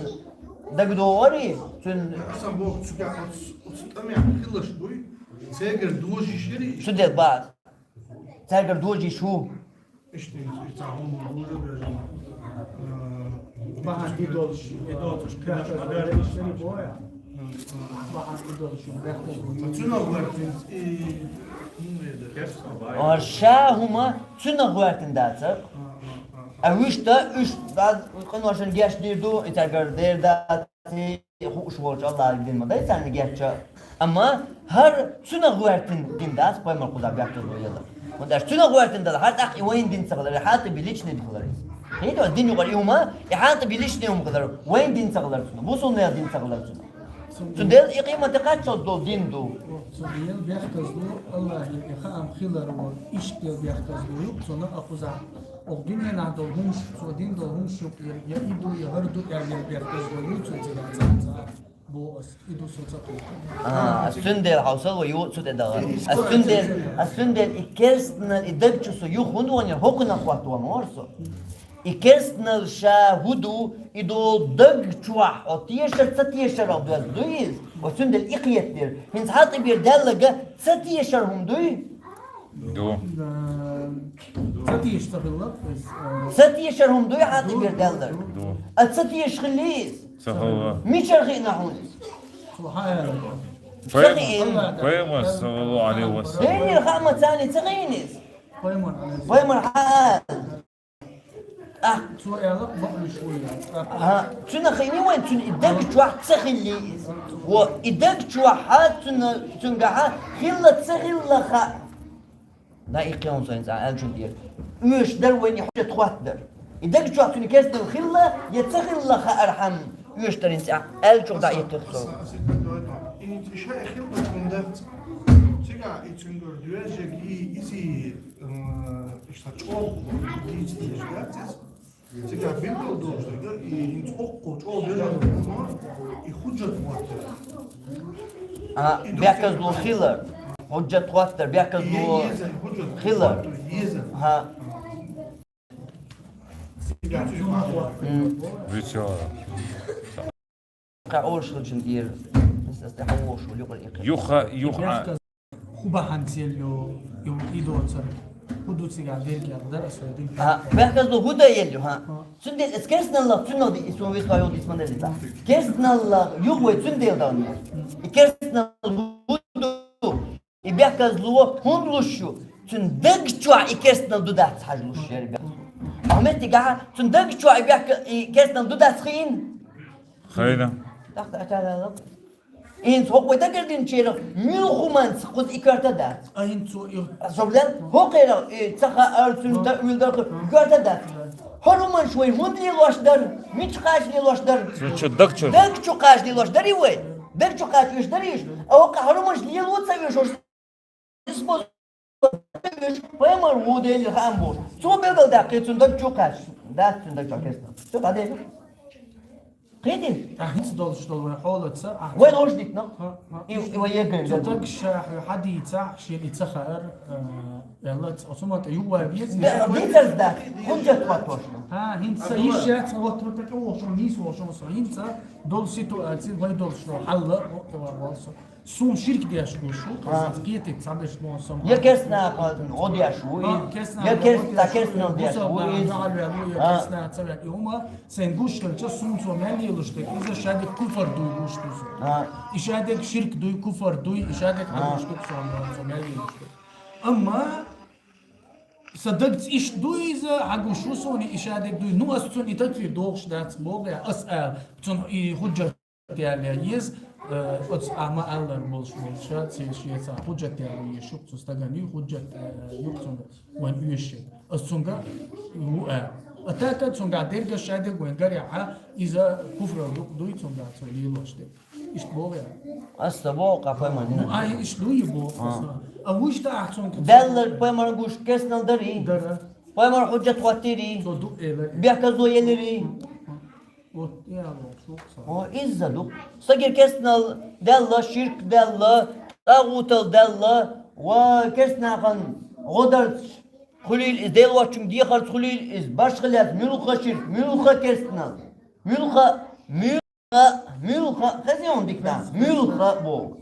дагадогӀарий, цуьнан... Асан боху, цуьнга оцу, оцу тӀамехь хилаш дуй, цегар дожийшири. Цундела бац. Цаьргара дожийш ву. Иштта, иштта хӀума гура бежана. Бахьан идолаш, идолаш, бехкаш бехкаш боя. Бахьан идолаш, бехкаш боя. Цунах вартин и, ну, я да. Ар ша хӀума цунах вартин дацар. А вуьшта, уьш, да, къиношан геш дир ду, и тагар дер дац. Хууш волчу Аллахьан дин ма дай царна гечча. Амма хӀара цунах гӀоьртина дин дац, пайхамар кхуза бехказло елла. ХӀунда аьлча цунах гӀоьртина дала, хӀара тӀаккха и вайн дин ца хилар, и Хьатиби личный дин хилар иза. Хьийда, дин юкъара и хӀума, и Хьатиби личный хӀума хилар, вайн дин ца хилар цунах, бусулба дин ца хилар цунах. Цундела и къематде кхаччалц долу дин ду. Цундела бехказло, Аллахье и хаам хилар ву, иштта бехказло ю, цунах а кхузахь. Оха дуьненахь долу хӀумаш, цо дина долу хӀумаш юкъера, я и ду, я хӀара ду аьлла, я бехказло ю, цо цигахь цхьаъ, цхьаъ боху ас, и ду со ца кхетта. А, ас цундела хьовсал вай ю, цу тӀе даха. Ас цундела, ас цундела и керстанал, и даг чу со юха хӀунда вахана, хӀокхунах хӀотта вахана вара со. И керстанал ша хӀун ду, и долу даг чохь хьо тешар, ца тешар а доьзна ду иза. Ва цундела и кхетадира. ХӀинца Хьатибера даьлларг ца тешар хӀума дуй? Ду. Ца тешаш ца хилла иза. Ца тешар хӀума дуй Хьатибера даьлларг? Ду. А ца тешаш хилла иза? Ца хилла. Мичара хиъна хьуна иза? Цо хьан аьлла? Ца хиъна. Пайхамар, саллаллаху алейхи ва саллям. Дерриг хаамца царна ца хиъна иза? Пайхамар, алейхи салам. Пайхамар хьан аьлла? А. Цо аьлла, бакъвеш ву яц. А, цуьнан хиъна вайн, цуьнан и даг чохь ца хилла иза. Во, и даг чохь цуьнан, цуьнгахь хилла ца хилла хаьа. Да, и кхин со хӀинца аьллачун тӀера. Оьшуш дара вайна хьуьжат хӀоттадар. И даг чохь цуьнан керстанал хилла, я ца хилла хаархьама оьшуш дара хӀинца аьллачух дӀа а йитира со. И хӀинца ша хилла хӀума дац. Цигахь и цуьнгара доьжниг и, иза, э, иштта чӀогӀа дийца дезаш дац иза. Цигахь билггал долуш дерг, и хӀинца оккхул чӀогӀа вежарий ву, и хӀуджат хӀоттар. А, и бехказло хилар. ХӀуджат хӀоттар, бехказло хилар. Еза, хӀуджат хӀоттар, еза. Ха. М. Вича. Кхин олуш хилчун тӀера. Ас, ас тӀе хьан вохуш ву, юкъара икхи. Юха, юха. ХӀун бахьанца елла ю, ю и доцург? ХӀун ду цигахь дерг аьлла дара ас вай дин? А, бехказло хӀун дан елла ю, хӀа? Хм. Цундела ас керстаналлах цуьнан ди, и суна вист вай йолу дисманелли ца. Керстаналлах юха вай цундела дан ю. И керстанал хӀун ду? И бехказло хӀунда луш ю? Цуьнан даг чохь и керстанал ду дац хьажа луш яра бехказло. Ахьа меттигахь цуьнан даг чохь и бехка-, и керстанал ду дац хиъна? Хайна. ТӀаккха ача лалла. ХӀинца хӀокху вай дагардинчерах муьлха хӀуманца кхуза и коьрта дац. А хӀинца цо и... Собрал, хӀокхерах и ца хаьара, цуьнан дан уьйла дара, и коьрта дац. ХӀара хӀуманаш вай хӀунда лелош дара? Мича кхача лелош дара? Цу чу даг чу. Даг чу кхача лелош дарий вай? Даг чу кхача уьш дарий уьш? А хӀокху хӀара хӀуманаш лело ца уьш, уьш Пайхамар ву Делера хаам бохуш. Цо билгалдаьккхи, цуьнан даг чу кхаьчна. Дац цуьнан даг чу кхаьчна. Цо дӀадевлла. Кхетий? А хӀинца долуш долу вайн хьолаца, а вай лош дитна. Ха, ха. И, и вай еган цу даг ша хьадийцахь, шен и ца хаьара, э, аьлла, оцу ма тӀе юхавай веза. Да, дийцарца дац. ХӀунда тхо тошна? Ха, хӀинца йиш яц, вот, вот такой волчун, нийса волчун со. ХӀинца долу ситуаци, вай долуш долу хьал, вот, вот, вот, со. Суна ширк деш гуш ву, а, кхетий, цхьаберш боху со. Я керстанаха гӀо деш ву иза, я керста-, керстанал деш ву иза. Бусалба нах дуьхьал ваьлла ву, я керстанаха ца ваьлла. И хӀума сайн гуш хилча, суна цо мел лелаш дерг, иза шадерг куфар дуй гуш ду со. А. И шадерг ширк дуй, куфар дуй, и шадерг хьан гуш ду со, цо мел лелаш дерг. Амма сан дагца иштта дуй иза, хьан гуш ву суна, и шадерг дуй. Ну, ас цунна и такфир дохуш дац, боху я, ас ала, цунна и хӀуджат ялла еза, э, оцу ахьа ма-аллара болуш болуша, церан шеца хӀуджат ялла еза, шух цу стагана ю хӀуджат, э, юха цунга вайн оьшуш. Ас цунга ву а. А така цунга дерга шадерг вайн гарехьа, иза куфрал юкъа дуй цунга цо лелош дерг. Иштта боху я. Ас ца боху, къа пайхамар дина. Ну, ай, иштта дуй боху. А. Ас. А вуьшта ахь цунга даьлла пайхамар гуш керстанал дарий? Дара. Пайхамар хӀуджат хӀоттийрий? Цо ду элира. Бехказло елирий? Вот, я, вот, шух сан. О, изза ду. Стагера керстанал даьлла, ширк даьлла, тӀагӀутал даьлла, ва керстанахана гӀодарца хуьлийла иза, Дела воцчунга дехарца хуьлийла иза, башха лаьцна, муьлхха ширк, муьлхха керстанал, муьлхха, муьл- Муьлха, муьлха, хезий хьуна дика? Муьлха боху.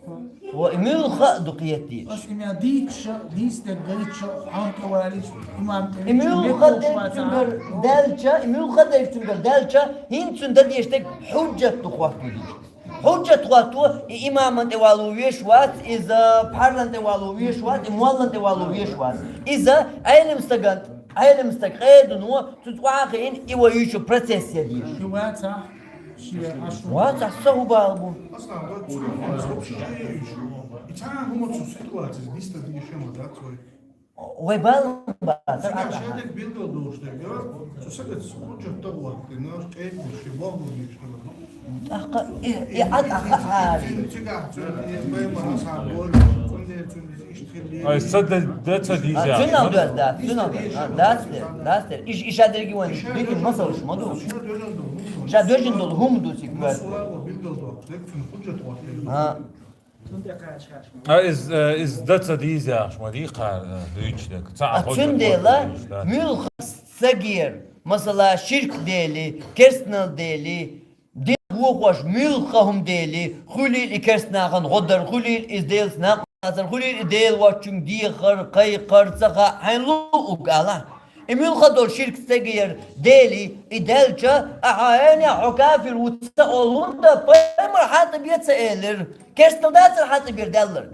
Ва и муьлха ду кхетий. Ас имя дийцча, дийцдерг гайтча, хьан тӀе валийча, имам тӀе И вичча, муьлха метталуш дерг вац цуьнгара аьлла. Даьлча, и муьлха дерг цуьнгара даьлча, хӀинца цуьнан дан дезаш дерг хьуджат ду хӀоттийла. Хьуджат хӀотто, и имаман тӀе вало везаш вац, иза пхьаран тӀе вало везаш вац, и моллан тӀе вало везаш вац. Иза Ӏелам стаган, Ӏелам стаг къедуно, цуьнца охьа а хиъна, и вай юьйцу процесс я дезаш. Шу вацахь, шен Ӏаш ву. Вацахь, со хӀун бала бу? Аслан, вай цу хӀуманца вообще юьйцу. И цхьа хӀума цу ситуацияс биста дийша ма дац вай. Вай бала бац. Цигахь шадерг билгал долуш дерг, я? Цу сагатца хьуджат тагӀоттина, къедмаш ши бохлу дийша хилар. ТӀаккха и, и Ӏад ахьа хьари. Цигахь цуьнан и Пайхамар асхьаб бора, цундела цуьнан иза иштта хилла. Ай, са де, де ца дийза. А, цуьнан доьз дац, цуьнан доьз. А, дац дер, дац дер. Иш, иша дерги вайн, дерги масалш ма ду. Ша доьжин долу хӀума ду цигахь. Масала билгал доккху дерг цуьнан хьуджат хӀоттийла. А. А, из, э, из дан ца дийза яхаш ма дийхар, э, дуьйцу дерг. Ца а хьуна цундела дерг, да. Муьлха стагера, масала, ширк дели, керстанал дели, дин вохош муьлха хӀума дели, хуьлийла и керстанахана гӀо дар, хуьлийла иза Делаца накъосталла цар, хуьлийла и Дела воцчуьнга дехар, кхайкхар, ца хаьа, хьайн луъург ала. И муьлха долу ширк стагера дели, и даьлча, ахьа, хьенех хьо кафир ву ца олу, хӀунда Пайхамар хьан тӀе бен ца элира? Керстанал дацара хьан тӀе бен даьлларг?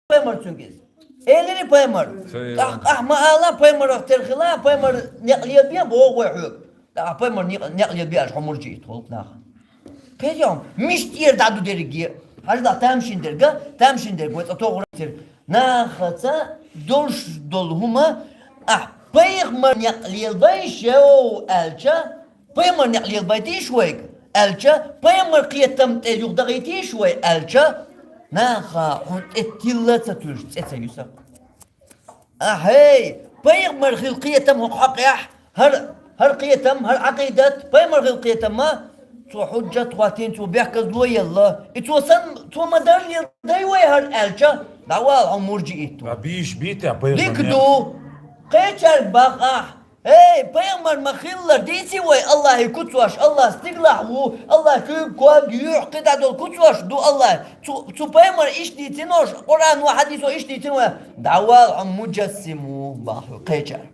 Пайхамар цуьнга иза. Элира Пайхамар. Ца эр. ТӀаккха ахьа ма ала, Пайхамарах тера хила, Пайхамар некъ лелабе боху вай хьоьга. ТӀаккха Пайхамар некъ, некъ лелабе аьлча, хьо муржи итт гӀуллакх наха. Кхетий хьуна, мишта эр дӀа ду дерриге? Хьажа, тамашийна дерг, тамашийна дерг, вай цкъа тохур дерг. Нахаца долуш долу хӀума, ахь Пайхамар некъ лелабай шо аьлча, Пайхамар некъ лелабайтийша вайга аьлча, Пайхамар кхетам тӀе юхадахийтийша вай аьлча, наха хьуна тӀе тилла а ца туьллуш, цӀе ца юьсу. Ахьей, Пайхамар хила кхетам хӀокху хьокъехь, хӀара, хӀара кхетам, хӀара Ӏакъидат, Пайхамар хила кхетам ма, цо хьуджат хӀоттийна, цо бехказло елла. И цо санна, цо ма-дарра леладай вай хӀара аьлча, дӀавала хьо муржи итт ву. А бийш бийта Пайхамар. Дика ду. Кхечаьрга бакъахь. Эй, Пайхамар ма-хиллара дийци вай, Аллахье куцош, Аллахь стигалахь ву, Аллахь куьйга ког юьхь кхидӀа долу куцош ду Аллахь. Цу, цу Пайхамар иштта дийцина ош, Къуръано, хьадисо иштта дийцина вай. ДӀавала хьо муджассим ву, бахьа кхечара.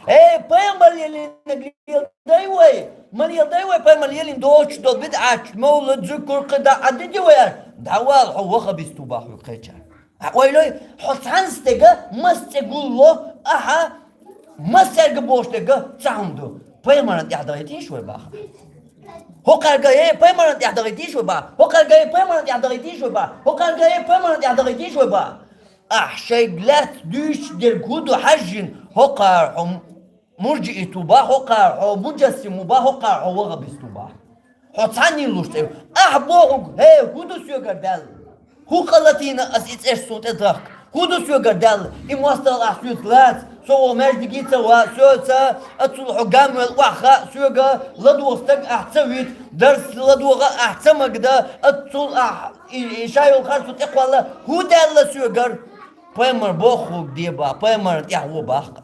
Эй, Пайхамар лелийнарг леладай вай, ма леладай вай, Пайхамар лелийна доцуш долу бидӀаташ, мовлад, зуькур, кхидӀа Ӏадиди вай аьлла. ДӀавала хьо ваххабист ву, бахьа кхечара. Ахьа ойла йой, хьо цхьана стеган маса цӀе гулло, ахьа массаьрга бохуш дерг цхьа хӀума ду. Пайхамарна тӀехь дахийтийша вай, бахьа. ХӀокхаьрга, э, Пайхамарна тӀехь дахийтийша вай, бахьа. ХӀокхаьрга, э, Пайхамарна тӀехь дахийтийша вай, бахьа. ХӀокхаьрга, э, Пайхамарна тӀехь дахийтийша вай, бахьа. Ахь шайга лаьцна дуьйцуш дерг хӀун ду хьажжина, хӀокхара хьо муржиит ву, бахьа, хӀокхара хьо муджассим ву, бахьа, хӀокхара хьо ваххабист ву, бахьа. Хьо цхьанна луш цӀе. Ахь бохург, хӀей, хӀун ду соьгара даьлла? ХӀун къа латийна ас и цӀерш суна тӀе дахка? ХӀун ду соьгара даьлла? И мостагӀал ахь соьца лаца, со вон маьждиге ца ван, соьца, аццул хьо гамвелла охьахаа, соьга ладогӀа стаг ахь ца вита, дарс ладогӀа ахь ца магда, аццул ахь и, и ша йолу харцо тӀекхолла. ХӀун даьлла соьгара? Пайхамар бохург де бахьа, Пайхамарна тӀехь ву бахьа.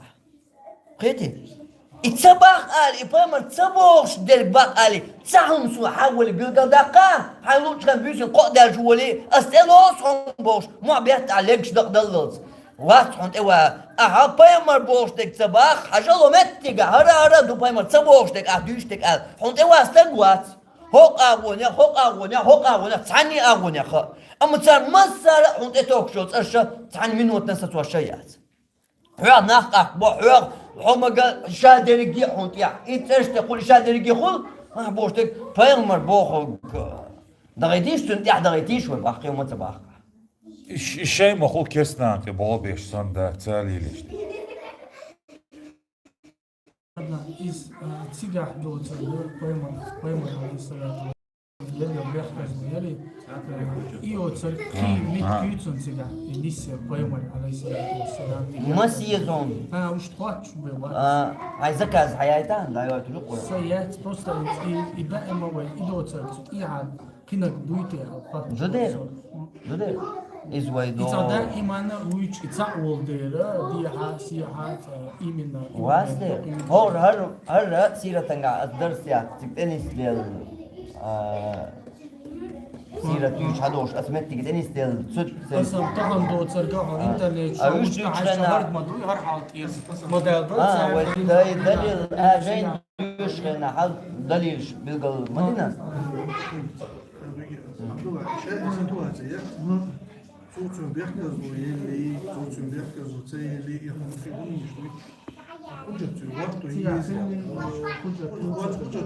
Кхетий? И ца бахьа али, и Пайхамар ца бохуш дерг бахьа али, цхьа хӀума суна хьан волий билгалдаккха, хьайн луъучу хенахь буьйсанна кхоъ даьлча волий, ас тӀе лоцу хьуна бохуш, мохь бетта ахь легаш дакъа даллалц. Вац хьуна тӀе ван. Ахьа Пайхамар бохуш дерг ца бахьа, хьажал, меттига, хӀара-хӀара ду Пайхамар ца бохуш дерг, ахь дуьйцуш дерг аьлла. Хьуна тӀе ван стаг вац. ХӀокху агӀо нех, хӀокху агӀо нех, хӀокху агӀо нех, цхьанний агӀо нех хаьа. Амма цара массара а хьуна тӀе тохкуш йолу цӀерш цхьана минотана сацош яц. Хьоьгахь нах къахкабо, хьоьгахь хьо мага ша дерриге а хьуна тӀехь. И цӀерш тӀе хуьлу, ша дерриге хуьлу, ахь бохуш дерг Пайхамар бохург. ДагӀийтийша, цуьнан тӀехь дагӀийтийша вай, бахьа, кхин ма ца бахьа. И ш-, и шайн ма хуьлу керстанан тӀе болх беш санна дац, ца лелаш. Иза, а, цигахь доцург ду, Пайхамар, Пайхамар, алейхиссалату Ел бехказло яри, и оцар кхин меттиг цуьнан цигахь, и ниссе Пайхамар, алейхиссалату вассалам. Ма сезон. А, уж тхоттуш бе вац. А, ай заказ хьаяйта, дай вай туьлу къура. Са яц, просто и, и даима вай, и доцар цу тӀехьа кхинаг дуй те, алфа. Зудер. Зудер. Иза вай до. И ца даимана вуьйч, и ца вол дера, дехьа, сехьа, ца именно, именно. Васте. Хор, хар, хар сиратанга ас дарс яц, цик теннис дел. А, Сират уьш хьадолуш, аса меттиг тӀе нисделла, цу ца. Аса тахан доцург хьо интернет чу а, уьш вуч дуьйцуш хьайша хӀард ма дуй, хӀара хьал тӀера. Ма дала а, вай дай далил, а, жайн дуьйцуш хенахь хьал далилаш билгал ма дина. Абдулла, шайн ситуация, я? Цуьнан бехказло елли, цуьнан бехказло ца елли, я хӀума хи хӀума йиш дуй. Хьуджат цуьнан вахту еза. Хьуджат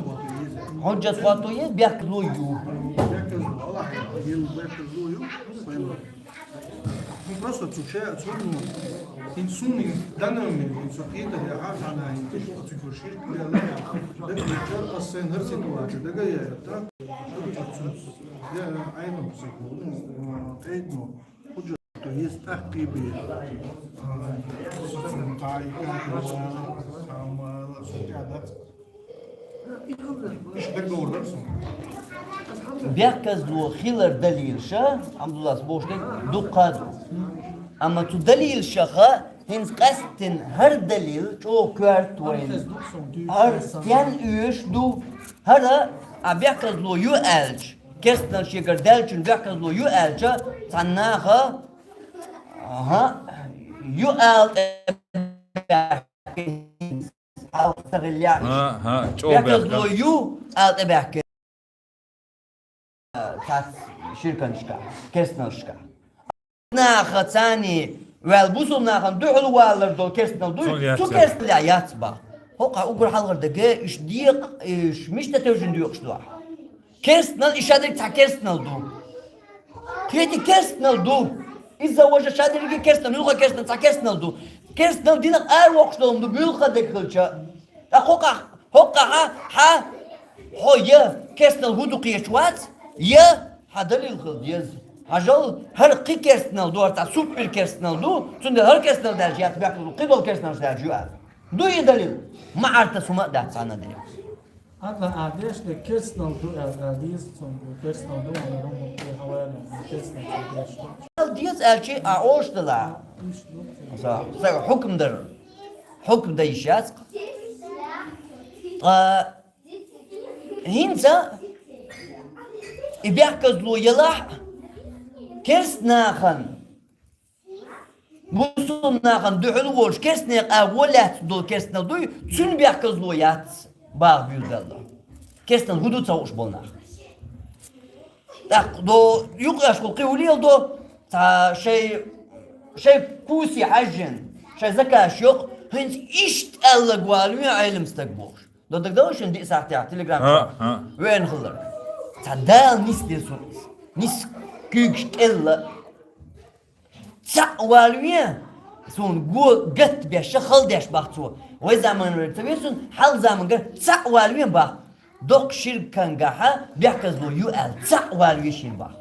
вахту еза. Хьуджат вахту еза, бехказло ю. Бехказло, Аллахь, ел бехказло ю. Пайна. Ну, просто цу ше, цу, ну, хин сунни данами, хин со кита я хана, хин тиш, а цу ширк я ла. Дага я, ас сайн хӀара ситуация, дага я, да? Хьуджат цу, я, айну, ну, айну. Хьуджат. То есть тӀаккха бе. Бехказло хилар далилаш, Абдуллас бохуш дерг дуккха а ду. Амма цу далилашха хӀинца къаьсттина хӀара далил чӀогӀа коьрта вайна. ХӀара стенна оьшуш ду? ХӀара, а бехказло ю аьлча, керстанал шегара даьллачун бехказло ю аьлча, цхьана наха, аха, ю ала тӀе баьхкина, хьалха ца хилла яхаш. ХӀа, хӀа, чӀогӀа бехказло баьхкина. Ю ала тӀе баьхкина. Цхьацца ширканашка, керстанашка. Наха царний ваьлла бусулба нахана дуьхьал валар долу керстанал дуй, цу керстанал яц бах. ХӀокхахь уггар хьалхара дага, уьш декъа, уьш мишта тевжина доькъуш ду ахь? Керстанал и шадерг цхьа керстанал ду. Кхетий, керстанал ду. Иза важа шадерриге керстанал, муьлхха керстанал цхьа керстанал ду. Керстанал динах ара воккхуш долу ду, муьлхха дерг хилча. ТӀаккха хӀокхахь, хӀокхахьа, хьа, хьо я керстанал хӀун ду кхеташ вац, я хьан далил хила деза. Хьажал, хӀара кхин керстанал ду, хӀара цхьа супер керстанал ду, цундела хӀара керстанал даьлча яц бехказло, кхидолу керстаналш даьлча ю аьлла. Ду и далил? Ма Ӏартас хӀума а дац цхьанна дерг. Ана а деш де керстанал ду аьлла, а деза цунна, керстанал ду, ана хӀума кхин хьаваьлла, керстанал ду деш. Ал деза аьлча, а ош дала. Са, са хьукм дар. Хьукм дан йиш яц. Ткъа хӀинца и бехказло елахь, керст нахана, бусулба нахана дуьхьал волуш, керст некъа агӀо лаьцна долу керстанал дуй, цуьнан бехказло яц, баха буьйлабелла. Керстанал хӀун ду ца хууш болу нах. ТӀаккха до юкъаш хӀу кхин хӀу леладо, цхьа шай, шай кусе хьаьжжина, шай закаш йокъу, хӀинца иштта аьлларг валаве Ӏелам стаг бохуш. До дагадогӀу шуна диъ сахьтехь телеграм чохь веана хилларг? Цхьа Дала нисдира суна иза. Нис куьйгаш кӀелла. Цхьаъ валаве, суна го гатта беш, хала деш бах цо. Вай заманара ца ве суна, хьал замангара цхьаъ валаве бах. Доккха ширкангахьа бехказло ю аьлла, цхьаъ валаве шена бах.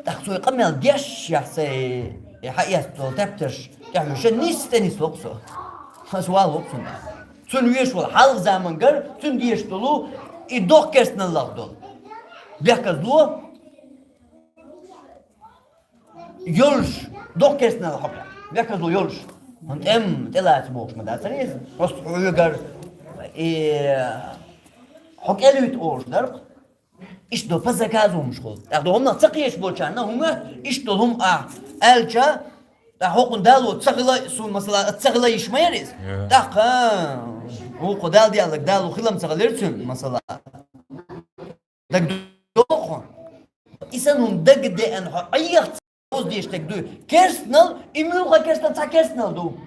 ТӀаккха цо и къамел деш, яхь, сай, и хьаэцна долу тептарш тӀехьуьйша, нис тӀе нис вокху со. Аса вала вокху цунна. Цунна веш волу хьалха замангара, цуьнан деш долу, и доккха керстаналлах долу. Бехказло йолуш, доккха керстаналла хьо, бехказло йолуш. ХӀун тӀем тӀелаца бохуш ма дац аса иза. Просто хьоьгара и хьо кӀелуьйту олуш дара. Иштта до по заказу хӀумаш хуьлу. ТӀаккха до хӀуманах ца кхеташ болчарна хӀума, иштта долу хӀума ахь аьлча, ткъа хӀокхунна Дало ца хила, суна масала, ца хила йиш ма яра иза. ТӀаккха, вукхо Дала диаллаг, Дало хилам ца хилира цуьнан масала. ДагадогӀу хьуна? И санна хӀума дагадеана хьо Ӏеха ца оздеш дерг дуй. Керстанал, и муьлхха керстанал цхьа керстанал ду.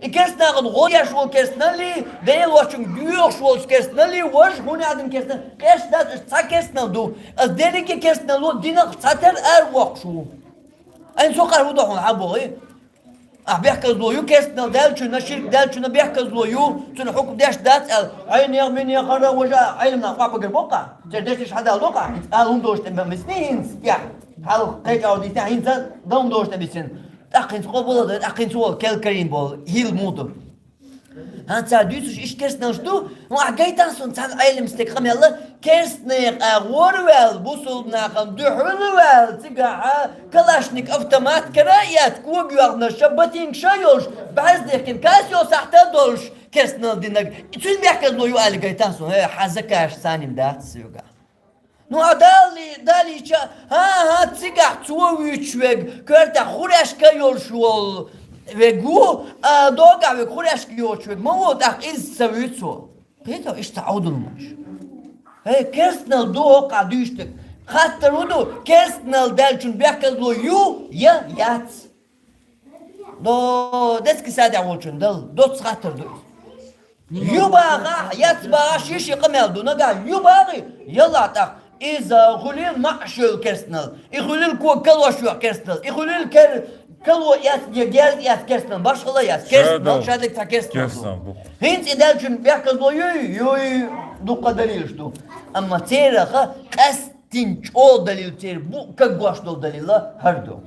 И керстанагӀан гӀо еш волу керстаналли, Дела воцчуьнга доьхуш волчу керстаналли, важа хӀун яхьдина керстанал, къеш дац, уьш цхьа керстанал ду. Аса дерриге керстанал ву, динах цхьатера ара воккхуш ву. Айна со къара хӀун до хьуна хьан бохий? Ахь бехказло ю, керстанал даьллачунна, ширк даьллачунна бехказло ю, цунна хьукм деш дац аьлла, Ӏайнех, минех, хӀара, важа, Ӏеламнах къа багар боккха, церан дешнаш хьадала доккха, ала хӀума доцуш тӀе мисни хӀинца, тӀехь, хьалха кхечӀагӀа дийцина, хӀинца дан хӀума доцуш тӀе мисина. ТӀаккха хӀинца къобал а дан, тӀаккха хӀинца вала, кел карийна болу, хӀилла муха ду. ХӀан, цара дуьйцуш иштта керстаналш ду, ван ахь гайтахь суна цхьана Ӏелам стеган къамелла, керстанех агӀор а ваьлла, бусулба нахана дуьхьал а ваьлла, цигахьа калашник автомат кара а эцна, кога йоьхнарш, ботинкаш а йолуш, бӀаьрзе дехкина, каса йолу сахьта а долуш, керстанал динарг, цуьнан бехказло ю аьлла гайтахь суна, хьан закаш царна дац соьгахь. Ну, а дали, далича, хӀа, хӀа, цигахь цо вуьйцуш верг, коьртехь хурашка йолуш волу верг ву, а догахь верг хурашка йоцуш верг ма ву, тӀаккха иза ца вуьйцу. Кхетий, иштта Ӏовдалмаш. ХӀей, керстанал ду хӀокхахь дуьйцург. Хаттар хӀун ду, керстанал даьллачун бехказло ю я яц? До детский садехь волчун дала, доцца хаттар ду иза. Ю бахахь, яц бахахь, ши-ши къамел ду. Нагахь ю бахахь, ялахь тӀаккха. Иза хуьлийла маӀаш йолу керстанал. И хуьлийла кога калош йоьху керстанал. И хуьлийла кер-, кало эцна я герз эцна керстанал. Башхала яц. Керстанал, шадерг цхьа керстанал ду. Керстанал бу. ХӀинца и даьллачун бехказло юй, юй, дуккха далилаш ду. Амма церах къаьстина чӀогӀа далил, церан бу кагош долу далил хӀара ду.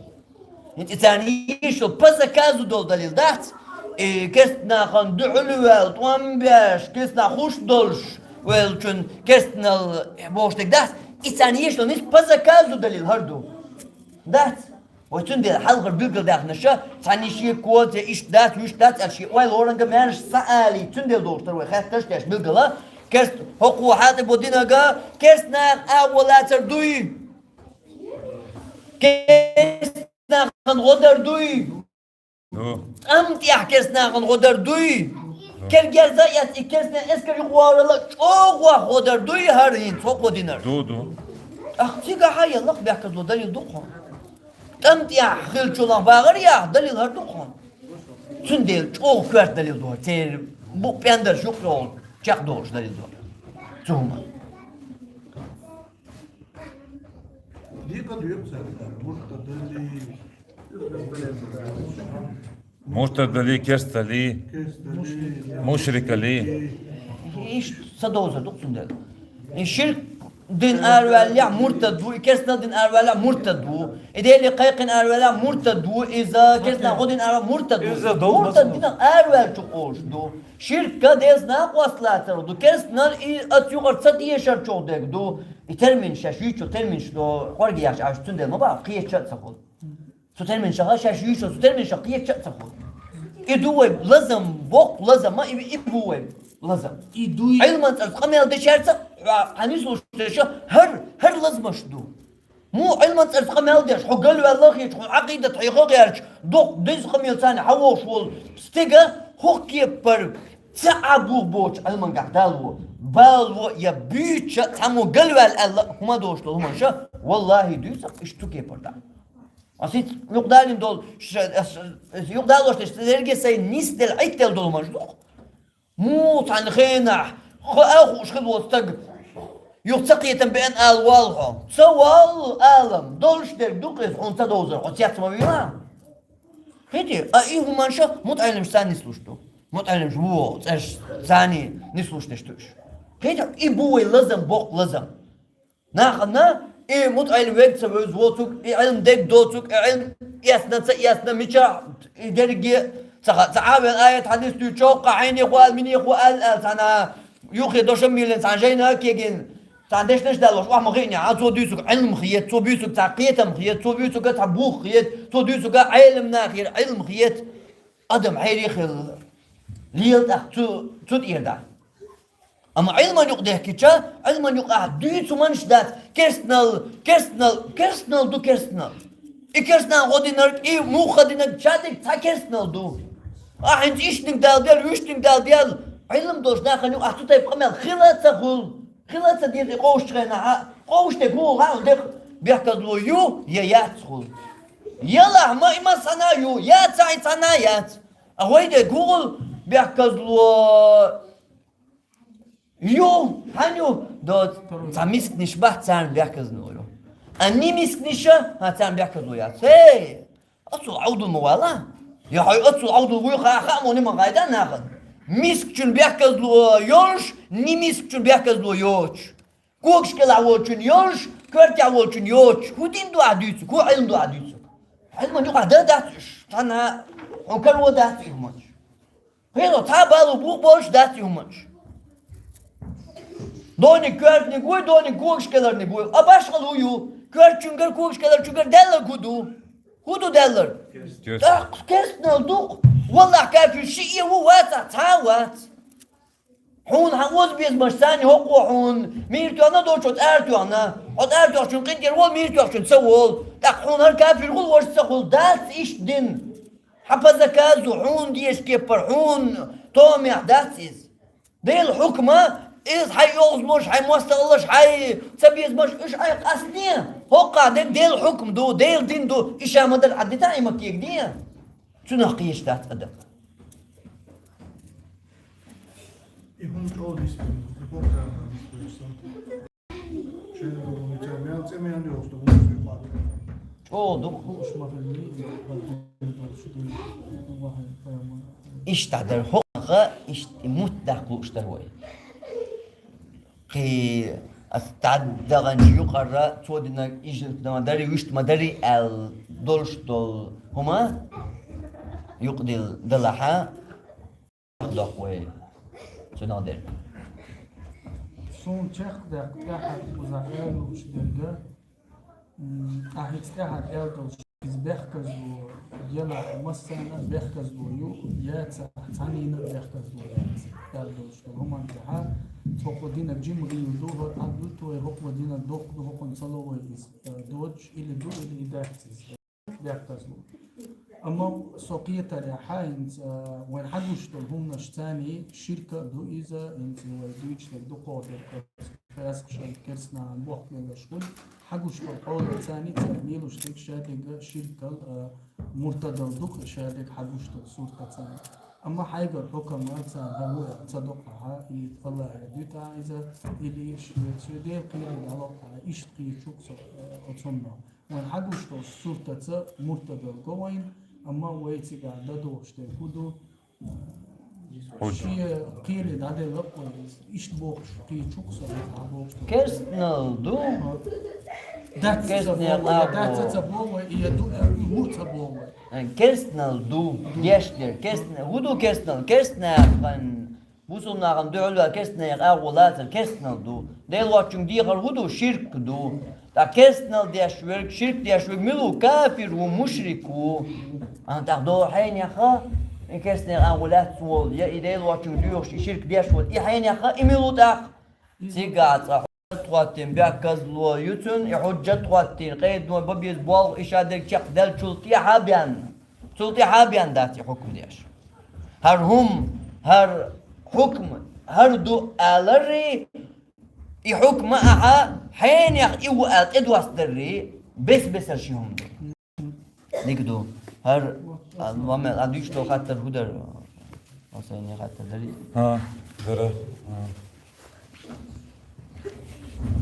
ХӀинца и царна йиш йолу по заказу долу далил дац. И керстанахана дуьхьал ваьлла, тӀом беш, керстанах хуш долуш, ваьллачун керстанал бохуш дерг дац. И царна йиш йолу нис по заказу далил хӀара ду. Дац. Вай цундела хьалхара билгалдаьхнаша, цхьанна шен коца иштта дац, вуьшта дац аьлла, шен ойла оранга маьрша ца алий, цундела дохуш тара вай хаттарш деш билгала, керст хӀокхо хьатӀа бо динага, керстанах агӀо лацар дуй? Керстанахана гӀо дар дуй? Ду. ТӀам тӀехь керстанахана гӀо дар дуй? Ду. Кергерза эцна и керстанан эскар юкъаваларал чӀогӀа гӀо дар дуй хӀара хӀинца хӀокхо динарг? Ду, ду. ТӀаккха цигахь а яллакх бехказло далил ду хьуна. ТӀам тӀехь хиллачунах багӀар яхь, далил хӀара ду хьуна. Цундела чӀогӀа коьрта далил ду хӀара. Церан бу пендарш юкъа чекхдолуш далил ду хьуна. Цу хӀуманна. Дика дуьйцу цара, муртадалли. Муртадалли, керсталли, мушрикалли. Иштта ца довзар ду цундела. И ширк дин араваьллехь муртад ву, и керстал дин араваьллехь муртад ву. И Деле кхайкхина араваьллехь муртад ву, иза керстал гӀо дин ара муртад ву. Иза дов муртад динах араваьллачу къолуш ду. Ширка Делаца накъост лацар ду. Керстанал и аца юкъара ца тешар чугӀа дерг ду. И термин шаьш юьйцу, терминаш до, къоргаяш Ӏаш, цундела ма бахьа, кхеча а ца хуьлу. Цу терминашха шаьш юьйцу, цу терминашха кхеча а ца хуьлу. И ду вай лазам, боккха лазам, ма и, и бу вай лазам. И ду и Ӏилман цӀарца къамел дечаьрца, хьан нислуш деша, хӀар, хӀар лазамаш ду. Муха Ӏилман цӀарца къамел деш, хьо галваьлла хеташ, хьуна Ӏакъидат хьеха гӀерташ, доккха деза къамел царна хьан вохуш волу стега хӀокху кепара ца Ӏа бух боцу Ӏилмангахь далво, балво я буьйцуча цхьаммо галваьлла аьлла хӀума долуш долу хӀуманаш, валлахӀи, дуьйцу иштта цу кепара дӀа. Аса хӀинца юкъадалийна долу, ш-, ас, ас юкъадалош дерш, дерриге сайн нисделла, Ӏиттелла долу хӀуманаш ду-кх. Муха цхьана хенахь, хаа а хууш хилла волу стаг, юха ца кхетам беана ала валла хьо. Ца валла, алам, долуш дерг ду-кх иза, хьуна ца довзар, хьо цец ма вийла. Хетий, а и хӀуманаш мутаӀеллимаш царна нислуш ду. МутаӀеллимаш ву, цӀераш царний нислуш деш ду уьш. Хетий, и бу вай лазам, боккха лазам. Нахана и мутаӀеллим вега ца вевза воцург, и Ӏилма дерг доцург, и Ӏилма эцна, ца эцна, мичахь и дерриге а ца ха-, ца Ӏавелла аят хьадис дуьйцу, кху хьайнехо ала, минехо ала, ала цхьана юххе дошам мийлина, цхьана жайна а кегийна, цхьана дешнаш а далош, охьа ма хиънехь, а цо дуьйцург Ӏилма хета, цо буьйцург цхьа кхетам хета, цо буьйцург цхьа бух хета, цо дуьйцург Ӏелам нахера Ӏилма хета. Адам хьерий хилла лела тӀаккха цу, цу тӀера дӀа. Амма Ӏилман юкъа дехкича, Ӏилман юкъахь дуьйцу хӀуманаш дац, керстанал, керстанал, керстанал ду керстанал. И керстанал гӀо динарг, и муха динарг, чадиг цхьа керстанал ду. Ахь хӀинца ишттаниг дала дела, вуьштаниг дала дела, Ӏилма долуш нахана юкъахь цу тайпа къамел хила а ца хуьлу, хила а ца деза и къовсачу хенахь, а къовсачу дерг хӀун хьан декъа бехказло ю, я яц хуьлу. Ялахь ма и ма схьана ю, яц ахь и схьана яц. А вай дерг хӀун хуьлу бехказло? Ю, хьан ю? До, цхьа мисканаш бац, царна бехказло ю. А ни мисканаша, хьан царна бехказло яц. Хей! Ацул Ӏовдал ма вала. Я хьой ацул Ӏовдал вуй хаа, хаа мо нима гӀайда нахана. Мискачун бехказло йолуш, ни мискачун бехказло йоцуш. Когаш кӀелахь волчун йолуш, коьртехь волчун йоцуш. ХӀун дин ду ахь дуьйцург, хӀун Ӏилма ду ахь дуьйцург? Ӏилман юкъахь дан дац уьш, цхьана хьуна каро дац и хӀуманаш. Хьеро цхьа а балу бух болуш дац и хӀуманаш. Дониг коьртаниг вуй, дониг когаш кӀеларниг вуй. А башхалла хӀун ю? Коьртачуьнгара, когаш кӀеларчуьнгара даьлларг хӀун ду? ХӀун ду даьлларг? Керст. ТӀаккха керстанал ду-кх. Валлахь, кафир шиъ а ву, вацахь, цхьа а вац. Хьуна хьан оза безамаш царна хӀокхо хьуна мийра тоьхна долчо тӀара тоьхна. Хьо тӀара тоьхначун къинтӀера вола, мийра тоьхначун ца вола. ТӀаккха хьуна хӀара кафир гӀуллакхаш ца хул, дац иштта дин. Хьа по заказу, хьуна дезача кепара, хьуна томехь дац иза. Делан хьукма, иза хьай оьгӀазлош, хьай мостагӀаллаш, хьай цабезамаш, уьш хьай къастане. ХӀокхахь дерг Делан хьукма ду, Делан дин ду, и ша ма-дарра Ӏаддита Ӏимакега де. Цунах кхеташ дац адам. И хӀума чӀогӀа дисбелла, и хӀума чӀогӀа дисбелла. Шен долу мича мел цӀе мел йохуш ду хӀума суьйхьа. ЧӀогӀа ду. Хууш ма хилли, и хӀума долуш ду, вахьа пайхамар. Иштта дара хӀокхунаха, иштта и мутт даккха лууш дара вай. Кхин ас дӀадаханчу юкъара цо динарг иштта ма дарий, вуьшта ма дарий аьлла долуш долу хӀума юкъадилла далахьа, дохку вай цунах дерг. Суна чекхдаккха тӀаьхьа кхузахь аьлла лууш дерг, м, ахь иза тӀаьхьа аьлла долуш, иза бехказло елахь массарна а бехказло ю, яцахь цхьаннена а бехказло яц, аьлла долуш долу хӀуманна тӀаьхьа, хӀокху динан жима гӀийла ду, хӀара Ӏад ду, той хӀокху динан доккха ду, хӀокхунна ца ло вай иза, э, доцуш или ду, или и дац иза. Бехказло. Амма со кхетарехь, хӀинца, а, вайн хьагуш долу хӀуманаш царний ширк а ду иза, хӀинца вай дуьйцуш дерг дукхох дерг, кхаьсхашан керстанахьан бохкалелаш хуьлу, хьагуш долу къовлар царний цара лелош дерг шадерг ширкал, а, муртадал ду-кх шадерг хьагуш долу суртаца. Амма хьайгара хьукам царна хӀара ву аьлла ца доккхахьа, и Аллахьера дуьтахьа иза, или ш-, шен Дела кхеле дӀалокхахьа, иштта кхийчу-кх со, а, оцунна. Вайн хьагуш долчу суртаца муртадал го вайн, амма вай цигахь дан догӀуш дерг хӀун ду? Хьуьжа. Шен кхеле дӀаделла-кх вай иза. Иштта бохуш кхийчу-кх со, иза дӀабохуш ду. Керстанал ду. Дац ца боху вай, дац ца боху вай, и я ду, э, и ву ца боху вай. Э, керстанал ду. Ду. Деш дерг. Керстна-, хӀун ду керстанал? Керстанахана Бусулба нахана дуьхьал ваьлла керстанех агӀо лацар керстанал ду. Дела воцчуьнга дехар хӀун ду? Ширк ду. ТӀаккха керстанал деш верг, ширк деш верг мила ву? Кафир ву, мушрик ву. Ана тӀаккха догӀу хьенеха, и керстанех агӀо лаьцна волу, я и Дела воцчуьнга доьхуш, и ширк деш волу, и хьенеха, и мила ву тӀаккха? Цигахь цкъа хьуьжа хӀоттийна бехказло ю цуьнан, и хьуьжа хӀоттийна, къедано бан беза болх и шадерг чекхдаьллачул тӀаьхьа бен. Цул тӀаьхьа бен дац и хьукм деш. ХӀара хӀума, хӀара хьукм, хӀара ду аларий, и хьукма ахьа хьенех и ву аьлла тӀедоссадарий, бес-бесара ши хӀума ду. Дика ду. ХӀара, а, Мамед, а дуьйцуш долу хаттар хӀун дара? Хьусайне хаттар дарий? ХӀа, дара. ХӀа.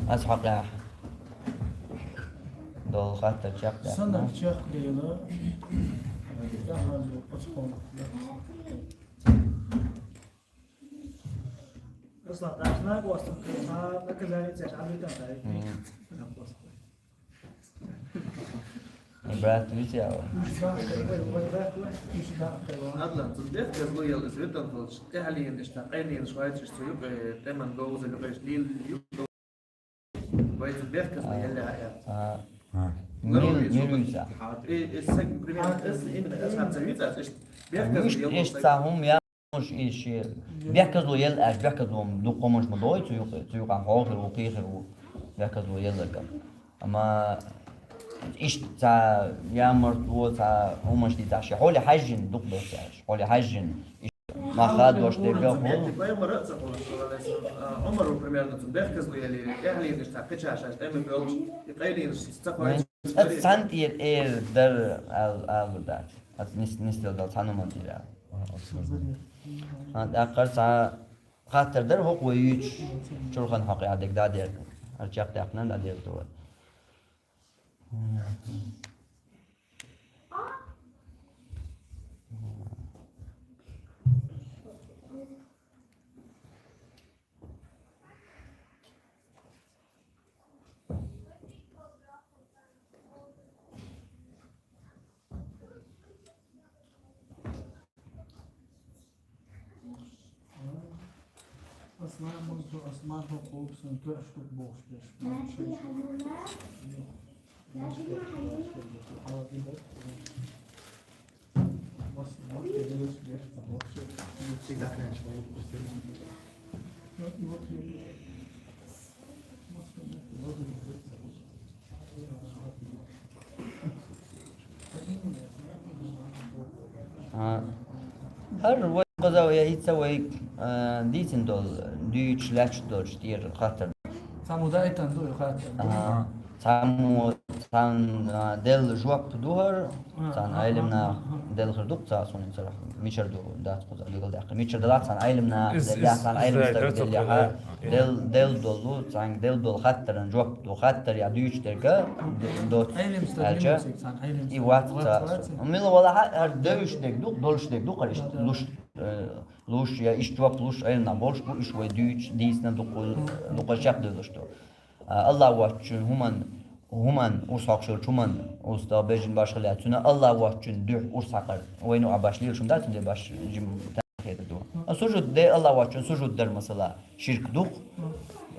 Ас хьакъехь долу хаттар чекхдаккха. Санна чекхдела. Аслан, тӀаккха нагахь вац, а, наказание цаьш Ӏамитан дай. Мгм. Брат, видите, а? Адлан, цунна бехказло елла иза витан хилча, тӀаьхьаленаш, тхан къайленаш вайцаш цу юкъе, тӀеман говзал юкъе, лийла юкъе. Вай цунна бехказло елла а яц. А. А. Мил, мил вица. И, и саг, примерно, ас именно, ас хьан ца вица, ас иштта бехказло елла. Иштта саг. Ца хӀума я. Уж и ши бехказло елла аьлча, бехказло дукха хӀуманаш ма догӀий цу юкъе, цу юкъахь хьо хир ву, кхин хир ву, бехказло елларг. Амма иштта цхьа ямартло, цхьа хӀуманаш дийцахь, ши хьоле хьаьжжина дукха доццуш, хьоле хьаьжжина. Иштта ма хадош дерг а хӀума. Пайхамар а ца хуьлуш, Ӏумар ву, примерно, цунна бехказло еллера, тӀаьхьаленаш цхьа кхечахьаш, тӀеман боьлхуш, и къайленаш ца хойтуш. Ас цхьана тӀера эр дара аьлла, аьлла дац. Ас нис-, нисделла дала цхьана хӀуманна тӀера аьлла. А, тӀаккха цхьа хаттар дара хӀокху вай юьйцуш, чурхан хьокъехь дерг дӀадерг. ХӀара чекхдаьккхина дӀадерг ду вай. Аслан, муьлхха Аслан хӀокху кхуьнан тоьаш ду бохуш дерш. А, хӀара вай кхуза вай хӀинца вай, а, дийцина долу, дуьйцуш лаьтташ долчу тӀера хаттар. Цхьаммо даийтина ду и хаттар? А, цхьаммо, цхьана, а, делла жоп ду хӀара, а, цхьана а, Ӏеламнах а, а, а, делла хир ду-кх цхьа, суна царах мичара ду дац кхуза билгалдаьккхина. Мичара делахь цхьана Ӏеламнах иза, деллехь, иза, цхьана иза Ӏеламстаг иза деллехь, а, делла, делла долу, цхьаьнга делла долу хаттаран жоп ду, хаттар я дуьйцуш дерг а д-, доцу. Ӏеламстаг аьлча, мила цига цхьана Ӏеламстаг? И вац, вац цхьа, вац, вац. Мила валахь а, хӀара девзаш дерг ду, долуш дерг ду, хӀара иштта, да, да, луш, э, луш, я иштта жоп луш Ӏеламнах болуш бу, уьш вай дуьйцуш, дийцина дукха, дукха чекхдевллаш ду. А, Аллах воцчун хӀуман, хӀуман, урс хьокхуш йолчу хӀуман, урс дагӀа бежан башхалла, цуьнан Аллах воцчун дуьхьа урс хьакхар. Вайна а баш лелаш хӀума дац, цундела баш жим тӀехьа хетар ду. А сужуд, де Аллах воцчун сужуд дар, масала, ширк ду-кх,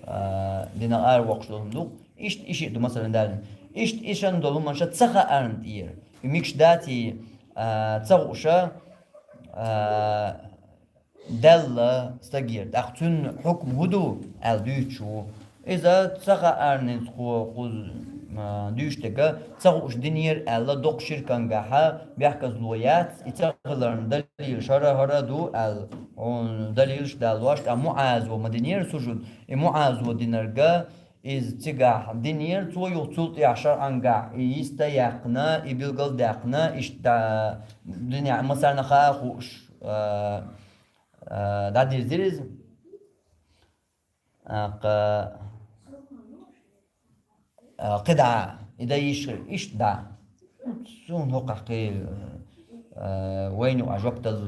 а, динах ара воккхуш долу хӀума ду-кх. Иштта и шиъ ду, масалан, далийна. Иштта и шина долу хӀуманаш ца хаарна тӀера. И мегаш дац и, а, ца хууш, а, даьлла стагера, тӀаккха цуьнан хьукм хӀун ду аьлла дуьйцуш ву. Иза ца хаарна хӀинца кхо кхуза, а, дуьйцуш дерг а ца хууш динера аьлла, доккха ширкангахьа бехказло яц, и ца хиларна далилаш хӀара-хӀара ду аьлла, хьуна далилаш далош, ткъа МуӀазо ма динера сужуд, и МуӀазо динарг а, иза цигахь динера, цо юха цул тӀаьхьа шарӀангахь и йист а яьккхина, и билгал а даьккхина, иштта динехь массарна а хаа хууш, а, а, дӀадирзира иза. ТӀаккха, а, кхидӀа, и дан йиш хир, иштта дӀа. Суна хӀокхахь кхин, а, вайна юкъахь жоп дала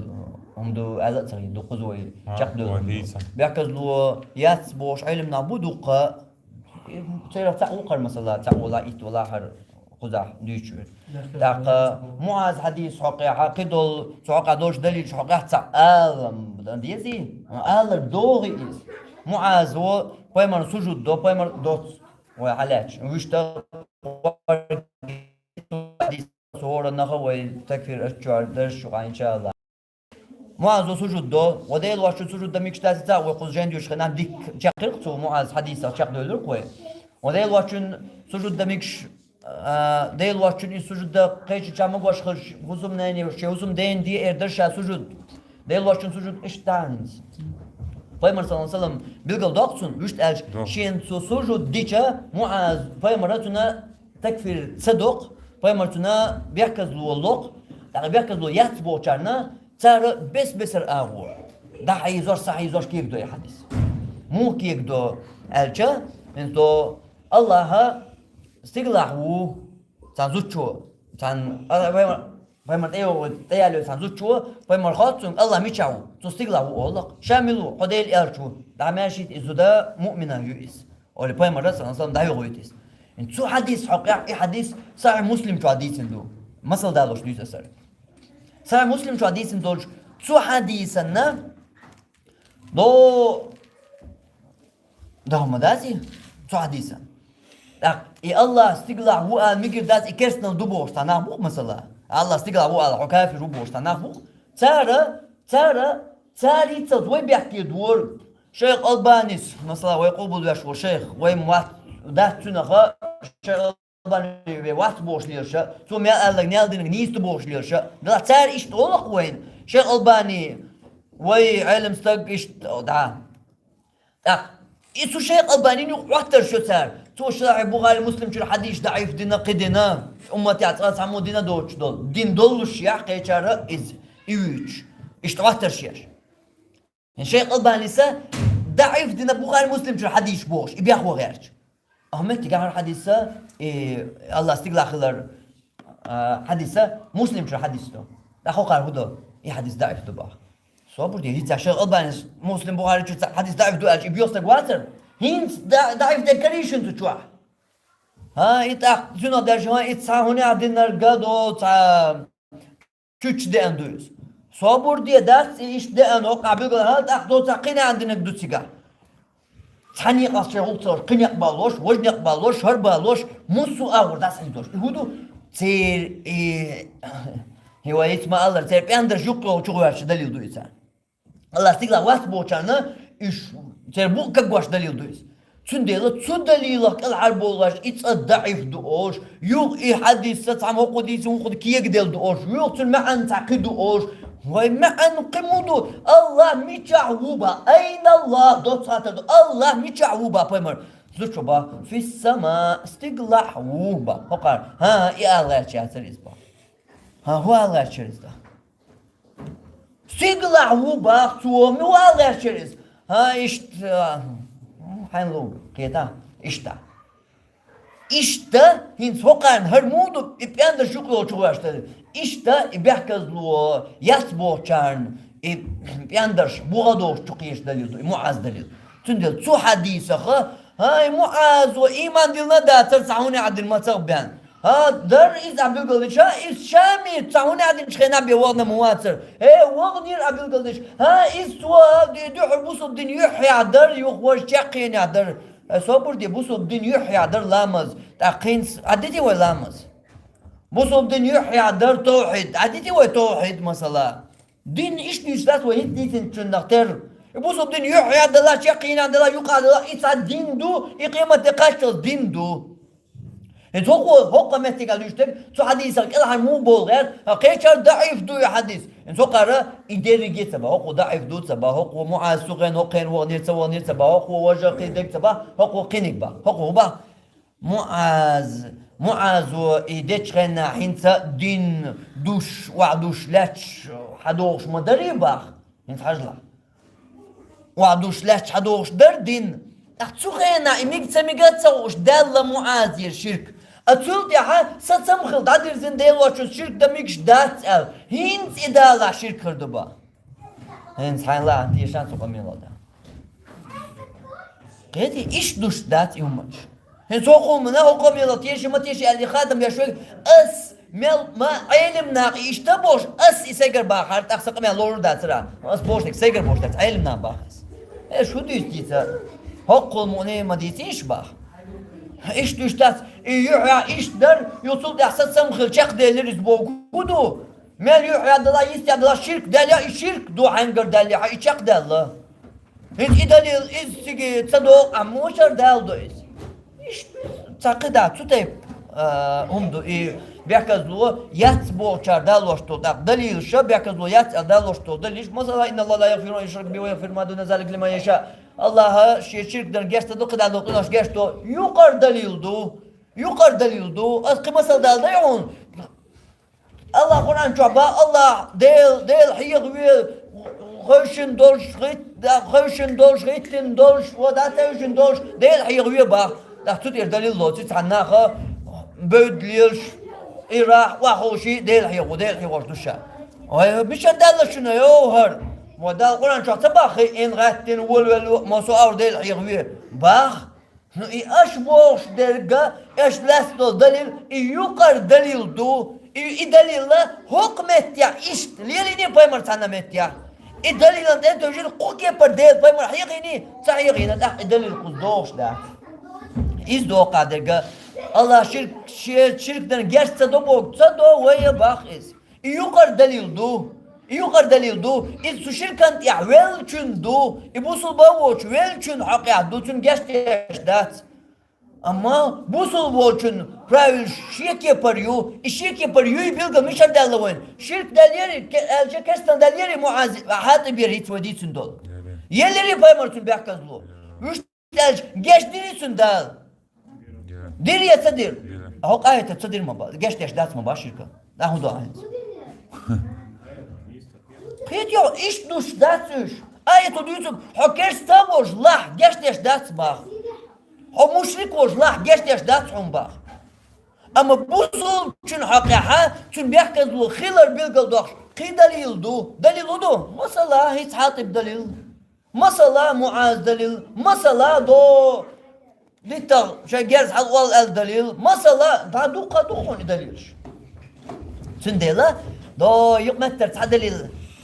хӀума ду аьлла а ца хилла, ду кхуза вай, а, чекхдевлла хӀума ду. Бехказло яц бохуш Ӏеламнах бу дуккха, церах цхьаъ ву хӀара, масала, цхьаъ валахь, итт валахь хӀара кхузахь дуьйцуш верг. ТӀаккха МуӀаз хьадис хьокхехь, кхидолу, цу хьокъехь долчу далилаш хьокхехь цхьаъ ала дезий? Алар догӀий иза? МуӀазо пайхамарна сужуд до, пайхамар доц вай хьалаьцча. Вуьшта хӀора наха вай такфир аччор дарш ю, иншааллахӀ. МуӀазо сужуд до, ва Дела воцчун сужуд дан мегаш дац и цхьаъ, вай кхуза жен дуьйцуш хенахь дикка чекхйира-кх цо, МуӀаз хьадисах чекхдевлира-кх вай. Ва Дела воцчун сужуд дан мегаш, а, Дела воцчун и сужуд дан кхечу чам ма гуш хилча, хӀусамнене, шен хӀусамдена де эр дара ша сужуд. Дела воцчун сужуд иштта дӀа хӀинца. Пайхамар, саллаллаху алейхи ва саллям, билгал доккху цунна, вуьшта аьлча, шена цо сужуд дича, МуӀаз, пайхамара цунна такфир ца доккху, пайхамар цунна бехказло локху, тӀаккха бехказло яц бохучарна, цара бес-бесара агӀо, дӀахьийзош, схьахьийзош кегадо и хьадис. Муха кегадо аьлча, хӀинца до Аллаха стигалахь ву цхьана зудчо, цхьана, а, пайхамар, пайхамар тӀейогӀу, тӀеялло цхьана зудчо, пайхамар хотту цуьнга, Аллах мичахь ву? Цу стигалахь ву олу-кх. Ша мила ву? Хьо Дела аьлча ву. ДӀа маьршийта и зуда муъминан ю иза. Олий пайхамара, саллаллаху алейхи ва саллям, дӀайохуьйту иза. Цу хьадис хьокъехь, и хьадис Сахьихь Муслим чохь дийцина ду. Масал далош дуьйцу аса. Сахьихь Муслим чохь дийцина долчу цу хьадисанна до даха ма дац и цу хьадисан. ТӀаккха и Аллах стигалахь ву ала мегар дац, и керстанал ду бохуш цхьа нах бу-кх, масала. Аллах стигалахь ву ала, хьо кафир ву бохуш цхьа нах бу-кх. Цара, цара, цара йицалц вай бехке дора. Шайх Албанис, масала, вай къобалвеш волу шайх, вай ма вац, дац цуьнах, шайх Албани вай вац бохуш лелаша, цо мел аьлларг, мел динарг нийса ду бохуш лелаша. Делахь цара иштта олу-кх вайна. Шайх Албани, вай Ӏелам стаг иштта, дӀа. ТӀаккха и цу шайх Албанин юкъа Ӏоттарш йо цара. Цо Сахьихь Бухари, Муслим чуьра хьадисаш даӀиф дина, кхидина, умматехь цкъа цхьаммо дина доцуш долу. Дин доллушехь кхечара иза, и вуьйцуш. Иштта Ӏоттарш еш. Шайх Албаниса даӀиф дина Бухари, Муслим чуьра хьадисаш бохуш, и бехво гӀерташ. Ахьа меттигехь хӀара хьадиса, и Аллах стигалахь хилар, а, хьадиса, Муслим чуьра хьадис ду. ТӀаккха хӀокхара хӀун до? И хьадис даӀиф ду боху. Собар де, хӀинца шайх Албанис Муслим, Бухари чуьра цхьа хьадис даӀиф ду аьлча, и боьху стаг вацара? ХӀинца да-, даӀиф дерг карийша цу чохь? ХӀа, и тӀаккха цуьнах даьржа, хӀа, и цхьа хӀунех динарг а до, цхьа чуьчча деана ду иза. Собар де, дац и иштта деана, хӀокхахь билгал хьал тӀаккха доцахь кхин а динарг ду цигахь. Цхьа некъах шайн гӀуллакх ца луш, кхин некъ балош, важа некъ балош, хӀара балош, муссу а агӀор дӀасахьийзош. И хӀун ду? Церан и, и вай ица ма-аллара, церан пӀендарш юккъе чугӀоьрташ далил ду иза. Аллах стигалахь вац бохучарна, уьш Церан букъ кагош далил ду иза. Цундела цу далилах кӀелхьарбовлаш и цӀа даӀиф ду олуш, юха и хьадис цхьа цхьамма хӀокхо дийцина, хӀокхо кегаделла ду олуш, юха цуьнан маьӀна цхьа кхин ду олуш. Вай, маьӀна кхин муха ду? АллахӀ мичахь ву бах? Айна АллахӀ? Доцца хаттар ду. АллахӀ мичахь ву бах, пайхамар? Зудчо бах: фиссама, стигалахь ву бах. ХӀокхара, хӀан, и ала гӀерташ яцара иза бах. ХӀан, хӀун ала гӀерташ яра иза бах? Стигалахь ву бах цо, мила вала гӀерташ яра иза? ХӀан, иштта, хьайн луг, кхета, иштта. Иштта, хӀинца хӀокхарна хӀара муха ду, и пӀендарш юкъа йолчу гӀоьртара. Иштта, и бехказло яц бохучарна, и пӀендарш бухадохуш чу кхеташ далил ду, и МуӀаз далил. Цундела цу хьадисаха, хӀан, и МуӀазо иман диллина а дацара, цхьа хӀума а дина мацах бен. ХӀан, дара иза, ахь билгалдича, иза Шаме цхьа хӀума а динчу хенахь бен вахана ма вацара. ХӀе, ваханера, ахь билгалдича. ХӀан, иза цо, ди-, дуьхьал бусалба дин юьххьехь дара, юха важа чекхъенехь дара. Э, собар де, бусалба дин юьххьехь дара ламаз. ТӀаккха хӀинца, Ӏадитий вай ламаз? Бусалба дин юьххьехь дара тавхьид. Ӏадитий вай тавхьид, масала? Дин иштта дуьйцуш дац вай хӀинца дийцинчунах терра. И бусалба дин юьххьехь далахь, чекхъенехь далахь, юкъахь далахь, и цхьа дин ду, и къематде кхаччалц дин ду. ХӀинца хӀокхо, хӀокху меттигехь дуьйцуш дерг, цу хьадисах кӀелхьара муха боху гӀерта, кхечара даӀиф ду и хьадис. ХӀинца хӀокхара и дерриге а ца бах, хӀокхо даӀиф ду а ца бах, хӀокхо МуӀаз цу хенахь, хӀокху хенахь ваханера, ца ваханера ца бах, хӀокхо важа кхин дерг ца бах, хӀокхо кхиниг бах, хӀокхо бах. МуӀаз, МуӀазо и дечу хенахь хӀинца дин душ, охьадуш лаьтташ хьадохуш ма дарий бах? ХӀинца хьажал. Охьадуш лаьтташ хьадохуш дара дин. ТӀаккха цу хенахь и мега ца мега а ца хууш даьлла МуӀазера ширк. А цул тӀаьхьа сацам хилла дӀадирзина Делан волчунца ширк дан мегаш дац аьлла, хӀинца и далахь ширк хир ду бах. ХӀинца хьайна лаахь тешан цу къамелал дан. Кхетий, иштта душ дац и хӀуманаш. ХӀинца хӀокху хӀуманна, хӀокху къамелал теший ма теший аьлла, и хадам беш верг, ас мел ма Ӏелам нах и иштта бохуш, ас и сайгара бахар, тӀаккха сан къамел лорур дацара. Ас бохуш дерг сайгара бохуш дац, Ӏелам нах баха ас. Э, шу дуьйцу дийца? ХӀокхул муъне ма дийцийша баха. Иштта дуьш дац, и юьхьа иштта дар, юцул тӀехь сацам хила чекхделира иза боху ду. Мел юьхьа далахь, йистехь далахь, ширк даьлла, и ширк ду хьаьнгара даьлла, хьан и чекхдаьлла. ХӀинца и далил, иза цига ца догӀу, амма мушар Дала до иза. Иштта цхьа кхидӀа цу тайпа, а, хӀума ду, и бехказло яц бохучара далош долу, тӀаккха далилша, бехказло яц аьлла далош долу далилш, масала, инна Аллаха ла ягъфиру ан юшрака бихи ва ягъфиру ма дуна залика лиман яша. Аллаха шен ширк дан гечдо, кхидӀа долу къинош гечдо, юкъара далил ду, юкъара далил ду. Ас кхин масал дала дай хьуна? Аллах Къуръан чохь бан, Аллах, Дела, Дела хьеха ве, хевшина долуш, хӀит-, да, хевшина долуш, хӀиттина долуш, ва да тевжина долуш, Дела хьеха ве бах. ТӀаккха цу тӀера далил лоцу цхьана наха, бевдда лелаш, ирахь, охьаховший, Дела хьеха ву, Дела хьехош ду ша. Ой, мичара даьлла шуна, йовхар? Мо Дала Къуръан чохь ца баххий, ин гӀаьттина, волавелла, мо со аур Дела хьеха ве? Бах. Ну, и аша бохуш дерга, аша лаьцна долу далил, и юкъара далил ду, и, и далилла хӀокху меттехь иштта лелийний пайхамар цхьана меттехь. И далилан тӀе а тевжина, кху кепара Дела пайхамар хьехийний, ца хьехийна, тӀаккха и далил кхуза догӀуш дац. Иза доккха дерга, Аллах ширк, ши-, ширк дан геч ца до боху, ца до вай а бах иза. И юкъара далил ду. И юкъара далил ду. Иза цу ширкан тӀехь веллачун ду. И бусулба а воцуш веллачун хьокъехь ду, цуьнан гечдеш дац. Амма бусулба волчун правилаш шен кепара ю. И шен кепара юй билгал мичара даьлла вайна? Ширк даьллера, ке-, аьлча, керстан даьллера МуӀаз, Хьатибера хӀинца вай дийцина долу. Еллера пайхамар цуьнан бехказло. Вуьш аьлча, гечдирий цуьнан Дала? Дира. Дира я ца дира? Дира. А хӀокху аятах ца дира ма бан, гечдеш дац ма бан ширка. ДӀа хӀун до хьайца? Кхетий хьо, иштта душ дац уьш. Аято дуьйцург, хьо керста а волуш лахь, гечдеш дац бах. Хьо мушрик волуш лахь, гечдеш дац хьуна бах. Амма бусулбачун хьокъехьа, цуьнан бехказло хилар билгал дохуш, кхин далил ду. Далил хӀун ду? Масала, хӀинца Хьатиб далил. Масала, МуӀаз далил, масала, до, диттагӀа шайн герз хьалаолла аьлла далил, масала, дӀа дуккха а ду хьуна и далилаш. Цундела, до, юкъаметтара цхьа далил,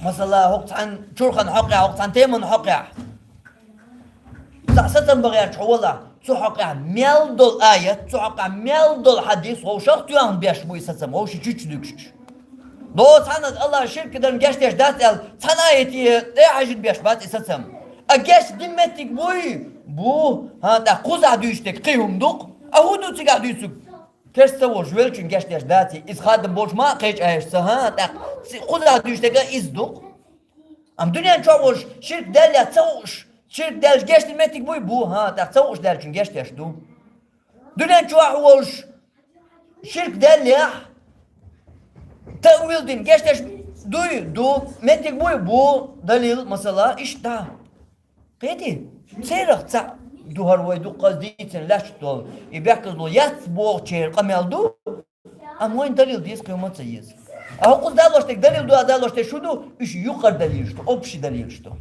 масала, хӀокху цхьана чурхана хьокъехь, хӀокху цхьана темана хьокъехь. Цхьа сацам бан гӀерташ хьо валахь, цу хьокъехь мел долу аят, цу хьокъехь мел долу хьадис, вовшах а тоьхна беш бу и сацам, вовшийн чуьччу дуьгуш уьш. Доцу цхьанназ Аллах ширк дан гечдеш дац аьлла, цхьана аяте тӀе а хьаьжжина беш бац и сацам. А геч дин меттиг буй? Бу. ХӀа, тӀаккха кхузахь дуьйцуш дерг кхин хӀума ду-кх. А хӀун ду цигахь дуьйцург? Керста ца волуш веллачун геч деш дац, иза хадам болуш ма а кхечу аьшца, хӀа, тӀаккха ци-, кхузахь дуьйцуш дерг а иза ду-кх. Амма дуьнен чохь волуш ширк даьллехь ца хууш, ширк даьлча геч дин меттиг буй? Бу, хӀа, тӀаккха ца хууш даьллачун геч деш ду. Дуьнен чохь волуш ширк даьллехь, таъвил дина геч деш дуй? Ду. Меттиг буй? Бу. Далил, масала, иштта. Кхетий? Церах цхьаъ ду хӀара вай дуккхаза дийцина лаьтташ долу. И бехказло яц бохучеран къамел ду, амма вайна далил деза, кхин хӀума ца еза. А хӀокхуза далош дерг далил ду, а далош дерг шу ду, уьш юкъара далилаш ду, общий далилаш ду.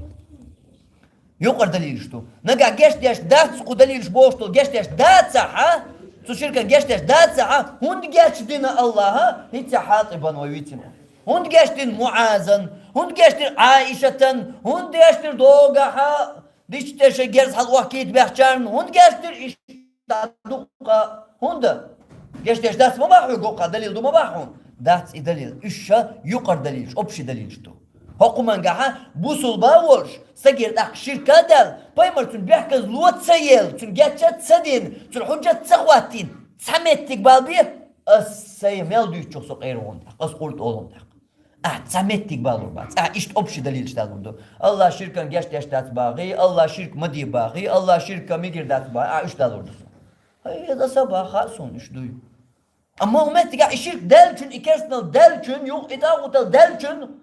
Юкъара далилаш ду. Нагахь геч деш дац кху далилаш бохуш долу, геч деш дацахь, а? Цу ширкан геч деш дацахь, а? ХӀунда геч дина Аллаха, хӀинца Хьатибан вай вицина? ХӀунда гечдина МуӀазан? ХӀунда гечдира Ӏаишатан? ХӀунда гечдира догахьа дича тӀе шайн герз хьалаохкийта баьхчарна? ХӀунда гечдира иштта дуккха? ХӀунда? Гечдеш дац ма боху хьоьга, хӀокхахь далил ду ма боху хьуна? Дац и далил. Уьш ша юкъара далилаш, общий далилаш ду. ХӀокху мангахьа бусулба а волуш, стагера тӀаккха ширка а даьлла, пайхамар цуьнан бехказло а ца елла, цуьнан геча а ца дина, цуьнан хьуьжжат а ца хӀоттийна, цхьа меттиг бала бе, ас сайн мел дуьйцучух со къера ву хьуна тӀаккха, ас къурд олу хьуна тӀаккха. Ахь цхьа меттиг балур бац. Ахь иштта общий далилаш далур ду. Аллах ширкан геч деш дац бахий, Аллах ширк ма де бахий, Аллах ширка мегар дац бахий, ахь уьш далур ду. Хьай, иза аса баха хаьа суна уьш дуй. Амма хӀун меттигахь и ширк даьллачун, и керстанал даьллачун, юха и тӀагӀутал даьллачун,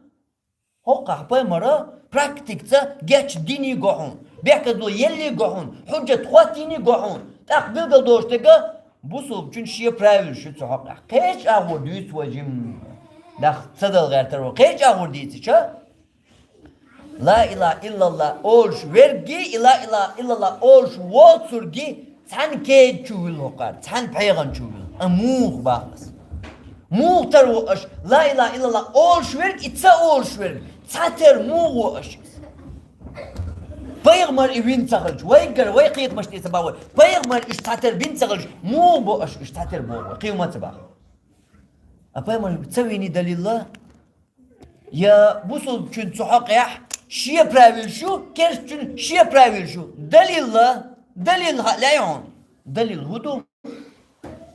хӀокхахь пайхамара практикаца геч динийн го хьуна, бехказло еллий го хьуна, хьуьжжат хӀоттийний го хьуна, тӀаккха билгал долуш дерг а бусулбачун шен правилаш ю цу хьокъехь. Кхечу агӀор дуьйцу вай жимма. Нах ца дала гӀертар вай. Кхечу агӀор дийцича, ла илаха иллаллах олуш верги, и ла илаха иллаллах олуш воцурги цхьана кеда чу вуьлу хӀокхара, цхьана пхьегӀан чу вуьлу. А муха баха ас? Муха тара ву аша, ла илаха иллаллах олуш верг, и ца олуш верг? Цхьатера муха ву аша иза? Пайхамар и вина ца хилча, вайгара, вай кхетамаш тӀе ца бахой, пайхамар уьш цхьатера бина ца хилча, муха бо аша уьш цхьатера боху вай? Кхин хӀума ца баха. А пайхамар ца вийний далилла? Я бусулбачун цу хьокъехь шен правилаш ю, керстачун шен правилаш ю. Далилла, далил хаьа лаьий хьуна? Далил хӀун ду?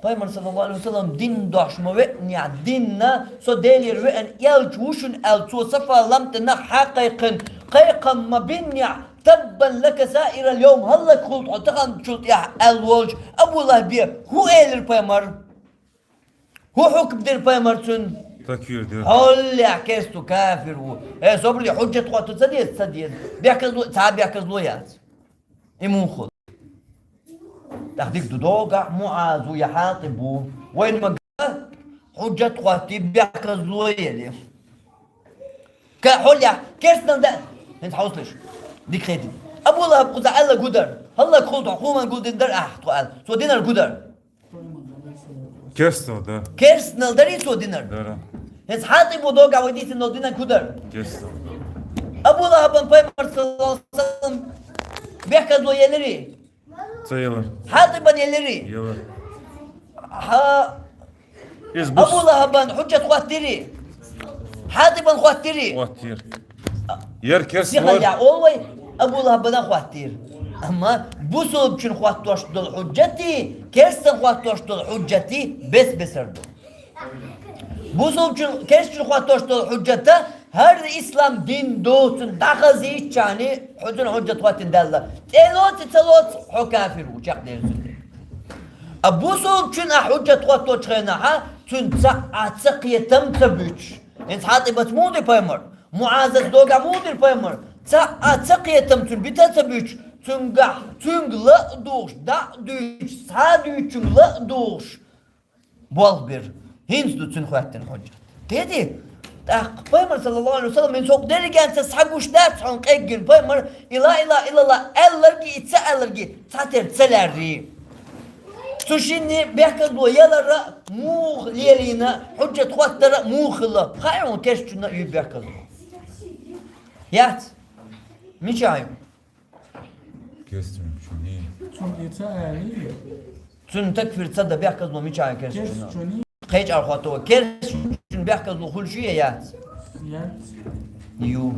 Пайхамар, саллаллаху алейхи ва саллям, дин дохьуш ма веанехь, динна, со Делера веана элча ву шуна аьлла, цо Сафа лам тӀе нах хьакхайкхина, кхайкхам ма бинехь, таббан лака саирал йовм, хӀаллакьхула хьо таханчул тӀаьхьа аьлла волчу Абу ЛахӀабе хӀун элира пайхамар? ХӀун хьукм дира пайхамар цуьнан? Такфир дира. Хьоллехь керста ву, кафир ву. Э, собар де, хьуьжжат хӀотто ца деза, ца деза. Бехказло, цхьа бехказло яц. И муха хуьлу? ТӀаккха дика ду, догахь МуӀаз ву я Хьатиб ву. Вайна ма га, хьуьжжат хӀоттий, бехказло елий. Ка хьоллехь, керстанал да-, хӀинца хьовсалаш. Дика хетий. Абу ЛахӀаб кхуза аьлла гу дара. ХӀаллакьхула тхо, хӀуманна гулдина дара ахь тхо аьлла. Цо динарг гу дара. Керстанал, да. Керстанал дарий цо динарг? Дара. ХӀинца Хьатибо догахь вай дийцина долу динарг хӀун дара? Керстанал. Абу ЛахӀабан пайхамар, саллаллаху алейхи ва саллям, бехказло елирий? Ца елира. Хьатибан елирий? Елира. Хьа-, иза бус- Абу ЛахӀабан хьуьжжат хӀоттийрий? Хьатибан хӀоттийрий? ХӀоттийра. Яра керста вара. Сихаллехь олу вай, Абу ЛахӀабана хӀоттийра. Амма бусулбачун хӀоттош долу хьуьжжатий, керстан хӀоттош долу хьуьжжатий бес-бесар ду. Бусулбачун, керстачун хӀоттош долу хьуьжжата хӀара ислам дин доцун дӀахазийччани, хьо цуьнан хьуьжжат хӀоттийна даьлла. ТӀе лоцу, ца лоцу, хьо кафир ву, чекхдер цуьнан. А бусулбачун а хьуьжжат хӀотточу хенахьа, цуьнан цхьа а ца кхетам ца буьтуш. ХӀинца Хьатибаца муха дира пайхамар? МуӀазаца догахь муха дира пайхамар? Цхьа а ца кхетам цуьнан бита а ца буьтуш, цуьнгахь, цуьнга ла а дугӀуш, дӀа а дуьйцуш, схьа а дуьйцучуьнга ла а дугӀуш, болх бира. ХӀинца ду цуьнан хӀоьттина хьуьжжат. Кхетий? ТӀаккха пайхамар, саллаллаху алейхи ва саллям, хӀинца хӀокху дерригенца схьагуш дац хьуна къеггина пайхамар, и ла илаха иллаллах аьлларгий, и ца аьлларгий цхьатера ца лаьррий? Цу шинна бехказло ялар а муха лелийна, хьуьжжат хӀоттар а муха хилла? Хаьий хьуна керстачунна а ю бехказло? Яц? Мичахь ю? Керстачунна. Цунна и ца алий? Цунна такфир ца дан бехказло мичахь ю керстачунна? Керстачунна. Кхечу агӀор хӀотто, керстачун бехказло хуьлуш ю я яц? Яц. Ю.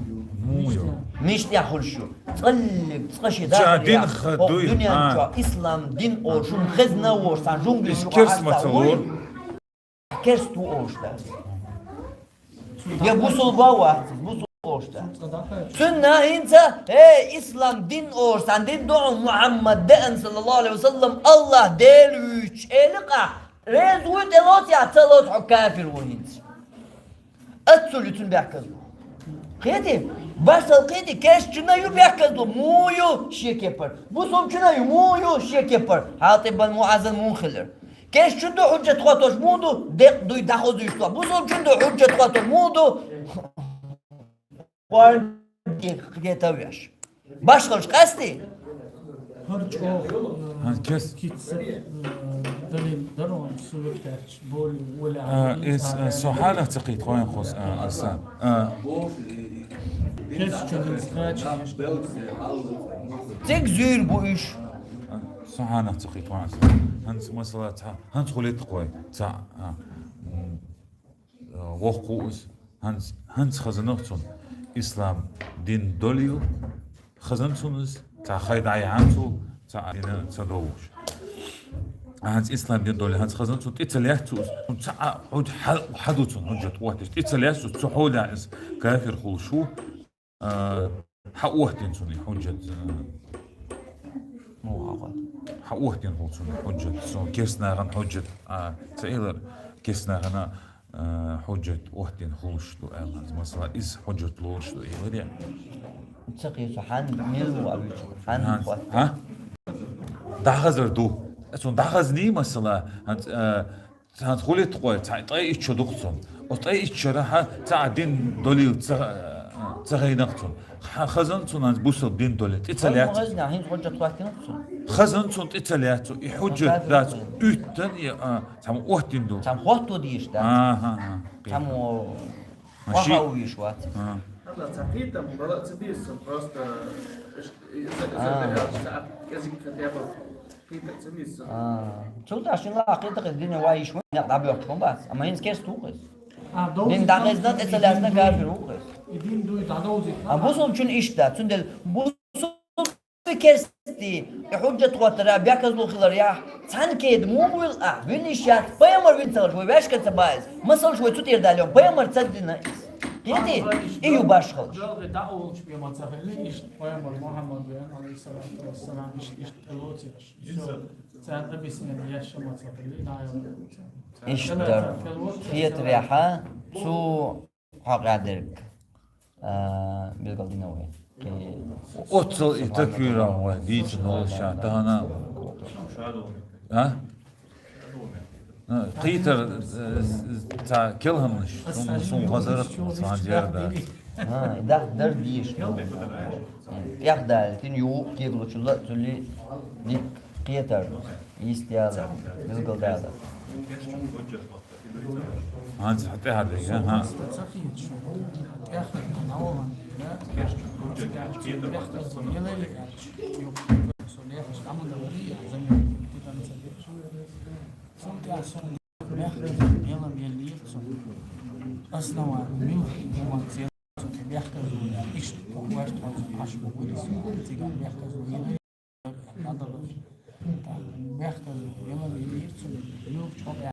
Мишта яхуш ю? Цкъаллиг, цкъа ши дахар дин я, хадуй, дуьнен чу ислам дин олуш, шуна хезна вош, сан жунгуш ю, керс ма ца лор. Керс ду олуш да. Я бусулба вац, бусулба олуш да. Цунна хӀинца, э, ислам дин олуш, сан дин ду Мухаммад деан, саллаллаху алейхи ва саллам, Аллах Дела вуьйчу эликъа, реза вуй тӀелоцу я ца лоцу, хьо кафир ву хӀинца. Аццул ю цуьнан бехказло. Кхети? Башхал кхети, керсчунна ю бехказло, муха ю шен кепара. Бусулбачунна ю, муха ю шен кепара. Хьатиб бан МуӀазан муха хилира? Керсчун ду хьуджат хӀоттош, муха ду? Декъ дуй, дӀахозуьйтуш ду. Бусулбачун ду хьуджат хӀоттош, муха ду? Кхоьрдехь кхетавеш. Башхалш къаьсти? ХӀара чӀогӀа, э, хӀан кес? Кица, э, далил дара ван суьртаьрча, боли, воля, А, эс, а, со хьанах ца кхийта, хойн хос, а, аса. А. Кес чу хӀинца кхача. Циг зуьйр бу уьш. А, со хьанах ца кхийта, хойн аса. ХӀанц масала ца, хӀанц хулит кхой, ца, а, м, воккху иза, хӀанц, хӀанц хазанах цунна ислам дин долийла, хазан цунна иза, цхьа хай дӀаяхьан цул, цхьа дина ца довлуш. ХӀанц ислам дин долийла, хӀанц хазан цунна тӀе ца лаьцна цу иза, цхьа а хьуд-, хьа-, хьаду цунна хьуджат хӀотташ, тӀе ца лаьцна цу, цу хьолехь иза кафир хулуш ву, А, хьан охтина цунна и хьуджат? Муха хьан охтина хул цунна и хьуджат? Со керстанахана хьуджат, а, ца элар, керстанахана, а, хьуджат охтина хулуш ду аьлла, масала, иза хьуджат лоруш ду, элар я? Ца кхийсу, хьан мел ву а вича? Хьан хьан, хьан? ДӀахазар ду. Цунна дӀахазний, масала, хьан, а, Цхьаьна хулит кхой, цхьа ткъе итт шо ду-кх цунна. Оцу ткъе итт шарахь цхьа а дин долийла ца, ца гӀайна-кх цунна. Ха-, хазан цунна хӀинца бусалба дин долийла тӀе ца лаьцна. Хазна, хӀинца хьуджат хӀоттина-кх цунна. Хазан цунна тӀе ца лаьцна цу. И хьуджат дац, уьттан я, а, цхьамма охтина ду. Цхьамма хӀотто дийш дац. Аха, аха. Цхьамма хьо-, хьо вуьйш вац. Ага. Хьала цхьа кхетам бала ца дийр сан, просто иш-, иза, иза А. Цхьа кӀезиг кхетам. Кхетар ца миссар. А, цул тӀаьхьа шина лаахь кхетар, иза динан вай йиш вай, некъ дӀабоьхкуш ма бац. Амма хӀинца керста ву-кх иза. А, дин дӀахезна, тӀе ца лаьцна, кафир ву-кх иза. И дин дуй дӀадовзийта. А бусулбачун иштта дац. Цундела бусулба керста, и хьуджат хӀоттар а, бехказло хилар яхь, цхьаьна кеда муха вуьйла ахь? Вина йиш яц, пайхамар вина ца хилча, вай ваьшка ца баьхьа иза. Масалш вай цу тӀера далийна, пайхамар ца дина иза. Кхетий? И ю башхалш. ДалгӀе дӀаолуш бен ма ца хилли, иштта пайхамар Мухьаммад вен, алейхиссалату вассалам, иштта, иштта лоцуш. Царна объяснение еш ма ца хилли, дӀа а йолу. Иштта дар. Хетарехь, цу хьокъехь дерг, а, билгалдина вай. Оццул и таквиран вай дийцина долуш ша тахана. А? А, кхетар, э, цхьа келхамнаш, сум, сум хазарат, цхьа зерда. А, и даха дар дийш. ТӀехдалийтина юкъа кегалучул а цуьнан дика кхетар, йистеяла, билгалдала. ХӀанз хьо тӀаьхьа дерг, а? ХӀа. Цунна тӀехь суна мелам еллера цунна. Основание муьлхха хӀуманца цунна бехказло яр. Иштта ваьшта хьо цунна Ӏаш бу гуди цунна, цигахь бехказло елира, дӀадала. Бехказло мелам еллера цунна, муьлххачу хьокъехь